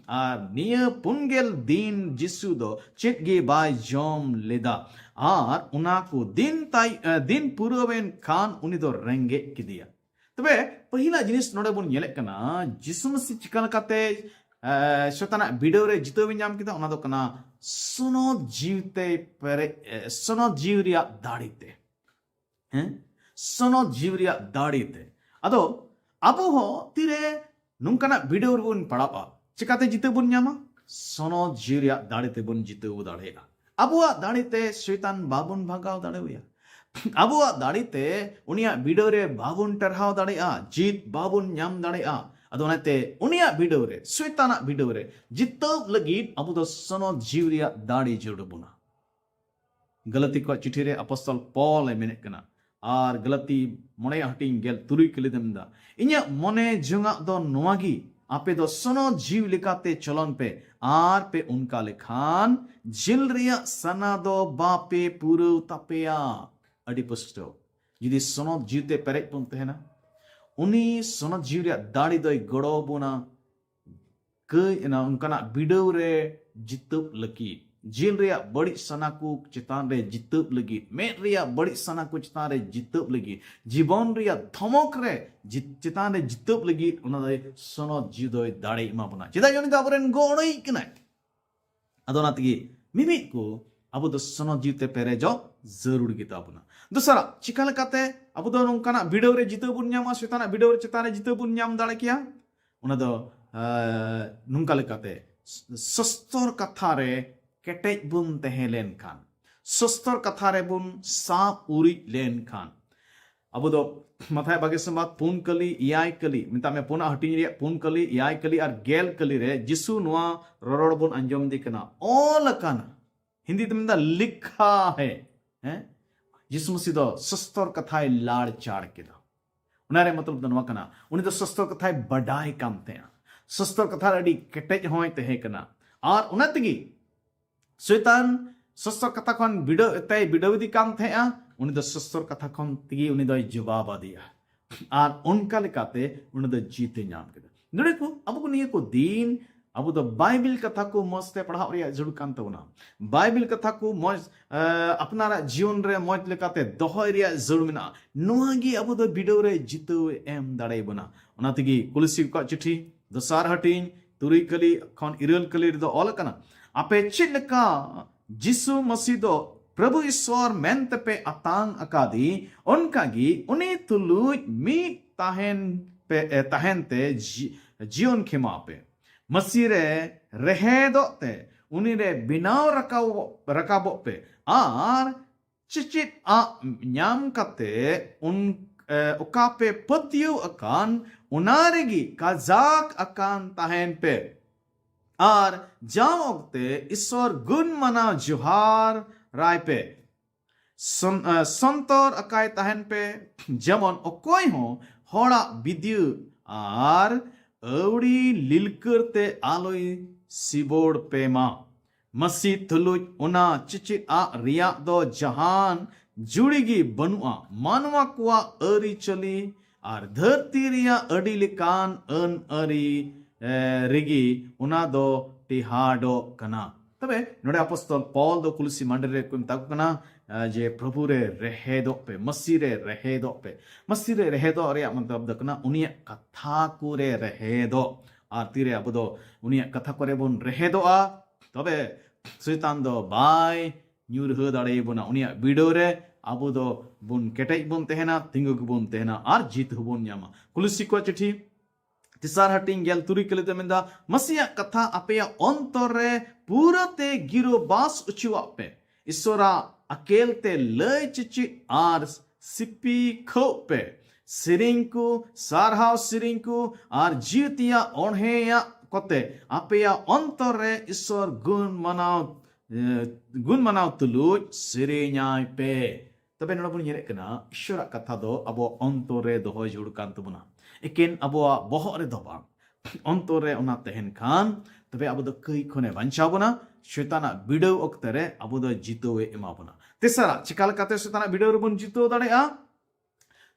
ᱟᱨ ᱱᱤᱭᱟᱹ ᱯᱩᱱ ᱜᱮᱞ ᱫᱤᱱ ᱡᱤᱥᱩ ᱫᱚ ᱪᱮᱫ ᱜᱮ ᱵᱟᱭ ᱡᱚᱢ ᱞᱮᱫᱟ᱾ ᱟᱨ ᱚᱱᱟ ᱠᱚ ᱫᱤᱱ ᱛᱟᱭ-, ᱮ, ᱫᱤᱱ ᱯᱩᱨᱟᱹᱣᱮᱱ ᱠᱷᱟᱱ ᱩᱱᱤ ᱫᱚ ᱨᱮᱸᱜᱮᱡ ᱠᱮᱫᱮᱭᱟ᱾ ᱛᱚᱵᱮ ᱯᱟᱹᱦᱤᱞᱟᱜ ᱡᱤᱱᱤᱥ ᱱᱚᱰᱮ ᱵᱚᱱ ᱧᱮᱞᱮᱫ ᱠᱟᱱᱟ, ᱡᱤᱥᱩ ᱢᱟᱹᱥᱤ ᱪᱤᱠᱟ ᱞᱮᱠᱟᱛᱮ, ᱮ, ᱥᱚᱭᱛᱟᱱᱟᱜ ᱵᱤᱰᱟᱹᱣ ᱨᱮ ᱡᱤᱛᱟᱹᱣ ᱮ ᱧᱟᱢ ᱠᱮᱫᱟ, ᱚᱱᱟ ᱫᱚ ᱠᱟᱱᱟ ᱥᱚᱱᱚᱛ ᱡᱤᱣᱤ ᱛᱮ ᱯᱮᱨᱮᱡ, ᱮ, ᱥᱚᱱᱚᱛ ᱡᱤᱣᱤ ᱨᱮᱭᱟᱜ ᱫᱟᱲᱮ ᱛᱮ᱾ ᱦᱮᱸ, ᱥᱚᱱᱚᱛ ᱡᱤᱣᱤ ᱨᱮᱭᱟᱜ ᱫᱟᱲᱮ ᱛᱮ᱾ ᱟᱫᱚ ᱟᱵᱚ ᱦᱚᱸ ᱛᱤᱨᱮ ᱱᱚᱝᱠᱟᱱᱟᱜ ᱵᱤᱰᱟᱹᱣ ᱨᱮᱵᱚᱱ ᱯᱟᱲᱟᱜᱼᱟ, ᱪᱤᱠᱟᱛᱮ ᱡᱤᱛᱟᱹᱣ ᱵᱚᱱ ᱧᱟᱢᱟ? ᱥᱚᱱᱚᱛ ᱡᱤᱣᱤ ᱨᱮᱭᱟᱜ ᱫᱟᱲᱮ ᱛᱮᱵᱚᱱ ᱡᱤᱛᱟᱹᱣ ᱫᱟᱲᱮᱭᱟᱜᱼᱟ᱾ ᱟᱵᱚᱣᱟᱜ ᱫᱟᱲᱮ ᱛᱮ ᱥᱚᱭᱛᱟᱱ ᱵᱟᱵᱚᱱ ᱵᱷᱟᱜᱟᱣ ᱫᱟᱲᱮᱣᱟᱭᱟ᱾ ᱟᱵᱚᱣᱟᱜ ᱫᱟᱲᱮ ᱛᱮ ᱩᱱᱤᱭᱟᱜ ᱵᱤᱰᱟᱹᱣ ᱨᱮ ᱵᱟᱵᱚᱱ ᱴᱟᱨᱦᱟᱣ ᱫᱟᱲᱮᱭᱟᱜᱼᱟ, ᱡᱤᱛ ᱵᱟᱵᱚᱱ ᱧᱟᱢ ᱫᱟᱲᱮᱭᱟᱜᱼᱟ᱾ ᱟᱫᱚ ᱚᱱᱟᱛᱮ ᱩᱱᱤᱭᱟᱜ ᱵᱤᱰᱟᱹᱣ ᱨᱮ, ᱥᱚᱭᱛᱟᱱᱟᱜ ᱵᱤᱰᱟᱹᱣ ᱨᱮ ᱡᱤᱛᱟᱹᱣ ᱞᱟᱹᱜᱤᱫ ᱟᱵᱚ ᱫᱚ ᱥᱚᱱᱚᱛ ᱡᱤᱣᱤ ᱨᱮᱭᱟᱜ ᱫᱟᱲᱮ ᱡᱟᱹᱨᱩᱲ ᱵᱚᱱᱟ᱾ ᱜᱟᱞᱟᱛᱤ ᱠᱚᱣᱟᱜ ᱪᱤᱴᱷᱤ ᱨᱮ ᱟᱯᱚᱥᱛᱚᱞ ᱯᱚᱞ ᱮ ᱢᱮᱱᱮᱫ ᱠᱟᱱᱟ, ᱟᱨ ᱜᱟᱞᱟᱛᱤ ᱢᱚᱬᱮ ᱦᱟᱹᱴᱤᱧ ᱜᱮᱞ ᱛᱩᱨᱩᱭ ᱠᱟᱹᱞᱤ ᱫᱚ ᱢᱮᱱᱫᱟ, "ᱤᱧᱟᱹᱜ ᱢᱚᱱᱮ ᱡᱚᱝᱟᱜ ᱫᱚ ᱱᱚᱣᱟ ᱜᱮ, ᱟᱯᱮ ᱫᱚ ᱥᱚᱱᱚᱛ ᱡᱤᱣᱤ ᱞᱮᱠᱟᱛᱮ ᱪᱚᱞᱚᱱ ᱯᱮ, ᱟᱨ ᱯᱮ ᱚᱱᱠᱟ ᱞᱮᱠᱷᱟᱱ ᱡᱤᱞ ᱨᱮᱭᱟᱜ ᱥᱟᱱᱟ ᱫᱚ ᱵᱟᱯᱮ ᱯᱩᱨᱟᱹᱣ ᱛᱟᱯᱮᱭᱟ᱾" ᱟᱹᱰᱤ ᱯᱩᱥᱴᱟᱹᱣ, ᱡᱩᱫᱤ ᱥᱚᱱᱚᱛ ᱡᱤᱣᱤ ᱛᱮ ᱯᱮᱨᱮᱡ ᱵᱚᱱ ᱛᱟᱦᱮᱱᱟ, ᱩᱱᱤ ᱥᱚᱱᱚᱛ ᱡᱤᱣᱤ ᱨᱮᱭᱟᱜ ᱫᱟᱲᱮ ᱫᱚᱭ ᱜᱚᱲᱚ ᱟᱵᱚᱱᱟ᱾ ᱠᱟᱹᱡ ᱮᱱᱟ ᱚᱱᱠᱟᱱᱟᱜ ᱵᱤᱰᱟᱹᱣ ᱨᱮ ᱡᱤᱛᱟᱹᱵ ᱞᱟᱹᱜᱤᱫ, ᱡᱤᱞ ᱨᱮᱭᱟᱜ ᱵᱟᱹᱲᱤᱡ ᱥᱟᱱᱟ ᱠᱚ ᱪᱮᱛᱟᱱ ᱨᱮ ᱡᱤᱛᱟᱹᱵ ᱞᱟᱹᱜᱤᱫ, ᱢᱮᱫ ᱨᱮᱭᱟᱜ ᱵᱟᱹᱲᱤᱡ ᱥᱟᱱᱟ ᱠᱚ ᱪᱮᱛᱟᱱ ᱨᱮ ᱡᱤᱛᱟᱹᱵ ᱞᱟᱹᱜᱤᱫ, ᱡᱤᱵᱚᱱ ᱨᱮᱭᱟᱜ ᱫᱷᱚᱢᱚᱠ ᱨᱮ ᱡᱤ-, ᱪᱮᱛᱟᱱ ᱨᱮ ᱡᱤᱛᱟᱹᱵ ᱞᱟᱹᱜᱤᱫ ᱚᱱᱟ ᱫᱚᱭ ᱥᱚᱱᱚᱛ ᱡᱤᱣᱤ ᱫᱚᱭ ᱫᱟᱲᱮ ᱮᱢᱟ ᱵᱚᱱᱟ᱾ ᱪᱮᱫᱟᱜ? ᱩᱱᱤ ᱫᱚ ᱟᱵᱚᱨᱮᱱ ᱜᱚᱲᱚᱭᱤᱡ ᱠᱟᱱᱟᱭ᱾ ᱟᱫᱚ ᱚᱱᱟ ᱛᱮᱜᱮ ᱢᱤᱢᱤᱫ ᱠᱚ ᱟᱵᱚ ᱫᱚ ᱥᱚᱱᱚᱛ ᱡᱤᱣᱤ ᱛᱮ ᱯᱮᱨᱮᱡᱚᱜ ᱡᱟᱹᱨᱩᱲ ᱜᱮ ᱛᱟᱵᱚᱱᱟ᱾ ᱫᱚᱥᱟᱨᱟᱜ, ᱪᱤᱠᱟ ᱞᱮᱠᱟᱛᱮ ᱟᱵᱚ ᱫᱚ ᱱᱚᱝᱠᱟᱱᱟᱜ ᱵᱤᱰᱟᱹᱣ ᱨᱮ ᱡᱤᱛᱟᱹᱣ ᱵᱚᱱ ᱧᱟᱢᱟ, ᱥᱚᱭᱛᱟᱱᱟᱜ ᱵᱤᱰᱟᱹᱣ ᱨᱮ ᱪᱮᱛᱟᱱ ᱨᱮ ᱡᱤᱛᱟᱹᱣ ᱵᱚᱱ ᱧᱟᱢ ᱫᱟᱲᱮ ᱠᱮᱭᱟ? ᱚᱱᱟ ᱫᱚ, ᱟᱸ, ᱱᱚᱝᱠᱟ ᱞᱮᱠᱟᱛᱮ, ᱥᱚᱥᱛᱚᱨ ᱠᱟᱛᱷᱟ ᱨᱮ ᱠᱮᱴᱮᱡ ᱵᱚᱱ ᱛᱟᱦᱮᱸ ᱞᱮᱱᱠᱷᱟᱱ, ᱥᱚᱥᱛᱚᱨ ᱠᱟᱛᱷᱟ ᱨᱮᱵᱚᱱ ᱥᱟᱵ ᱩᱨᱤᱡ ᱞᱮᱱᱠᱷᱟᱱ, ᱟᱵᱚ ᱫᱚ ᱢᱟᱛᱷᱟᱭ ᱵᱟᱜᱮ ᱥᱚᱢᱵᱟᱫ ᱯᱩᱱ ᱠᱟᱹᱞᱤ, ᱮᱭᱟᱭ ᱠᱟᱹᱞᱤ, ᱢᱮᱛᱟᱜ ᱢᱮ, ᱯᱩᱱᱟᱜ ᱦᱟᱹᱴᱤᱧ ᱨᱮᱭᱟᱜ ᱯᱩᱱ ᱠᱟᱹᱞᱤ, ᱮᱭᱟᱭ ᱠᱟᱹᱞᱤ ᱟᱨ ᱜᱮᱞ ᱠᱟᱹᱞᱤ ᱨᱮ ᱡᱤᱥᱩ ᱱᱚᱣᱟ ᱨᱚᱨᱚᱲ ᱵᱚᱱ ᱟᱸᱡᱚᱢ ᱫᱮ ᱠᱟᱱᱟ, "ᱚᱞ ᱟᱠᱟᱱᱟ", ᱦᱤᱱᱫᱤ ᱛᱮ ᱢᱮᱱᱫᱟ, "ᱞᱤᱠᱷᱟ ᱦᱮ", ᱦᱮᱸ? ᱡᱤᱥᱩ ᱢᱟᱥᱤ ᱫᱚ ᱥᱚᱥᱛᱚᱨ ᱠᱟᱛᱷᱟᱭ ᱞᱟᱲ ᱪᱟᱲ ᱠᱮᱫᱟ᱾ ᱚᱱᱟ ᱨᱮ ᱢᱚᱛᱞᱚᱵ ᱫᱚ ᱱᱚᱣᱟ ᱠᱟᱱᱟ, ᱩᱱᱤ ᱫᱚ ᱥᱚᱥᱛᱚᱨ ᱠᱟᱛᱷᱟᱭ ᱵᱟᱰᱟᱭ ᱠᱟᱱ ᱛᱟᱦᱮᱸᱜᱼᱟ, ᱥᱚᱥᱛᱚᱨ ᱠᱟᱛᱷᱟ ᱨᱮ ᱟᱹᱰᱤ ᱠᱮᱴᱮᱡ ᱦᱚᱸᱭ ᱛᱟᱦᱮᱸ ᱠᱟᱱᱟ᱾ ᱟᱨ ᱚᱱᱟ ᱛᱮᱜᱮ ᱥᱚᱭᱛᱟᱱ ᱥᱚᱥᱛᱚᱨ ᱠᱟᱛᱷᱟ ᱠᱷᱚᱱ ᱵᱤᱰᱟᱹᱣ ᱮᱛᱮᱭ ᱵᱤᱰᱟᱹᱣ ᱤᱫᱤ ᱠᱟᱱ ᱛᱟᱦᱮᱸᱜᱼᱟ, ᱩᱱᱤ ᱫᱚ ᱥᱚᱥᱛᱚᱨ ᱠᱟᱛᱷᱟ ᱠᱷᱚᱱ ᱛᱮᱜᱮ ᱩᱱᱤ ᱫᱚᱭ ᱡᱚᱵᱟᱵ ᱟᱫᱮᱭᱟ᱾ ᱟᱨ ᱚᱱᱠᱟ ᱞᱮᱠᱟᱛᱮ ᱩᱱᱤ ᱫᱚ ᱡᱤᱛ ᱮ ᱧᱟᱢ ᱠᱮᱫᱟ᱾ ᱱᱚᱰᱮ ᱠᱚ ᱟᱵᱚ ᱠᱚ ᱱᱤᱭᱟᱹ ᱠᱚ ᱫᱤᱱ ᱟᱵᱚ ᱫᱚ ᱵᱟᱭᱵᱮᱞ ᱠᱟᱛᱷᱟ ᱠᱚ ᱢᱚᱸᱡᱽ ᱛᱮ ᱯᱟᱲᱦᱟᱣ ᱨᱮᱭᱟᱜ ᱡᱟᱹᱨᱩᱲ ᱠᱟᱱ ᱛᱟᱵᱚᱱᱟ᱾ ᱵᱟᱭᱵᱮᱞ ᱠᱟᱛᱷᱟ ᱠᱚ ᱢᱚᱸᱡᱽ, ᱮ, ᱟᱯᱱᱟᱨᱟᱜ ᱡᱤᱭᱚᱱ ᱨᱮ ᱢᱚᱸᱡᱽ ᱞᱮᱠᱟᱛᱮ ᱫᱚᱦᱚᱭ ᱨᱮᱭᱟᱜ ᱡᱟᱹᱨᱩᱲ ᱢᱮᱱᱟᱜᱼᱟ᱾ ᱱᱚᱣᱟ ᱜᱮ ᱟᱵᱚ ᱫᱚ ᱵᱤᱰᱟᱹᱣ ᱨᱮ ᱡᱤᱛᱟᱹᱣ ᱮᱢ ᱫᱟᱲᱮᱭᱟᱵᱚᱱᱟ᱾ ᱚᱱᱟ ᱛᱮᱜᱮ ᱠᱩᱞᱤᱥᱤ ᱠᱚᱣᱟᱜ ᱪᱤᱴᱷᱤ ᱫᱚᱥᱟᱨ ᱦᱟᱹᱴᱤᱧ ᱛᱩᱨᱩᱭ ᱠᱟᱹᱞᱤ ᱠᱷᱚᱱ ᱤᱨᱟᱹᱞ ᱠᱟᱹᱞᱤ ᱨᱮᱫᱚ ᱚᱞ ᱟᱠᱟᱱᱟ, ᱟᱯᱮ ᱪᱮᱫ ᱞᱮᱠᱟ ᱡᱤᱥᱩ ᱢᱟᱹᱥᱤ ᱫᱚ ᱯᱨᱚᱵᱷᱩ ᱤᱥᱣᱚᱨ ᱢᱮᱱ ᱛᱮᱯᱮ ᱟᱛᱟᱝ ᱟᱠᱟᱫᱮ, ᱚᱱᱠᱟᱜᱮ ᱩᱱᱤ ᱛᱩᱞᱩᱡ ᱢᱤᱫ ᱛᱟᱦᱮᱱ ᱯᱮ, ᱮ, ᱛᱟᱦᱮᱱ ᱛᱮ ᱡᱤ-, ᱡᱤᱭᱚᱱ ᱠᱷᱮᱢᱟᱣ ᱯᱮ᱾ ᱢᱟᱹᱥᱤ ᱨᱮ ᱨᱮᱦᱮᱫᱚᱜ ᱛᱮ ᱩᱱᱤ ᱨᱮ ᱵᱮᱱᱟᱣ ᱨᱟᱠᱟᱵᱚᱜ, ᱨᱟᱠᱟᱵᱚᱜ ᱯᱮ ᱟᱨ ᱪᱮᱪᱮᱫ ᱟᱜ ᱧᱟᱢ ᱠᱟᱛᱮ ᱩᱱ, ᱮ, ᱚᱠᱟ ᱯᱮ ᱯᱟᱹᱛᱭᱟᱹᱣ ᱟᱠᱟᱱ ᱚᱱᱟ ᱨᱮᱜᱮ ᱠᱟᱡᱟᱠ ᱟᱠᱟᱱ ᱛᱟᱦᱮᱱ ᱯᱮ᱾ ᱟᱨ ᱡᱟᱣ ᱚᱠᱛᱮ ᱤᱥᱥᱚᱨ ᱜᱩᱱ ᱢᱟᱱᱟᱣ ᱡᱚᱦᱟᱨ ᱨᱟᱭ ᱯᱮ᱾ ᱥᱚᱱ-, ᱮ, ᱥᱚᱱᱛᱚᱨ ᱟᱠᱟᱭ ᱛᱟᱦᱮᱱ ᱯᱮ, ᱡᱮᱢᱚᱱ ᱚᱠᱚᱭ ᱦᱚᱸ ᱦᱚᱲᱟᱜ ᱵᱤᱫᱤᱭᱟᱹ ᱟᱨ ᱟᱹᱣᱲᱤ ᱞᱤᱞᱠᱟᱹᱨ ᱛᱮ ᱟᱞᱚᱭ ᱥᱤᱵᱚᱲ ᱯᱮ ᱢᱟ᱾ ᱢᱟᱹᱥᱤ ᱛᱩᱞᱩᱡ ᱚᱱᱟ ᱪᱮᱪᱮᱫ ᱟᱜ ᱨᱮᱭᱟᱜ ᱫᱚ ᱡᱟᱦᱟᱱ ᱡᱩᱲᱤ ᱜᱮ ᱵᱟᱹᱱᱩᱜᱼᱟ᱾ ᱢᱟᱱᱣᱟ ᱠᱚᱣᱟᱜ ᱟᱹᱨᱤᱪᱟᱹᱞᱤ ᱟᱨ ᱫᱷᱟᱹᱨᱛᱤ ᱨᱮᱭᱟᱜ ᱟᱹᱰᱤ ᱞᱮᱠᱟᱱ ᱟᱹᱱ ᱟᱹᱨᱤ, ᱮ, ᱨᱮᱜᱮ ᱚᱱᱟ ᱫᱚ ᱴᱮᱦᱟᱰᱚᱜ ᱠᱟᱱᱟ᱾ ᱛᱚᱵᱮ ᱱᱚᱰᱮ ᱟᱯᱚᱥᱛᱚᱞ ᱯᱚᱞ ᱫᱚ ᱠᱩᱞᱩᱥᱤ ᱢᱟᱹᱱᱰᱤ ᱨᱮ ᱠᱚ ᱢᱮᱛᱟ ᱠᱚ ᱠᱟᱱᱟ, ᱮ, ᱡᱮ ᱯᱨᱚᱵᱷᱩ ᱨᱮ ᱨᱮᱦᱮᱫᱚᱜ ᱯᱮ, ᱢᱟᱹᱥᱤ ᱨᱮ ᱨᱮᱦᱮᱫᱚᱜ ᱯᱮ᱾ ᱢᱟᱹᱥᱤ ᱨᱮ ᱨᱮᱦᱮᱫᱚᱜ ᱨᱮᱭᱟᱜ ᱢᱚᱛᱞᱚᱵ ᱫᱚ ᱠᱟᱱᱟ ᱩᱱᱤᱭᱟᱜ ᱠᱟᱛᱷᱟ ᱠᱚᱨᱮ ᱨᱮᱦᱮᱫᱚᱜ᱾ ᱟᱨ ᱛᱤᱨᱮ ᱟᱵᱚ ᱫᱚ ᱩᱱᱤᱭᱟᱜ ᱠᱟᱛᱷᱟ ᱠᱚᱨᱮ ᱵᱚᱱ ᱨᱮᱦᱮᱫᱚᱜᱼᱟ, ᱛᱚᱵᱮ ᱥᱚᱭᱛᱟᱱ ᱫᱚ ᱵᱟᱭ ᱧᱩᱨᱦᱟᱹ ᱫᱟᱲᱮᱭᱟᱵᱚᱱᱟ᱾ ᱩᱱᱤᱭᱟᱜ ᱵᱤᱰᱟᱹᱣ ᱨᱮ ᱟᱵᱚ ᱫᱚ ᱵᱚᱱ ᱠᱮᱴᱮᱡ ᱵᱚᱱ ᱛᱟᱦᱮᱱᱟ, ᱛᱤᱸᱜᱩ ᱜᱮᱵᱚᱱ ᱛᱟᱦᱮᱱᱟ ᱟᱨ ᱡᱤᱛ ᱦᱚᱸᱵᱚᱱ ᱧᱟᱢᱟ᱾ ᱠᱩᱞᱩᱥᱤ ᱠᱚᱣᱟᱜ ᱪᱤᱴᱷᱤ ᱛᱮᱥᱟᱨ ᱦᱟᱹᱴᱤᱧ ᱜᱮᱞ ᱛᱩᱨᱩᱭ ᱠᱟᱹᱞᱤ ᱛᱮ ᱢᱮᱱᱫᱟ, ᱢᱟᱹᱥᱤᱭᱟᱜ ᱠᱟᱛᱷᱟ ᱟᱯᱮᱭᱟᱜ ᱚᱱᱛᱚᱨ ᱨᱮ ᱯᱩᱨᱟᱹ ᱛᱮ ᱜᱤᱨᱟᱹ ᱵᱟᱥ ᱚᱪᱚᱣᱟᱜ ᱯᱮ᱾ ᱤᱥᱥᱚᱨᱟᱜ ᱟᱠᱮᱞ ᱛᱮ ᱞᱟᱹᱭ ᱪᱮᱪᱮᱫ ᱟᱨ ᱥᱤᱯᱤ ᱠᱷᱟᱹᱣᱜ ᱯᱮ᱾ ᱥᱮᱨᱮᱧ ᱠᱚ, ᱥᱟᱨᱦᱟᱣ ᱥᱮᱨᱮᱧ ᱠᱚ ᱟᱨ ᱡᱤᱣᱤᱛᱤᱭᱟᱜ ᱚᱬᱦᱮᱭᱟᱜ ᱠᱚᱛᱮ ᱟᱯᱮᱭᱟᱜ ᱚᱱᱛᱚᱨ ᱨᱮ ᱤᱥᱥᱚᱨ ᱜᱩᱱ ᱢᱟᱱᱟᱣ, ᱮ, ᱜᱩᱱ ᱢᱟᱱᱟᱣ ᱛᱩᱞᱩᱡ ᱥᱮᱨᱮᱧᱟᱭ ᱯᱮ᱾ ᱛᱚᱵᱮ ᱱᱚᱰᱮ ᱵᱚᱱ ᱧᱮᱞᱮᱫ ᱠᱟᱱᱟ, ᱤᱥᱥᱚᱨᱟᱜ ᱠᱟᱛᱷᱟ ᱫᱚ ᱟᱵᱚ ᱚᱱᱛᱚᱨ ᱨᱮ ᱫᱚᱦᱚ ᱡᱟᱹᱨᱩᱲ ᱠᱟᱱ ᱛᱟᱵᱚᱱᱟ, ᱮᱠᱮᱱ ᱟᱵᱚᱣᱟᱜ ᱵᱚᱦᱚᱜ ᱨᱮᱫᱚ ᱵᱟᱝ᱾ ᱚᱱᱛᱚᱨ ᱨᱮ ᱚᱱᱟ ᱛᱟᱦᱮᱱ ᱠᱷᱟᱱ, ᱛᱚᱵᱮ ᱟᱵᱚ ᱫᱚ ᱠᱟᱹᱭ ᱠᱷᱚᱱᱮ ᱵᱟᱧᱪᱟᱣ ᱵᱚᱱᱟ᱾ ᱥᱚᱭᱛᱟᱱᱟᱜ ᱵᱤᱰᱟᱹᱣ ᱚᱠᱛᱮ ᱨᱮ ᱟᱵᱚ ᱫᱚ ᱡᱤᱛᱟᱹᱣᱮ ᱮᱢᱟ ᱵᱚᱱᱟ᱾ ᱛᱮᱥᱟᱨᱟᱜ, ᱪᱮᱠᱟ ᱞᱮᱠᱟᱛᱮ ᱥᱚᱭᱛᱟᱱᱟᱜ ᱵᱤᱰᱟᱹᱣ ᱨᱮᱵᱚᱱ ᱡᱤᱛᱟᱹᱣ ᱫᱟᱲᱮᱭᱟᱜᱼᱟ?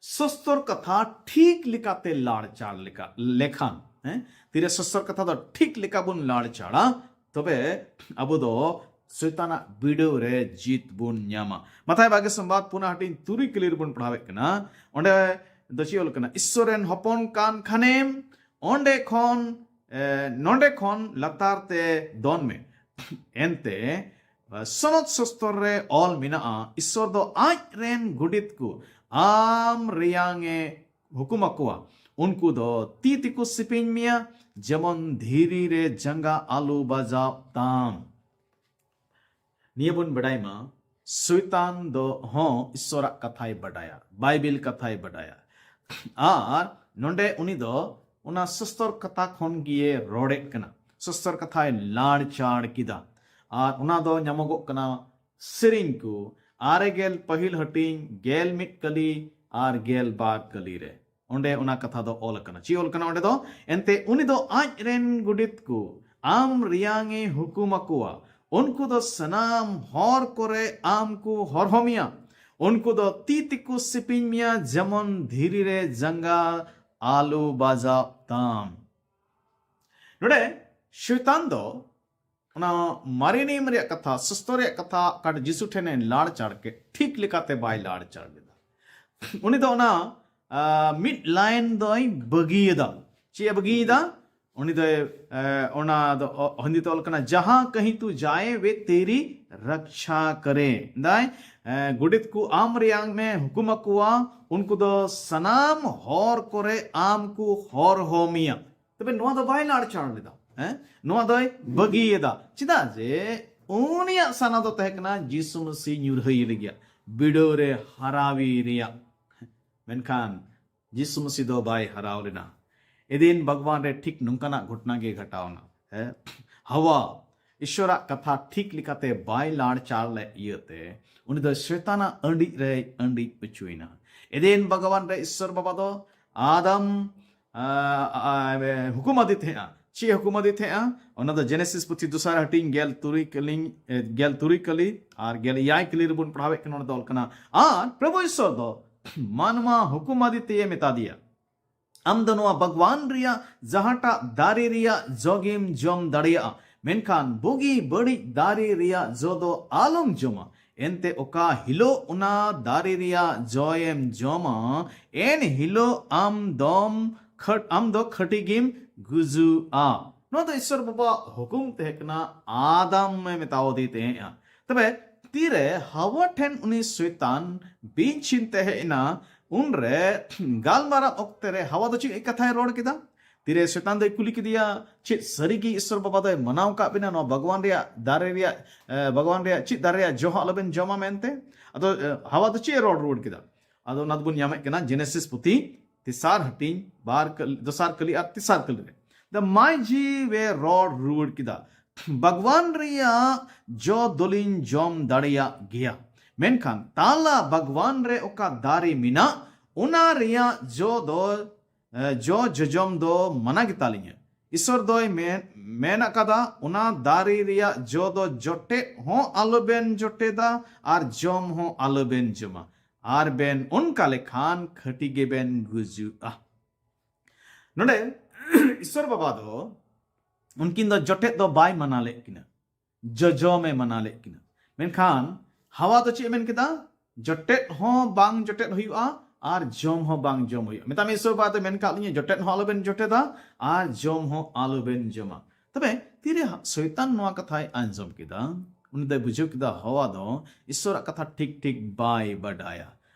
ᱥᱚᱥᱛᱚᱨ ᱠᱟᱛᱷᱟ ᱴᱷᱤᱠ ᱞᱮᱠᱟᱛᱮ ᱞᱟᱲᱪᱟᱲ ᱞᱮᱠᱟ, ᱞᱮᱠᱷᱟᱱ, ᱦᱮᱸ? ᱛᱤᱨᱮ ᱥᱚᱥᱛᱚᱨ ᱠᱟᱛᱷᱟ ᱫᱚ ᱴᱷᱤᱠ ᱞᱮᱠᱟ ᱵᱚᱱ ᱞᱟᱲᱪᱟᱲᱟ, ᱛᱚᱵᱮ ᱟᱵᱚ ᱫᱚ ᱥᱚᱭᱛᱟᱱᱟᱜ ᱵᱤᱰᱟᱹᱣ ᱨᱮ ᱡᱤᱛ ᱵᱚᱱ ᱧᱟᱢᱟ᱾ ᱢᱟᱛᱷᱟᱭ ᱵᱟᱜᱮ ᱥᱚᱢᱵᱟᱫ ᱯᱩᱱᱟ ᱦᱟᱹᱴᱤᱧ ᱛᱩᱨᱩᱭ ᱠᱟᱹᱞᱤ ᱨᱮᱵᱚᱱ ᱯᱟᱲᱦᱟᱣᱮᱫ ᱠᱟᱱᱟ᱾ ᱚᱸᱰᱮ ᱫᱚ ᱪᱮᱫ ᱚᱞ ᱠᱟᱱᱟ? ᱤᱥᱥᱚᱨ ᱨᱮᱱ ᱦᱚᱯᱚᱱ ᱠᱟᱱ ᱠᱷᱟᱱᱮᱢ ᱚᱸᱰᱮ ᱠᱷᱚᱱ, ᱮ, ᱱᱚᱸᱰᱮ ᱠᱷᱚᱱ ᱞᱟᱛᱟᱨ ᱛᱮ ᱫᱚᱱ ᱢᱮ᱾ ᱮᱱᱛᱮ ᱥᱚᱱᱚᱛ ᱥᱚᱥᱛᱚᱨ ᱨᱮ ᱚᱞ ᱢᱮᱱᱟᱜᱼᱟ, ᱤᱥᱥᱚᱨ ᱫᱚ ᱟᱡ ᱨᱮᱱ ᱜᱚᱰᱮᱛ ᱠᱚ ᱟᱢ ᱨᱮᱭᱟᱝ ᱮ ᱦᱩᱠᱩᱢ ᱟᱠᱚᱣᱟ᱾ ᱩᱱᱠᱩ ᱫᱚ ᱛᱤ ᱛᱮᱠᱚ ᱥᱤᱯᱤᱧ ᱢᱮᱭᱟ, ᱡᱮᱢᱚᱱ ᱫᱷᱤᱨᱤ ᱨᱮ ᱡᱟᱸᱜᱟ ᱟᱞᱚ ᱵᱟᱡᱟᱣ ᱛᱟᱢ᱾ ᱱᱤᱭᱟᱹ ᱵᱚᱱ ᱵᱟᱰᱟᱭ ᱢᱟ, ᱥᱚᱭᱛᱟᱱ ᱫᱚ ᱦᱚᱸ ᱤᱥᱥᱚᱨᱟᱜ ᱠᱟᱛᱷᱟᱭ ᱵᱟᱰᱟᱭᱟ, ᱵᱟᱭᱵᱮᱞ ᱠᱟᱛᱷᱟᱭ ᱵᱟᱰᱟᱭᱟ᱾ ᱟᱨ ᱱᱚᱰᱮ ᱩᱱᱤ ᱫᱚ ᱚᱱᱟ ᱥᱚᱥᱛᱚᱨ ᱠᱟᱛᱷᱟ ᱠᱷᱚᱱ ᱜᱮᱭ ᱨᱚᱲᱮᱫ ᱠᱟᱱᱟ, ᱥᱚᱥᱛᱚᱨ ᱠᱟᱛᱷᱟᱭ ᱞᱟᱲᱪᱟᱲ ᱠᱮᱫᱟ᱾ ᱟᱨ ᱚᱱᱟ ᱫᱚ ᱧᱟᱢᱚᱜᱚᱜ ᱠᱟᱱᱟ ᱥᱮᱨᱮᱧ ᱠᱚ ᱟᱨᱮ ᱜᱮᱞ ᱯᱟᱹᱦᱤᱞ ᱦᱟᱹᱴᱤᱧ ᱜᱮᱞ ᱢᱤᱫ ᱠᱟᱹᱞᱤ ᱟᱨ ᱜᱮᱞ ᱵᱟᱨ ᱠᱟᱹᱞᱤ ᱨᱮ᱾ ᱚᱸᱰᱮ ᱚᱱᱟ ᱠᱟᱛᱷᱟ ᱫᱚ ᱚᱞ ᱟᱠᱟᱱᱟ᱾ ᱪᱮᱫ ᱚᱞ ᱠᱟᱱᱟ ᱚᱸᱰᱮ ᱫᱚ? ᱮᱱᱛᱮ ᱩᱱᱤ ᱫᱚ ᱟᱡ ᱨᱮᱱ ᱜᱚᱰᱮᱛ ᱠᱚ ᱟᱢ ᱨᱮᱭᱟᱝ ᱮ ᱦᱩᱠᱩᱢ ᱟᱠᱚᱣᱟ, ᱩᱱᱠᱩ ᱫᱚ ᱥᱟᱱᱟᱢ ᱦᱚᱨ ᱠᱚᱨᱮ ᱟᱢ ᱠᱚ ᱦᱚᱨᱦᱚ ᱢᱮᱭᱟ, ᱩᱱᱠᱩ ᱫᱚ ᱛᱤ ᱛᱮᱠᱚ ᱥᱤᱯᱤᱧ ᱢᱮᱭᱟ, ᱡᱮᱢᱚᱱ ᱫᱷᱤᱨᱤ ᱨᱮ ᱡᱟᱸᱜᱟ ᱟᱞᱚ ᱵᱟᱡᱟᱣ ᱛᱟᱢ᱾ ᱱᱚᱰᱮ ᱥᱚᱭᱛᱟᱱ ᱫᱚ ᱚᱱᱟ ᱢᱟᱨᱮ ᱱᱤᱭᱚᱢ ᱨᱮᱭᱟᱜ ᱠᱟᱛᱷᱟ, ᱥᱚᱥᱛᱚ ᱨᱮᱭᱟᱜ ᱠᱟᱛᱷᱟ, ᱚᱠᱟᱴᱟᱜ ᱡᱤᱥᱩ ᱴᱷᱮᱱ ᱮ ᱞᱟᱲ ᱪᱟᱲ ᱠᱮᱫ, ᱴᱷᱤᱠ ᱞᱮᱠᱟᱛᱮ ᱵᱟᱭ ᱞᱟᱲ ᱪᱟᱲ ᱞᱮᱫᱟ᱾ ᱩᱱᱤ ᱫᱚ ᱚᱱᱟ, ᱟ, ᱢᱤᱫ line ᱫᱚᱭ ᱵᱟᱹᱜᱤᱭᱮᱫᱟ᱾ ᱪᱮᱫ ᱮ ᱵᱟᱹᱜᱤᱭᱮᱫᱟ? ᱩᱱᱤ ᱫᱚᱭ, ᱮ, ᱚᱱᱟ ᱫᱚ, ᱚ, ᱦᱤᱱᱫᱤ ᱛᱮ ᱚᱞ ᱠᱟᱱᱟ, "ᱡᱟᱦᱟᱸ ᱠᱟᱹᱦᱤᱸ ᱛᱩ ᱡᱟᱭᱮ ᱣᱮ ᱛᱮᱨᱤ ᱨᱟᱠᱪᱷᱟ ᱠᱟᱨᱮ" ᱫᱟᱭ᱾ ᱮ, ᱜᱚᱰᱮᱛ ᱠᱚ ᱟᱢ ᱨᱮᱭᱟᱝ ᱢᱮ ᱦᱩᱠᱩᱢ ᱟᱠᱚᱣᱟ, ᱩᱱᱠᱩ ᱫᱚ ᱥᱟᱱᱟᱢ ᱦᱚᱨ ᱠᱚᱨᱮ ᱟᱢ ᱠᱚ ᱦᱚᱨᱦᱚ ᱢᱮᱭᱟ᱾ ᱛᱚᱵᱮ ᱱᱚᱣᱟ ᱫᱚ ᱵᱟᱭ ᱞᱟᱲᱪᱟᱲ ᱞᱮᱫᱟ, ᱦᱮᱸ? ᱱᱚᱣᱟ ᱫᱚᱭ ᱵᱟᱹᱜᱤᱭᱮᱫᱟ᱾ ᱪᱮᱫᱟᱜ ᱡᱮ ᱩᱱᱤᱭᱟᱜ ᱥᱟᱱᱟ ᱫᱚ ᱛᱟᱦᱮᱸ ᱠᱟᱱᱟ ᱡᱤᱥᱩ ᱢᱟᱹᱥᱤ ᱧᱩᱨᱦᱟᱹᱭ ᱞᱟᱹᱜᱤᱫ, ᱵᱤᱰᱟᱹᱣ ᱨᱮ ᱦᱟᱨᱟᱣᱤ ᱨᱮᱭᱟᱜ᱾ ᱢᱮᱱᱠᱷᱟᱱ ᱡᱤᱥᱩ ᱢᱟᱹᱥᱤ ᱫᱚ ᱵᱟᱭ ᱦᱟᱨᱟᱣ ᱞᱮᱱᱟ᱾ ᱮᱫᱮᱱ ᱵᱟᱜᱽᱣᱟᱱ ᱨᱮ ᱴᱷᱤᱠ ᱱᱚᱝᱠᱟᱱᱟᱜ ᱜᱷᱚᱴᱚᱱᱟ ᱜᱮ ᱜᱷᱟᱴᱟᱣᱱᱟ᱾ ᱦᱮᱸ? ᱦᱟᱣᱟ ᱤᱥᱚᱨᱟᱜ ᱠᱟᱛᱷᱟ ᱴᱷᱤᱠ ᱞᱮᱠᱟᱛᱮ ᱵᱟᱭ ᱞᱟᱲᱪᱟᱲ ᱞᱮᱫ ᱤᱭᱟᱹᱛᱮ ᱩᱱᱤ ᱫᱚ ᱥᱮᱛᱟᱱᱟᱜ ᱟᱹᱰᱤᱡ ᱨᱮᱭ ᱟᱹᱰᱤᱡ ᱚᱪᱚᱭᱮᱱᱟ᱾ ᱮᱫᱮᱱ ᱵᱟᱜᱽᱣᱟᱱ ᱨᱮ ᱤᱥᱚᱨ ᱵᱟᱵᱟ ᱫᱚ ᱟᱫᱟᱢ, ᱟ, ᱟ, ᱟ, ᱦᱩᱠᱩᱢ ᱟᱫᱮ ᱛᱟᱦᱮᱸᱜᱼᱟ᱾ ᱪᱮᱫ ᱦᱩᱠᱩᱢ ᱟᱫᱮ ᱛᱟᱦᱮᱸᱜᱼᱟ? ᱚᱱᱟ ᱫᱚ ᱡᱮᱱᱮᱥᱤᱥ ᱯᱩᱛᱷᱤ ᱫᱚᱥᱟᱨ ᱦᱟᱹᱴᱤᱧ ᱜᱮᱞ ᱛᱩᱨᱩᱭ ᱠᱟᱹᱞᱤᱧ, ᱮ, ᱜᱮᱞ ᱛᱩᱨᱩᱭ ᱠᱟᱹᱞᱤ ᱟᱨ ᱜᱮᱞ ᱮᱭᱟᱭ ᱠᱟᱹᱞᱤ ᱨᱮᱵᱚᱱ ᱯᱟᱲᱦᱟᱣᱮᱫ ᱠᱟᱱᱟ, ᱚᱱᱟ ᱫᱚ ᱚᱞ ᱠᱟᱱᱟ, ᱟᱨ ᱯᱨᱚᱵᱷᱩ ᱤᱥᱚᱨ ᱫᱚ ᱢᱟᱱᱣᱟ ᱦᱩᱠᱩᱢ ᱟᱫᱮ ᱛᱮᱭᱮ ᱢᱮᱛᱟ ᱫᱮᱭᱟ, "ᱟᱢ ᱫᱚ ᱱᱚᱣᱟ ᱵᱟᱜᱽᱣᱟᱱ ᱨᱮᱭᱟᱜ ᱡᱟᱦᱟᱸᱴᱟᱜ ᱫᱟᱨᱮ ᱨᱮᱭᱟᱜ ᱡᱚ ᱜᱮᱢ ᱡᱚᱢ ᱫᱟᱲᱮᱭᱟᱜᱼᱟ, ᱢᱮᱱᱠᱷᱟᱱ ᱵᱩᱜᱤ ᱵᱟᱹᱲᱤᱡ ᱫᱟᱨᱮ ᱨᱮᱭᱟᱜ ᱡᱚ ᱫᱚ ᱟᱞᱚᱢ ᱡᱚᱢᱟ᱾ ᱮᱱᱛᱮ ᱚᱠᱟ ᱦᱤᱞᱳᱜ ᱚᱱᱟ ᱫᱟᱨᱮ ᱨᱮᱭᱟᱜ ᱡᱚᱭᱮᱢ ᱡᱚᱢᱟ, ᱮᱱ ᱦᱤᱞᱳᱜ ᱟᱢ ᱫᱚᱢ ᱠᱷᱟᱹᱴ-, ᱟᱢ ᱫᱚ ᱠᱷᱟᱹᱴᱤ ᱜᱮᱢ ᱜᱩᱡᱩᱜᱼᱟ᱾" ᱱᱚᱣᱟ ᱫᱚ ᱤᱥᱚᱨ ᱵᱟᱵᱟᱣᱟᱜ ᱦᱩᱠᱩᱢ ᱛᱟᱦᱮᱸ ᱠᱟᱱᱟ, ᱟᱫᱟᱢ ᱮ ᱢᱮᱛᱟᱣᱟᱫᱮ ᱛᱟᱦᱮᱸᱜᱼᱟ᱾ ᱛᱚᱵᱮ ᱛᱤᱨᱮ ᱦᱟᱣᱟ ᱴᱷᱮᱱ ᱩᱱᱤ ᱥᱚᱭᱛᱟᱱ ᱵᱤᱧ ᱪᱤᱱᱛᱟᱹ ᱦᱮᱡ ᱮᱱᱟ, ᱩᱱᱨᱮ ᱜᱟᱞᱢᱟᱨᱟᱣ ᱚᱠᱛᱮ ᱨᱮ ᱦᱟᱣᱟ ᱫᱚ ᱪᱮᱫ ᱠᱟᱛᱷᱟᱭ ᱨᱚᱲ ᱠᱮᱫᱟ? ᱛᱤᱨᱮ ᱥᱮᱛᱟᱱ ᱫᱚᱭ ᱠᱩᱞᱤ ᱠᱮᱫᱮᱭᱟ, "ᱪᱮᱫ ᱥᱟᱹᱨᱤᱜᱮ ᱤᱥᱥᱚᱨ ᱵᱟᱵᱟ ᱫᱚᱭ ᱢᱟᱱᱟᱣ ᱠᱟᱜ ᱵᱮᱱᱟ ᱱᱚᱣᱟ ᱵᱷᱟᱜᱽᱣᱟᱱ ᱨᱮᱭᱟᱜ, ᱫᱟᱨᱮ ᱨᱮᱭᱟᱜ, ᱮ, ᱵᱷᱟᱜᱽᱣᱟᱱ ᱨᱮᱭᱟᱜ ᱪᱮᱫ ᱫᱟᱨᱮ ᱨᱮᱭᱟᱜ ᱡᱚ ᱦᱚᱸ ᱟᱞᱚᱵᱮᱱ ᱡᱚᱢᱟ ᱢᱮᱱᱛᱮ?" ᱟᱫᱚ, ᱮ, ᱦᱟᱣᱟ ᱫᱚ ᱪᱮᱫ ᱮ ᱨᱚᱲ ᱨᱩᱣᱟᱹᱲ ᱠᱮᱫᱟ? ᱟᱫᱚ ᱚᱱᱟ ᱫᱚᱵᱚᱱ ᱧᱟᱢᱮᱫ ᱠᱟᱱᱟ ᱡᱮᱱᱮᱥᱤᱥ ᱯᱩᱛᱷᱤ ᱛᱮᱥᱟᱨ ᱦᱟᱹᱴᱤᱧ ᱵᱟᱨ ᱠᱟᱹᱞᱤ, ᱫᱚᱥᱟᱨ ᱠᱟᱹᱞᱤ ᱟᱨ ᱛᱮᱥᱟᱨ ᱠᱟᱹᱞᱤ ᱨᱮ᱾ ᱫᱟ ᱢᱟᱹᱡᱷᱤ ᱮ ᱨᱚᱲ ᱨᱩᱣᱟᱹᱲ ᱠᱮᱫᱟ, "ᱵᱟᱜᱽᱣᱟᱱ ᱨᱮᱭᱟᱜ ᱡᱚ ᱫᱚᱞᱤᱧ ᱡᱚᱢ ᱫᱟᱲᱮᱭᱟᱜ ᱜᱮᱭᱟ, ᱢᱮᱱᱠᱷᱟᱱ ᱛᱟᱞᱟ ᱵᱟᱜᱽᱣᱟᱱ ᱨᱮ ᱚᱠᱟ ᱫᱟᱨᱮ ᱢᱮᱱᱟᱜ, ᱚᱱᱟ ᱨᱮᱭᱟᱜ ᱡᱚ ᱫᱚ, ᱮ, ᱡᱚ ᱡᱚᱡᱚᱢ ᱫᱚ ᱢᱟᱱᱟ ᱜᱮᱛᱟᱞᱤᱧᱟ᱾ ᱤᱥᱚᱨ ᱫᱚᱭ ᱢᱮᱱ, ᱢᱮᱱ ᱟᱠᱟᱫᱟ, ᱚᱱᱟ ᱫᱟᱨᱮ ᱨᱮᱭᱟᱜ ᱡᱚ ᱫᱚ ᱡᱚᱴᱮᱫ ᱦᱚᱸ ᱟᱞᱚᱵᱮᱱ ᱡᱚᱴᱮᱫᱟ ᱟᱨ ᱡᱚᱢ ᱦᱚᱸ ᱟᱞᱚᱵᱮᱱ ᱡᱚᱢᱟ, ᱟᱨ ᱵᱮᱱ ᱚᱱᱠᱟ ᱞᱮᱠᱷᱟᱱ ᱠᱷᱟᱹᱴᱤ ᱜᱮᱵᱮᱱ ᱜᱩᱡᱩᱜᱼᱟ᱾" ᱱᱚᱰᱮ ᱤᱥᱚᱨ ᱵᱟᱵᱟ ᱫᱚ ᱩᱱᱠᱤᱱ ᱫᱚ ᱡᱚᱴᱮᱫ ᱫᱚ ᱵᱟᱭ ᱢᱟᱱᱟ ᱞᱮᱫ ᱠᱤᱱᱟ, ᱡᱚᱡᱚᱢᱮ ᱢᱟᱱᱟ ᱞᱮᱫ ᱠᱤᱱᱟ᱾ ᱢᱮᱱᱠᱷᱟᱱ ᱦᱟᱣᱟ ᱫᱚ ᱪᱮᱫ ᱮ ᱢᱮᱱ ᱠᱮᱫᱟ? ᱡᱚᱴᱮᱫ ᱦᱚᱸ ᱵᱟᱝ ᱡᱚᱴᱮᱫ ᱦᱩᱭᱩᱜᱼᱟ ᱟᱨ ᱡᱚᱢ ᱦᱚᱸ ᱵᱟᱝ ᱡᱚᱢ ᱦᱩᱭᱩᱜᱼᱟ᱾ ᱢᱮᱛᱟᱜ ᱢᱮ, ᱤᱥᱚᱨ ᱵᱟᱵᱟ ᱫᱚ ᱢᱮᱱ ᱠᱟᱜ ᱞᱤᱧᱟ, "ᱡᱚᱴᱮᱫ ᱦᱚᱸ ᱟᱞᱚᱵᱮᱱ ᱡᱚᱴᱮᱫᱟ ᱟᱨ ᱡᱚᱢ ᱦᱚᱸ ᱟᱞᱚᱵᱮᱱ ᱡᱚᱢᱟ᱾" ᱛᱚᱵᱮ ᱛᱤᱨᱮ ᱦᱟᱸᱜ ᱥᱚᱭᱛᱟᱱ ᱱᱚᱣᱟ ᱠᱟᱛᱷᱟᱭ ᱟᱸᱡᱚᱢ ᱠᱮᱫᱟ, ᱩᱱᱤ ᱫᱚᱭ ᱵᱩᱡᱷᱟᱹᱣ ᱠᱮᱫᱟ ᱦᱟᱣᱟ ᱫᱚ ᱤᱥᱚᱨᱟᱜ ᱠᱟᱛᱷᱟ ᱴᱷᱤᱠ ᱴᱷᱤᱠ ᱵᱟᱭ ᱵᱟᱰᱟᱭᱟ,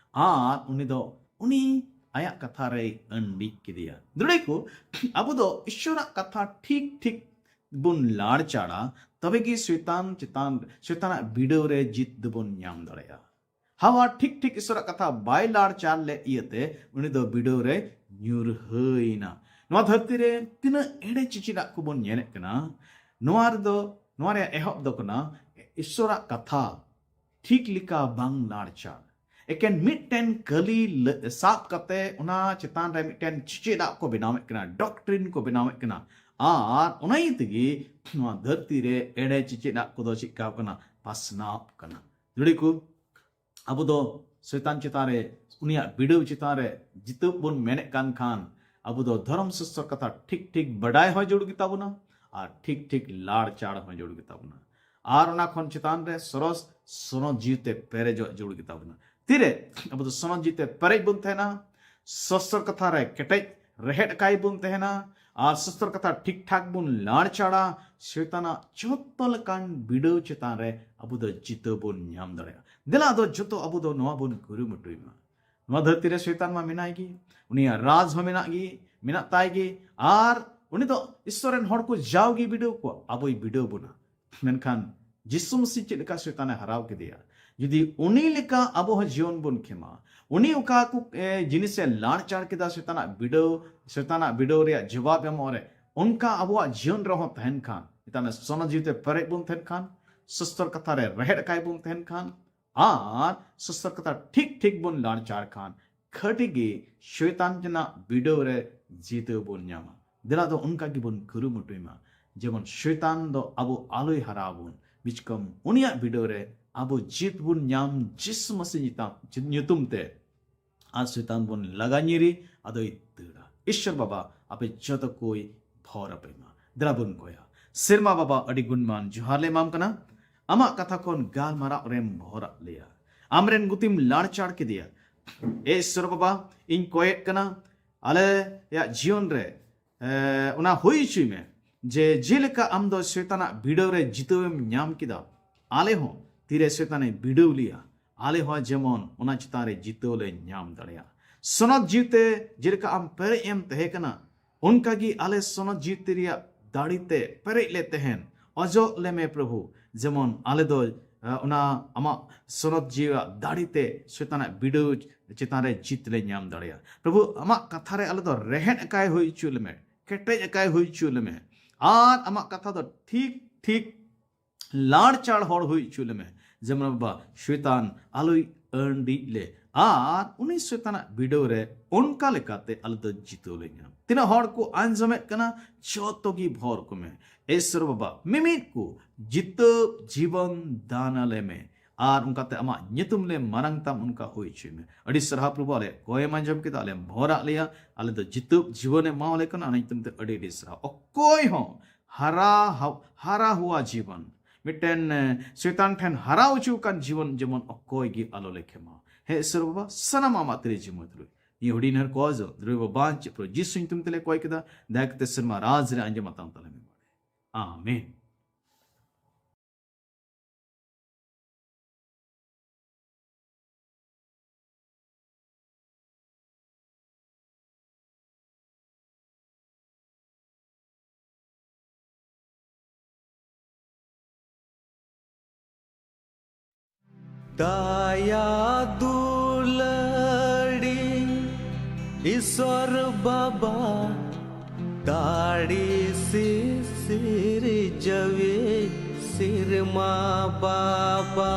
ᱟᱨ ᱩᱱᱤ ᱫᱚ ᱩᱱᱤ ᱟᱭᱟᱜ ᱠᱟᱛᱷᱟ ᱨᱮᱭ ᱟᱹᱱᱰᱤᱡ ᱠᱮᱫᱮᱭᱟ᱾ ᱫᱩᱲᱟᱹᱭ ᱠᱚ, ᱟᱵᱚ ᱫᱚ ᱤᱥᱚᱨᱟᱜ ᱠᱟᱛᱷᱟ ᱴᱷᱤᱠ ᱴᱷᱤᱠ ᱵᱚᱱ ᱞᱟᱲᱪᱟᱲᱟ, ᱛᱚᱵᱮ ᱜᱮ ᱥᱚᱭᱛᱟᱱ ᱪᱮᱛᱟᱱ, ᱥᱚᱭᱛᱟᱱᱟᱜ ᱵᱤᱰᱟᱹᱣ ᱨᱮ ᱡᱤᱛ ᱫᱚᱵᱚᱱ ᱧᱟᱢ ᱫᱟᱲᱮᱭᱟᱜᱼᱟ᱾ ᱦᱟᱣᱟ ᱴᱷᱤᱠ ᱴᱷᱤᱠ ᱤᱥᱚᱨᱟᱜ ᱠᱟᱛᱷᱟ ᱵᱟᱭ ᱞᱟᱲᱪᱟᱲ ᱞᱮᱫ ᱤᱭᱟᱹᱛᱮ ᱩᱱᱤ ᱫᱚ ᱵᱤᱰᱟᱹᱣ ᱨᱮ ᱧᱩᱨᱦᱟᱹᱭᱮᱱᱟ᱾ ᱱᱚᱣᱟ ᱫᱷᱟᱹᱨᱛᱤ ᱨᱮ ᱛᱤᱱᱟᱹᱜ ᱮᱲᱮ ᱪᱤᱪᱤᱱᱟᱜ ᱠᱚᱵᱚᱱ ᱧᱮᱞᱮᱫ ᱠᱟᱱᱟ, ᱱᱚᱣᱟ ᱨᱮᱫᱚ, ᱱᱚᱣᱟ ᱨᱮᱭᱟᱜ ᱮᱦᱚᱵ ᱫᱚ ᱠᱟᱱᱟ ᱤᱥᱚᱨᱟᱜ ᱠᱟᱛᱷᱟ ᱴᱷᱤᱠ ᱞᱮᱠᱟ ᱵᱟᱝ ᱞᱟᱲᱪᱟᱲ᱾ ᱮᱠᱮᱱ ᱢᱤᱫᱴᱮᱱ ᱠᱟᱹᱞᱤ ᱞᱟᱹ-, ᱥᱟᱵ ᱠᱟᱛᱮ ᱚᱱᱟ ᱪᱮᱛᱟᱱ ᱨᱮ ᱢᱤᱫᱴᱮᱱ ᱪᱮᱪᱮᱫᱟᱜ ᱠᱚ ᱵᱮᱱᱟᱣᱮᱫ ᱠᱟᱱᱟ, ᱰᱚᱠᱴᱨᱤᱱ ᱠᱚ ᱵᱮᱱᱟᱣᱮᱫ ᱠᱟᱱᱟ᱾ ᱟᱨ ᱚᱱᱟ ᱤᱭᱟᱹ ᱛᱮᱜᱮ ᱱᱚᱣᱟ ᱫᱷᱟᱹᱨᱛᱤ ᱨᱮ ᱮᱲᱮ ᱪᱮᱪᱮᱫᱟᱜ ᱠᱚᱫᱚ ᱪᱮᱫ ᱠᱟᱱᱟ? ᱯᱟᱥᱱᱟᱣ ᱠᱟᱱᱟ᱾ ᱫᱩᱲᱤ ᱠᱚ, ᱟᱵᱚ ᱫᱚ ᱥᱚᱭᱛᱟᱱ ᱪᱮᱛᱟᱱ ᱨᱮ, ᱩᱱᱤᱭᱟᱜ ᱵᱤᱰᱟᱹᱣ ᱪᱮᱛᱟᱱ ᱨᱮ ᱡᱤᱛᱟᱹᱣ ᱵᱚᱱ ᱢᱮᱱᱮᱫ ᱠᱟᱱ ᱠᱷᱟᱱ, ᱟᱵᱚ ᱫᱚ ᱫᱷᱚᱨᱚᱢ ᱥᱟᱥᱛᱚᱨ ᱠᱟᱛᱷᱟ ᱴᱷᱤᱠ ᱴᱷᱤᱠ ᱵᱟᱰᱟᱭ ᱦᱚᱸ ᱡᱟᱹᱨᱩᱲ ᱜᱮᱛᱟ ᱵᱚᱱᱟ ᱟᱨ ᱴᱷᱤᱠ ᱴᱷᱤᱠ ᱞᱟᱲᱪᱟᱲ ᱦᱚᱸ ᱡᱟᱹᱨᱩᱲ ᱜᱮᱛᱟ ᱵᱚᱱᱟ᱾ ᱟᱨ ᱚᱱᱟ ᱠᱷᱚᱱ ᱪᱮᱛᱟᱱ ᱨᱮ ᱥᱚᱨᱚᱥ ᱥᱚᱱᱚᱛ ᱡᱤᱣᱤ ᱛᱮ ᱯᱮᱨᱮᱡᱚᱜ ᱡᱟᱹᱨᱩᱲ ᱜᱮᱛᱟ ᱵᱚᱱᱟ᱾ ᱛᱤᱨᱮ ᱟᱵᱚ ᱫᱚ ᱥᱚᱱᱚᱛ ᱡᱤᱣᱤ ᱛᱮ ᱯᱮᱨᱮᱡ ᱵᱚᱱ ᱛᱟᱦᱮᱱᱟ, ᱥᱟᱥᱛᱚᱨ ᱠᱟᱛᱷᱟ ᱨᱮ ᱠᱮᱴᱮᱡ ᱨᱮᱦᱮᱫ ᱟᱠᱟᱭ ᱵᱚᱱ ᱛᱟᱦᱮᱱᱟ, ᱟᱨ ᱥᱟᱥᱛᱚᱨ ᱠᱟᱛᱷᱟ ᱴᱷᱤᱠ ᱴᱷᱟᱠ ᱵᱚᱱ ᱞᱟᱲᱪᱟᱲᱟ, ᱥᱚᱭᱛᱟᱱᱟᱜ ᱡᱚᱛᱚ ᱞᱮᱠᱟᱱ ᱵᱤᱰᱟᱹᱣ ᱪᱮᱛᱟᱱ ᱨᱮ ᱟᱵᱚ ᱫᱚ ᱡᱤᱛᱟᱹᱣ ᱵᱚᱱ ᱧᱟᱢ ᱫᱟᱲᱮᱭᱟᱜᱼᱟ᱾ ᱫᱮᱞᱟ ᱟᱫᱚ ᱡᱚᱛᱚ ᱟᱵᱚ ᱫᱚ ᱱᱚᱣᱟ ᱵᱚᱱ ᱠᱩᱨᱩᱢᱩᱴᱩᱭ ᱢᱟ᱾ ᱱᱚᱣᱟ ᱫᱷᱟᱹᱨᱛᱤ ᱨᱮ ᱥᱚᱭᱛᱟᱱ ᱢᱟ ᱢᱮᱱᱟᱭ ᱜᱮ, ᱩᱱᱤᱭᱟᱜ ᱨᱟᱡᱽ ᱦᱚᱸ ᱢᱮᱱᱟᱜ ᱜᱮ, ᱢᱮᱱᱟᱜ ᱛᱟᱭ ᱜᱮ᱾ ᱟᱨ ᱩᱱᱤ ᱫᱚ ᱤᱥᱥᱚᱨ ᱨᱮᱱ ᱦᱚᱲ ᱠᱚ ᱡᱟᱣᱜᱮ ᱵᱤᱰᱟᱹᱣ ᱠᱚᱣᱟ, ᱟᱵᱚᱭ ᱵᱤᱰᱟᱹᱣ ᱵᱚᱱᱟ᱾ ᱢᱮᱱᱠᱷᱟᱱ ᱡᱤᱥᱩ ᱢᱟᱹᱥᱤ ᱪᱮᱫ ᱞᱮᱠᱟ ᱥᱚᱭᱛᱟᱱᱮ ᱦᱟᱨᱟᱣ ᱠᱮᱫᱮᱭᱟ, ᱡᱩᱫᱤ ᱩᱱᱤ ᱞᱮᱠᱟ ᱟᱵᱚ ᱦᱚᱸ ᱡᱤᱭᱚᱱ ᱵᱚᱱ ᱠᱷᱮᱢᱟ, ᱩᱱᱤ ᱚᱠᱟ ᱠᱚ, ᱮ, ᱡᱤᱱᱤᱥᱮ ᱞᱟᱲᱪᱟᱲ ᱠᱮᱫᱟ, ᱥᱚᱭᱛᱟᱱᱟᱜ ᱵᱤᱰᱟᱹᱣ, ᱥᱚᱭᱛᱟᱱᱟᱜ ᱵᱤᱰᱟᱹᱣ ᱨᱮᱭᱟᱜ ᱡᱚᱵᱟᱵ ᱮᱢᱚᱜ ᱨᱮ, ᱚᱱᱠᱟ ᱟᱵᱚᱣᱟᱜ ᱡᱤᱭᱚᱱ ᱨᱮᱦᱚᱸ ᱛᱟᱦᱮᱱ ᱠᱷᱟᱱ, ᱥᱚᱱᱚᱛ ᱡᱤᱣᱤ ᱛᱮ ᱯᱮᱨᱮᱡ ᱵᱚᱱ ᱛᱟᱦᱮᱱ ᱠᱷᱟᱱ, ᱥᱚᱥᱛᱚᱨ ᱠᱟᱛᱷᱟ ᱨᱮ ᱨᱮᱦᱮᱫ ᱟᱠᱟᱭ ᱵᱚᱱ ᱛᱟᱦᱮᱱ ᱠᱷᱟᱱ, ᱟᱨ ᱥᱚᱥᱛᱚᱨ ᱠᱟᱛᱷᱟ ᱴᱷᱤᱠ ᱴᱷᱤᱠ ᱵᱚᱱ ᱞᱟᱲᱪᱟᱲ ᱠᱷᱟᱱ, ᱠᱷᱟᱹᱴᱤ ᱜᱮ ᱥᱚᱭᱛᱟᱱ ᱨᱮᱱᱟᱜ ᱵᱤᱰᱟᱹᱣ ᱨᱮ ᱡᱤᱛᱟᱹᱣ ᱵᱚᱱ ᱧᱟᱢᱟ᱾ ᱫᱮᱞᱟ ᱫᱚ ᱚᱱᱠᱟ ᱜᱮᱵᱚᱱ ᱠᱩᱨᱩᱢᱩᱴᱩᱭ ᱢᱟ, ᱡᱮᱢᱚᱱ ᱥᱚᱭᱛᱟᱱ ᱫᱚ ᱟᱵᱚ ᱟᱞᱚᱭ ᱦᱟᱨᱟᱣ ᱵᱚᱱ᱾ ᱵᱤᱪᱠᱚᱢ ᱩᱱᱤᱭᱟᱜ ᱵᱤᱰᱟᱹᱣ ᱨᱮ ᱟᱵᱚ ᱡᱤᱛ ᱵᱚᱱ ᱧᱟᱢ, ᱡᱤᱥᱩ ᱢᱟᱹᱥᱤ ᱧᱩᱛᱩᱢ, ᱧᱩᱛᱩᱢ ᱛᱮ᱾ ᱟᱨ ᱥᱚᱭᱛᱟᱱ ᱵᱚᱱ ᱞᱟᱜᱟ ᱧᱤᱨᱤ, ᱟᱫᱚᱭ ᱫᱟᱹᱲᱟ᱾ ᱤᱥᱥᱚᱨ ᱵᱟᱵᱟ ᱟᱯᱮ ᱡᱚᱛᱚ ᱠᱚᱭ ᱵᱷᱚᱨ ᱟᱯᱮ ᱢᱟ᱾ ᱫᱮᱞᱟ ᱵᱚᱱ ᱠᱚᱭᱟ᱾ ᱥᱮᱨᱢᱟ ᱵᱟᱵᱟ, ᱟᱹᱰᱤ ᱜᱩᱱᱢᱟᱱ ᱡᱚᱦᱟᱨ ᱞᱮ ᱮᱢᱟᱢ ᱠᱟᱱᱟ᱾ ᱟᱢᱟᱜ ᱠᱟᱛᱷᱟ ᱠᱷᱚᱱ ᱜᱟᱞᱢᱟᱨᱟᱣ ᱨᱮᱢ ᱵᱷᱚᱨᱟᱜ ᱞᱮᱭᱟ᱾ ᱟᱢᱨᱮᱱ ᱜᱩᱛᱤᱢ ᱞᱟᱲᱪᱟᱲ ᱠᱮᱫᱮᱭᱟ᱾ ᱮ ᱤᱥᱥᱚᱨ ᱵᱟᱵᱟ, ᱤᱧ ᱠᱚᱭᱮᱫ ᱠᱟᱱᱟ, ᱟᱞᱮᱭᱟᱜ ᱡᱤᱭᱚᱱ ᱨᱮ, ᱮ, ᱚᱱᱟ ᱦᱩᱭ ᱦᱚᱪᱚᱭ ᱢᱮ, ᱡᱮ ᱡᱮᱞᱮᱠᱟ ᱟᱢ ᱫᱚ ᱥᱚᱭᱛᱟᱱᱟᱜ ᱵᱤᱰᱟᱹᱣ ᱨᱮ ᱡᱤᱛᱟᱹᱣᱮᱢ ᱧᱟᱢ ᱠᱮᱫᱟ, ᱟᱞᱮ ᱦᱚᱸ ᱛᱤᱨᱮ ᱥᱚᱭᱛᱟᱱᱮ ᱵᱤᱰᱟᱹᱣ ᱞᱮᱭᱟ, ᱟᱞᱮ ᱦᱚᱸ ᱡᱮᱢᱚᱱ ᱚᱱᱟ ᱪᱮᱛᱟᱱ ᱨᱮ ᱡᱤᱛᱟᱹᱣ ᱞᱮ ᱧᱟᱢ ᱫᱟᱲᱮᱭᱟᱜ᱾ ᱥᱚᱱᱚᱛ ᱡᱤᱣᱤᱛᱮ ᱡᱮᱞᱮᱠᱟ ᱟᱢ ᱯᱮᱨᱮᱡ ᱮᱢ ᱛᱟᱦᱮᱸ ᱠᱟᱱᱟ, ᱚᱱᱠᱟᱜᱮ ᱟᱞᱮ ᱥᱚᱱᱚᱛ ᱡᱤᱣᱤ ᱨᱮᱭᱟᱜ ᱫᱟᱲᱮ ᱛᱮ ᱯᱮᱨᱮᱡ ᱞᱮ ᱛᱟᱦᱮᱱ᱾ ᱚᱡᱚᱜ ᱞᱮᱢᱮ ᱯᱨᱚᱵᱷᱩ, ᱡᱮᱢᱚᱱ ᱟᱞᱮ ᱫᱚ, ᱮ, ᱚᱱᱟ ᱟᱢᱟᱜ ᱥᱚᱱᱚᱛ ᱡᱤᱣᱤᱭᱟᱜ ᱫᱟᱲᱮ ᱛᱮ ᱥᱚᱭᱛᱟᱱᱟᱜ ᱵᱤᱰᱟᱹᱣ ᱪᱮᱛᱟᱱ ᱨᱮ ᱡᱤᱛ ᱞᱮ ᱧᱟᱢ ᱫᱟᱲᱮᱭᱟᱜᱼᱟ᱾ ᱯᱨᱚᱵᱷᱩ, ᱟᱢᱟᱜ ᱠᱟᱛᱷᱟ ᱨᱮ ᱟᱞᱮ ᱫᱚ ᱨᱮᱦᱮᱫ ᱟᱠᱟᱭ ᱦᱩᱭ ᱦᱚᱪᱚ ᱞᱮᱢᱮ, ᱠᱮᱴᱮᱡ ᱟᱠᱟᱭ ᱦᱩᱭ ᱦᱚᱪᱚ ᱞᱮᱢᱮ, ᱟᱨ ᱟᱢᱟᱜ ᱠᱟᱛᱷᱟ ᱫᱚ ᱴᱷᱤᱠ ᱴᱷᱤᱠ ᱞᱟᱲᱪᱟᱲ ᱦᱚᱲ ᱦᱩᱭ ᱦᱚᱪᱚ ᱞᱮᱢᱮ, ᱡᱮᱢᱚᱱ ᱵᱟᱵᱟ ᱥᱚᱭᱛᱟᱱ ᱟᱞᱚᱭ ᱟᱹᱱᱰᱤᱡ ᱞᱮ, ᱟᱨ ᱩᱱᱤ ᱥᱚᱭᱛᱟᱱᱟᱜ ᱵᱤᱰᱟᱹᱣ ᱨᱮ ᱚᱱᱠᱟ ᱞᱮᱠᱟᱛᱮ ᱟᱞᱮ ᱫᱚ ᱡᱤᱛᱟᱹᱣ ᱞᱮ ᱧᱟᱢ᱾ ᱛᱤᱱᱟᱹᱜ ᱦᱚᱲ ᱠᱚ ᱟᱸᱡᱚᱢᱮᱫ ᱠᱟᱱᱟ, ᱡᱚᱛᱚ ᱜᱮ ᱵᱷᱚᱨ ᱠᱚᱢᱮ᱾ ᱤᱥᱥᱚᱨ ᱵᱟᱵᱟ, ᱢᱤᱢᱤᱫ ᱠᱚ ᱡᱤᱛᱟᱹᱣ ᱡᱤᱵᱚᱱ ᱫᱟᱱ ᱟᱞᱮ ᱢᱮ, ᱟᱨ ᱚᱱᱠᱟᱛᱮ ᱟᱢᱟᱜ ᱧᱩᱛᱩᱢ ᱞᱮ ᱢᱟᱨᱟᱝ ᱛᱟᱢ, ᱚᱱᱠᱟ ᱦᱩᱭ ᱦᱚᱪᱚᱭ ᱢᱮ᱾ ᱟᱹᱰᱤ ᱥᱟᱨᱦᱟᱣ ᱯᱨᱚᱵᱷᱩ, ᱟᱞᱮ ᱠᱚᱭᱮᱢ ᱟᱸᱡᱚᱢ ᱠᱮᱫᱟ, ᱟᱞᱮᱢ ᱵᱷᱚᱨᱟᱜ ᱞᱮᱭᱟ, ᱟᱞᱮ ᱫᱚ ᱡᱤᱛᱟᱹᱣ ᱡᱤᱵᱚᱱᱮ ᱮᱢᱟᱣᱟᱞᱮ ᱠᱟᱱᱟ, ᱚᱱᱟ ᱧᱩᱛᱩᱢ ᱛᱮ ᱟᱹᱰᱤ ᱟᱹᱰᱤ ᱥᱟᱨᱦᱟᱣ᱾ ᱚᱠᱚᱭ ᱦᱚᱸ ᱦᱟᱨᱟ ᱦᱟᱣ-, ᱦᱟᱨᱟ ᱦᱩᱣᱟ ᱡᱤᱵᱚᱱ, ᱢᱤᱫᱴᱮᱱ, ᱮ, ᱥᱚᱭᱛᱟᱱ ᱴᱷᱮᱱ ᱦᱟᱨᱟ ᱦᱚᱪᱚ ᱟᱠᱟᱱ ᱡᱤᱵᱚᱱ ᱡᱮᱢᱚᱱ ᱚᱠᱚᱭ ᱜᱮ ᱟᱞᱚ ᱞᱮ ᱠᱷᱮᱢᱟ᱾ ᱦᱮᱸ ᱤᱥᱥᱚᱨ ᱵᱟᱵᱟ, ᱥᱟᱱᱟᱢ ᱟᱢᱟᱜ ᱛᱤᱨᱮ ᱡᱤᱢᱟᱹ ᱛᱩᱞᱩᱡ ᱱᱤᱭᱟᱹ ᱦᱩᱰᱤᱧ ᱦᱚᱲ ᱠᱚ ᱡᱚ ᱫᱨᱚᱵ ᱵᱟᱧᱪ ᱯᱨᱚ ᱡᱤᱥᱩ ᱧᱩᱛᱩᱢ ᱛᱮᱞᱮ ᱠᱚᱭ ᱠᱮᱫᱟ᱾ ᱫᱟᱭᱟ ᱠᱟᱛᱮ ᱥᱮᱨᱢᱟ ᱨᱟᱡᱽ ᱨᱮ ᱟᱸᱡᱚᱢ ᱟᱛᱟᱝ ᱛᱟᱞᱮ ᱢᱮ᱾ ᱟᱢᱮᱱ᱾ ᱫᱟᱭᱟ ᱫᱩᱞᱟᱹᱲᱤ ᱤᱥᱚᱨ ᱵᱟᱵᱟ, ᱫᱟᱲᱮ ᱥᱤᱥᱤᱨ ᱡᱟᱹᱣᱤ ᱥᱤᱨᱢᱟ ᱵᱟᱵᱟ᱾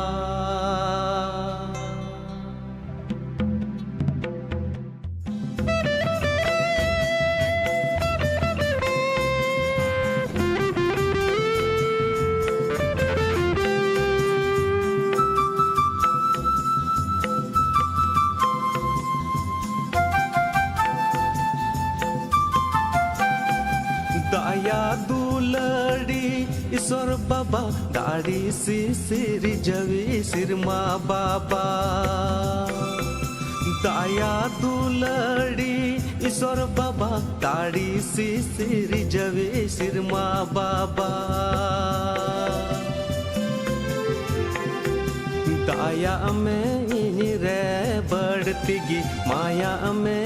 ᱫᱟᱭᱟ ᱫᱩᱞᱟᱹᱲᱤ ᱤᱥᱚᱨ ᱵᱟᱵᱟ, ᱫᱟᱲᱮ ᱥᱤᱥᱤᱨ ᱡᱟᱹᱣᱤ ᱥᱤᱨᱢᱟ ᱵᱟᱵᱟ᱾ ᱫᱟᱭᱟ ᱫᱩᱞᱟᱹᱲᱤ ᱤᱥᱚᱨ ᱵᱟᱵᱟ, ᱫᱟᱲᱮ ᱥᱤᱥᱤᱨ ᱡᱟᱹᱣᱤ ᱥᱤᱨᱢᱟ ᱵᱟᱵᱟ᱾ ᱫᱟᱭᱟᱜ ᱢᱮ ᱤᱧ ᱨᱮ ᱵᱟᱹᱲᱛᱤ ᱜᱮ, ᱢᱟᱭᱟᱜ ᱢᱮ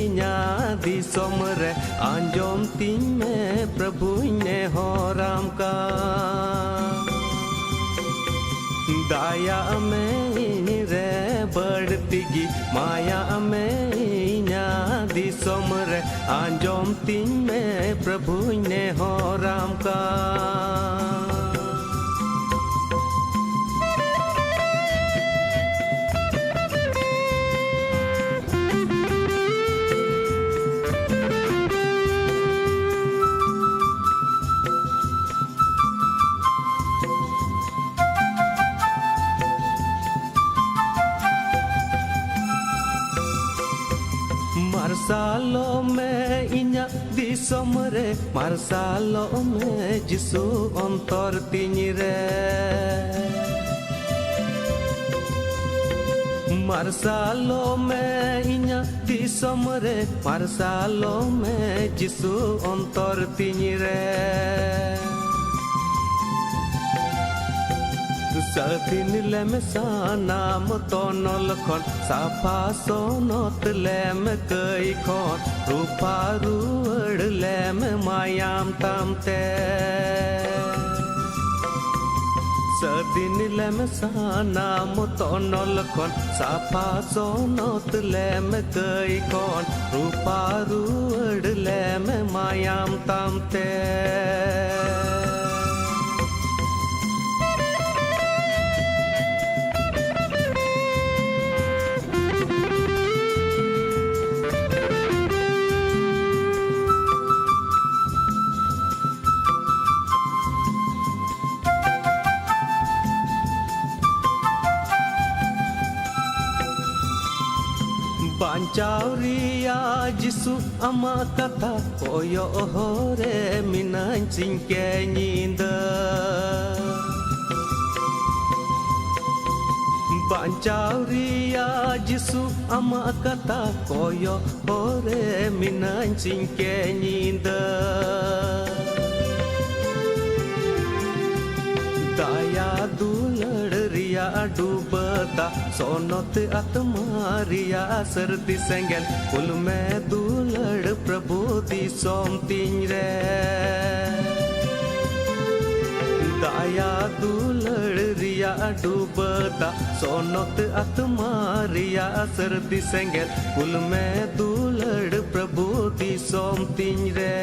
ᱤᱧᱟᱹᱜ ᱫᱤᱥᱚᱢ ᱨᱮ, ᱟᱸᱡᱚᱢ ᱛᱤᱧ ᱢᱮ ᱯᱨᱚᱵᱷᱩᱧ ᱱᱮᱦᱚᱨᱟᱢ ᱠᱟᱱ᱾ ᱫᱟᱭᱟᱜ ᱢᱮ ᱤᱧ ᱨᱮ ᱵᱟᱹᱲᱛᱤ ᱜᱮ, ᱢᱟᱭᱟᱜ ᱢᱮ ᱤᱧᱟᱹᱜ ᱫᱤᱥᱚᱢ ᱨᱮ, ᱟᱸᱡᱚᱢ ᱛᱤᱧ ᱢᱮ ᱯᱨᱚᱵᱷᱩᱧ ᱱᱮᱦᱚᱨᱟᱢ ᱠᱟᱱ᱾ ᱢᱟᱨᱥᱟᱞᱚᱜ ᱢᱮ ᱤᱧᱟᱹᱜ ᱫᱤᱥᱚᱢ ᱨᱮ, ᱢᱟᱨᱥᱟᱞᱚᱜ ᱢᱮ ᱡᱤᱥᱩ ᱚᱱᱛᱚᱨ ᱛᱤᱧ ᱨᱮ᱾ ᱢᱟᱨᱥᱟᱞᱚᱜ ᱢᱮ ᱤᱧᱟᱹᱜ ᱫᱤᱥᱚᱢ ᱨᱮ, ᱢᱟᱨᱥᱟᱞᱚᱜ ᱢᱮ ᱡᱤᱥᱩ ᱚᱱᱛᱚᱨ ᱛᱤᱧ ᱨᱮ᱾ ᱥᱟᱹᱫᱷᱤᱱ ᱞᱮᱢ ᱥᱟᱱᱟᱢ ᱛᱚᱱᱚᱞ ᱠᱷᱚᱱ, ᱥᱟᱯᱷᱟ ᱥᱚᱱᱚᱛ ᱞᱮᱢ ᱠᱟᱹᱭ ᱠᱷᱚᱱ, ᱨᱩᱯᱷᱟ ᱨᱩᱣᱟᱹᱲ ᱞᱮᱢ ᱢᱟᱭᱟᱢ ᱛᱟᱢ ᱛᱮ᱾ ᱥᱟᱹᱫᱤᱱ ᱞᱮᱢ ᱥᱟᱱᱟᱢ ᱛᱚᱱᱚᱞ ᱠᱷᱚᱱ, ᱥᱟᱯᱷᱟ ᱥᱚᱱᱚᱛ ᱞᱮᱢ ᱠᱟᱹᱭ ᱠᱷᱚᱱ, ᱨᱩᱯᱟ ᱨᱩᱣᱟᱹᱲ ᱞᱮᱢ ᱢᱟᱭᱟᱢ ᱛᱟᱢ ᱛᱮ᱾ ᱵᱟᱧᱪᱟᱣ ᱨᱮᱭᱟᱜ ᱡᱤᱥᱩ ᱟᱢᱟᱜ ᱠᱟᱛᱷᱟ ᱠᱚᱭᱚᱜ ᱦᱚᱨ ᱨᱮ ᱢᱤᱱᱟᱹᱧ ᱥᱤᱧ ᱠᱮ ᱧᱤᱫᱟᱹ᱾ ᱵᱟᱧᱪᱟᱣ ᱨᱮᱭᱟᱜ ᱡᱤᱥᱩ ᱟᱢᱟᱜ ᱠᱟᱛᱷᱟ ᱠᱚᱭᱚᱜ ᱦᱚᱨ ᱨᱮ ᱢᱤᱱᱟᱹᱧ ᱥᱤᱧ ᱠᱮ ᱧᱤᱫᱟᱹ᱾ ᱫᱟᱭᱟ ᱫᱩᱞᱟᱹᱲ ᱨᱮᱭᱟᱜ ᱰᱩᱵᱟᱹ ᱫᱟᱜ, ᱥᱚᱱᱚᱛ ᱟᱛᱢᱟ ᱨᱮᱭᱟᱜ ᱥᱟᱹᱨᱫᱤ ᱥᱮᱸᱜᱮᱞ, ᱠᱩᱞ ᱢᱮ ᱫᱩᱞᱟᱹᱲ ᱯᱨᱚᱵᱷᱩ ᱫᱤᱥᱚᱢ ᱛᱤᱧ ᱨᱮ᱾ ᱫᱟᱭᱟ ᱫᱩᱞᱟᱹᱲ ᱨᱮᱭᱟᱜ ᱰᱩᱵᱟᱹ ᱫᱟᱜ, ᱥᱚᱱᱚᱛ ᱟᱛᱢᱟ ᱨᱮᱭᱟᱜ ᱥᱟᱹᱨᱫᱤ ᱥᱮᱸᱜᱮᱞ, ᱠᱩᱞ ᱢᱮ ᱫᱩᱞᱟᱹᱲ ᱯᱨᱚᱵᱷᱩ ᱫᱤᱥᱚᱢ ᱛᱤᱧ ᱨᱮ᱾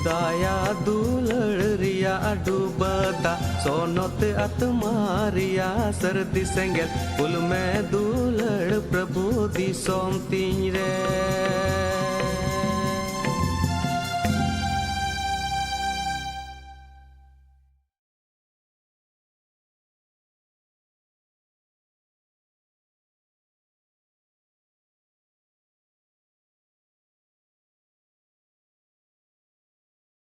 ᱫᱟᱭᱟ ᱫᱩᱞᱟᱹᱲ ᱨᱮᱭᱟᱜ ᱰᱩᱵᱟᱹ ᱫᱟᱜ, ᱥᱚᱱᱚᱛ ᱟᱛᱢᱟ ᱨᱮᱭᱟᱜ ᱥᱟᱹᱨᱫᱤ ᱥᱮᱸᱜᱮᱞ, ᱠᱩᱞ ᱢᱮ ᱫᱩᱞᱟᱹᱲ ᱯᱨᱚᱵᱷᱩ ᱫᱤᱥᱚᱢ ᱛᱤᱧ ᱨᱮ᱾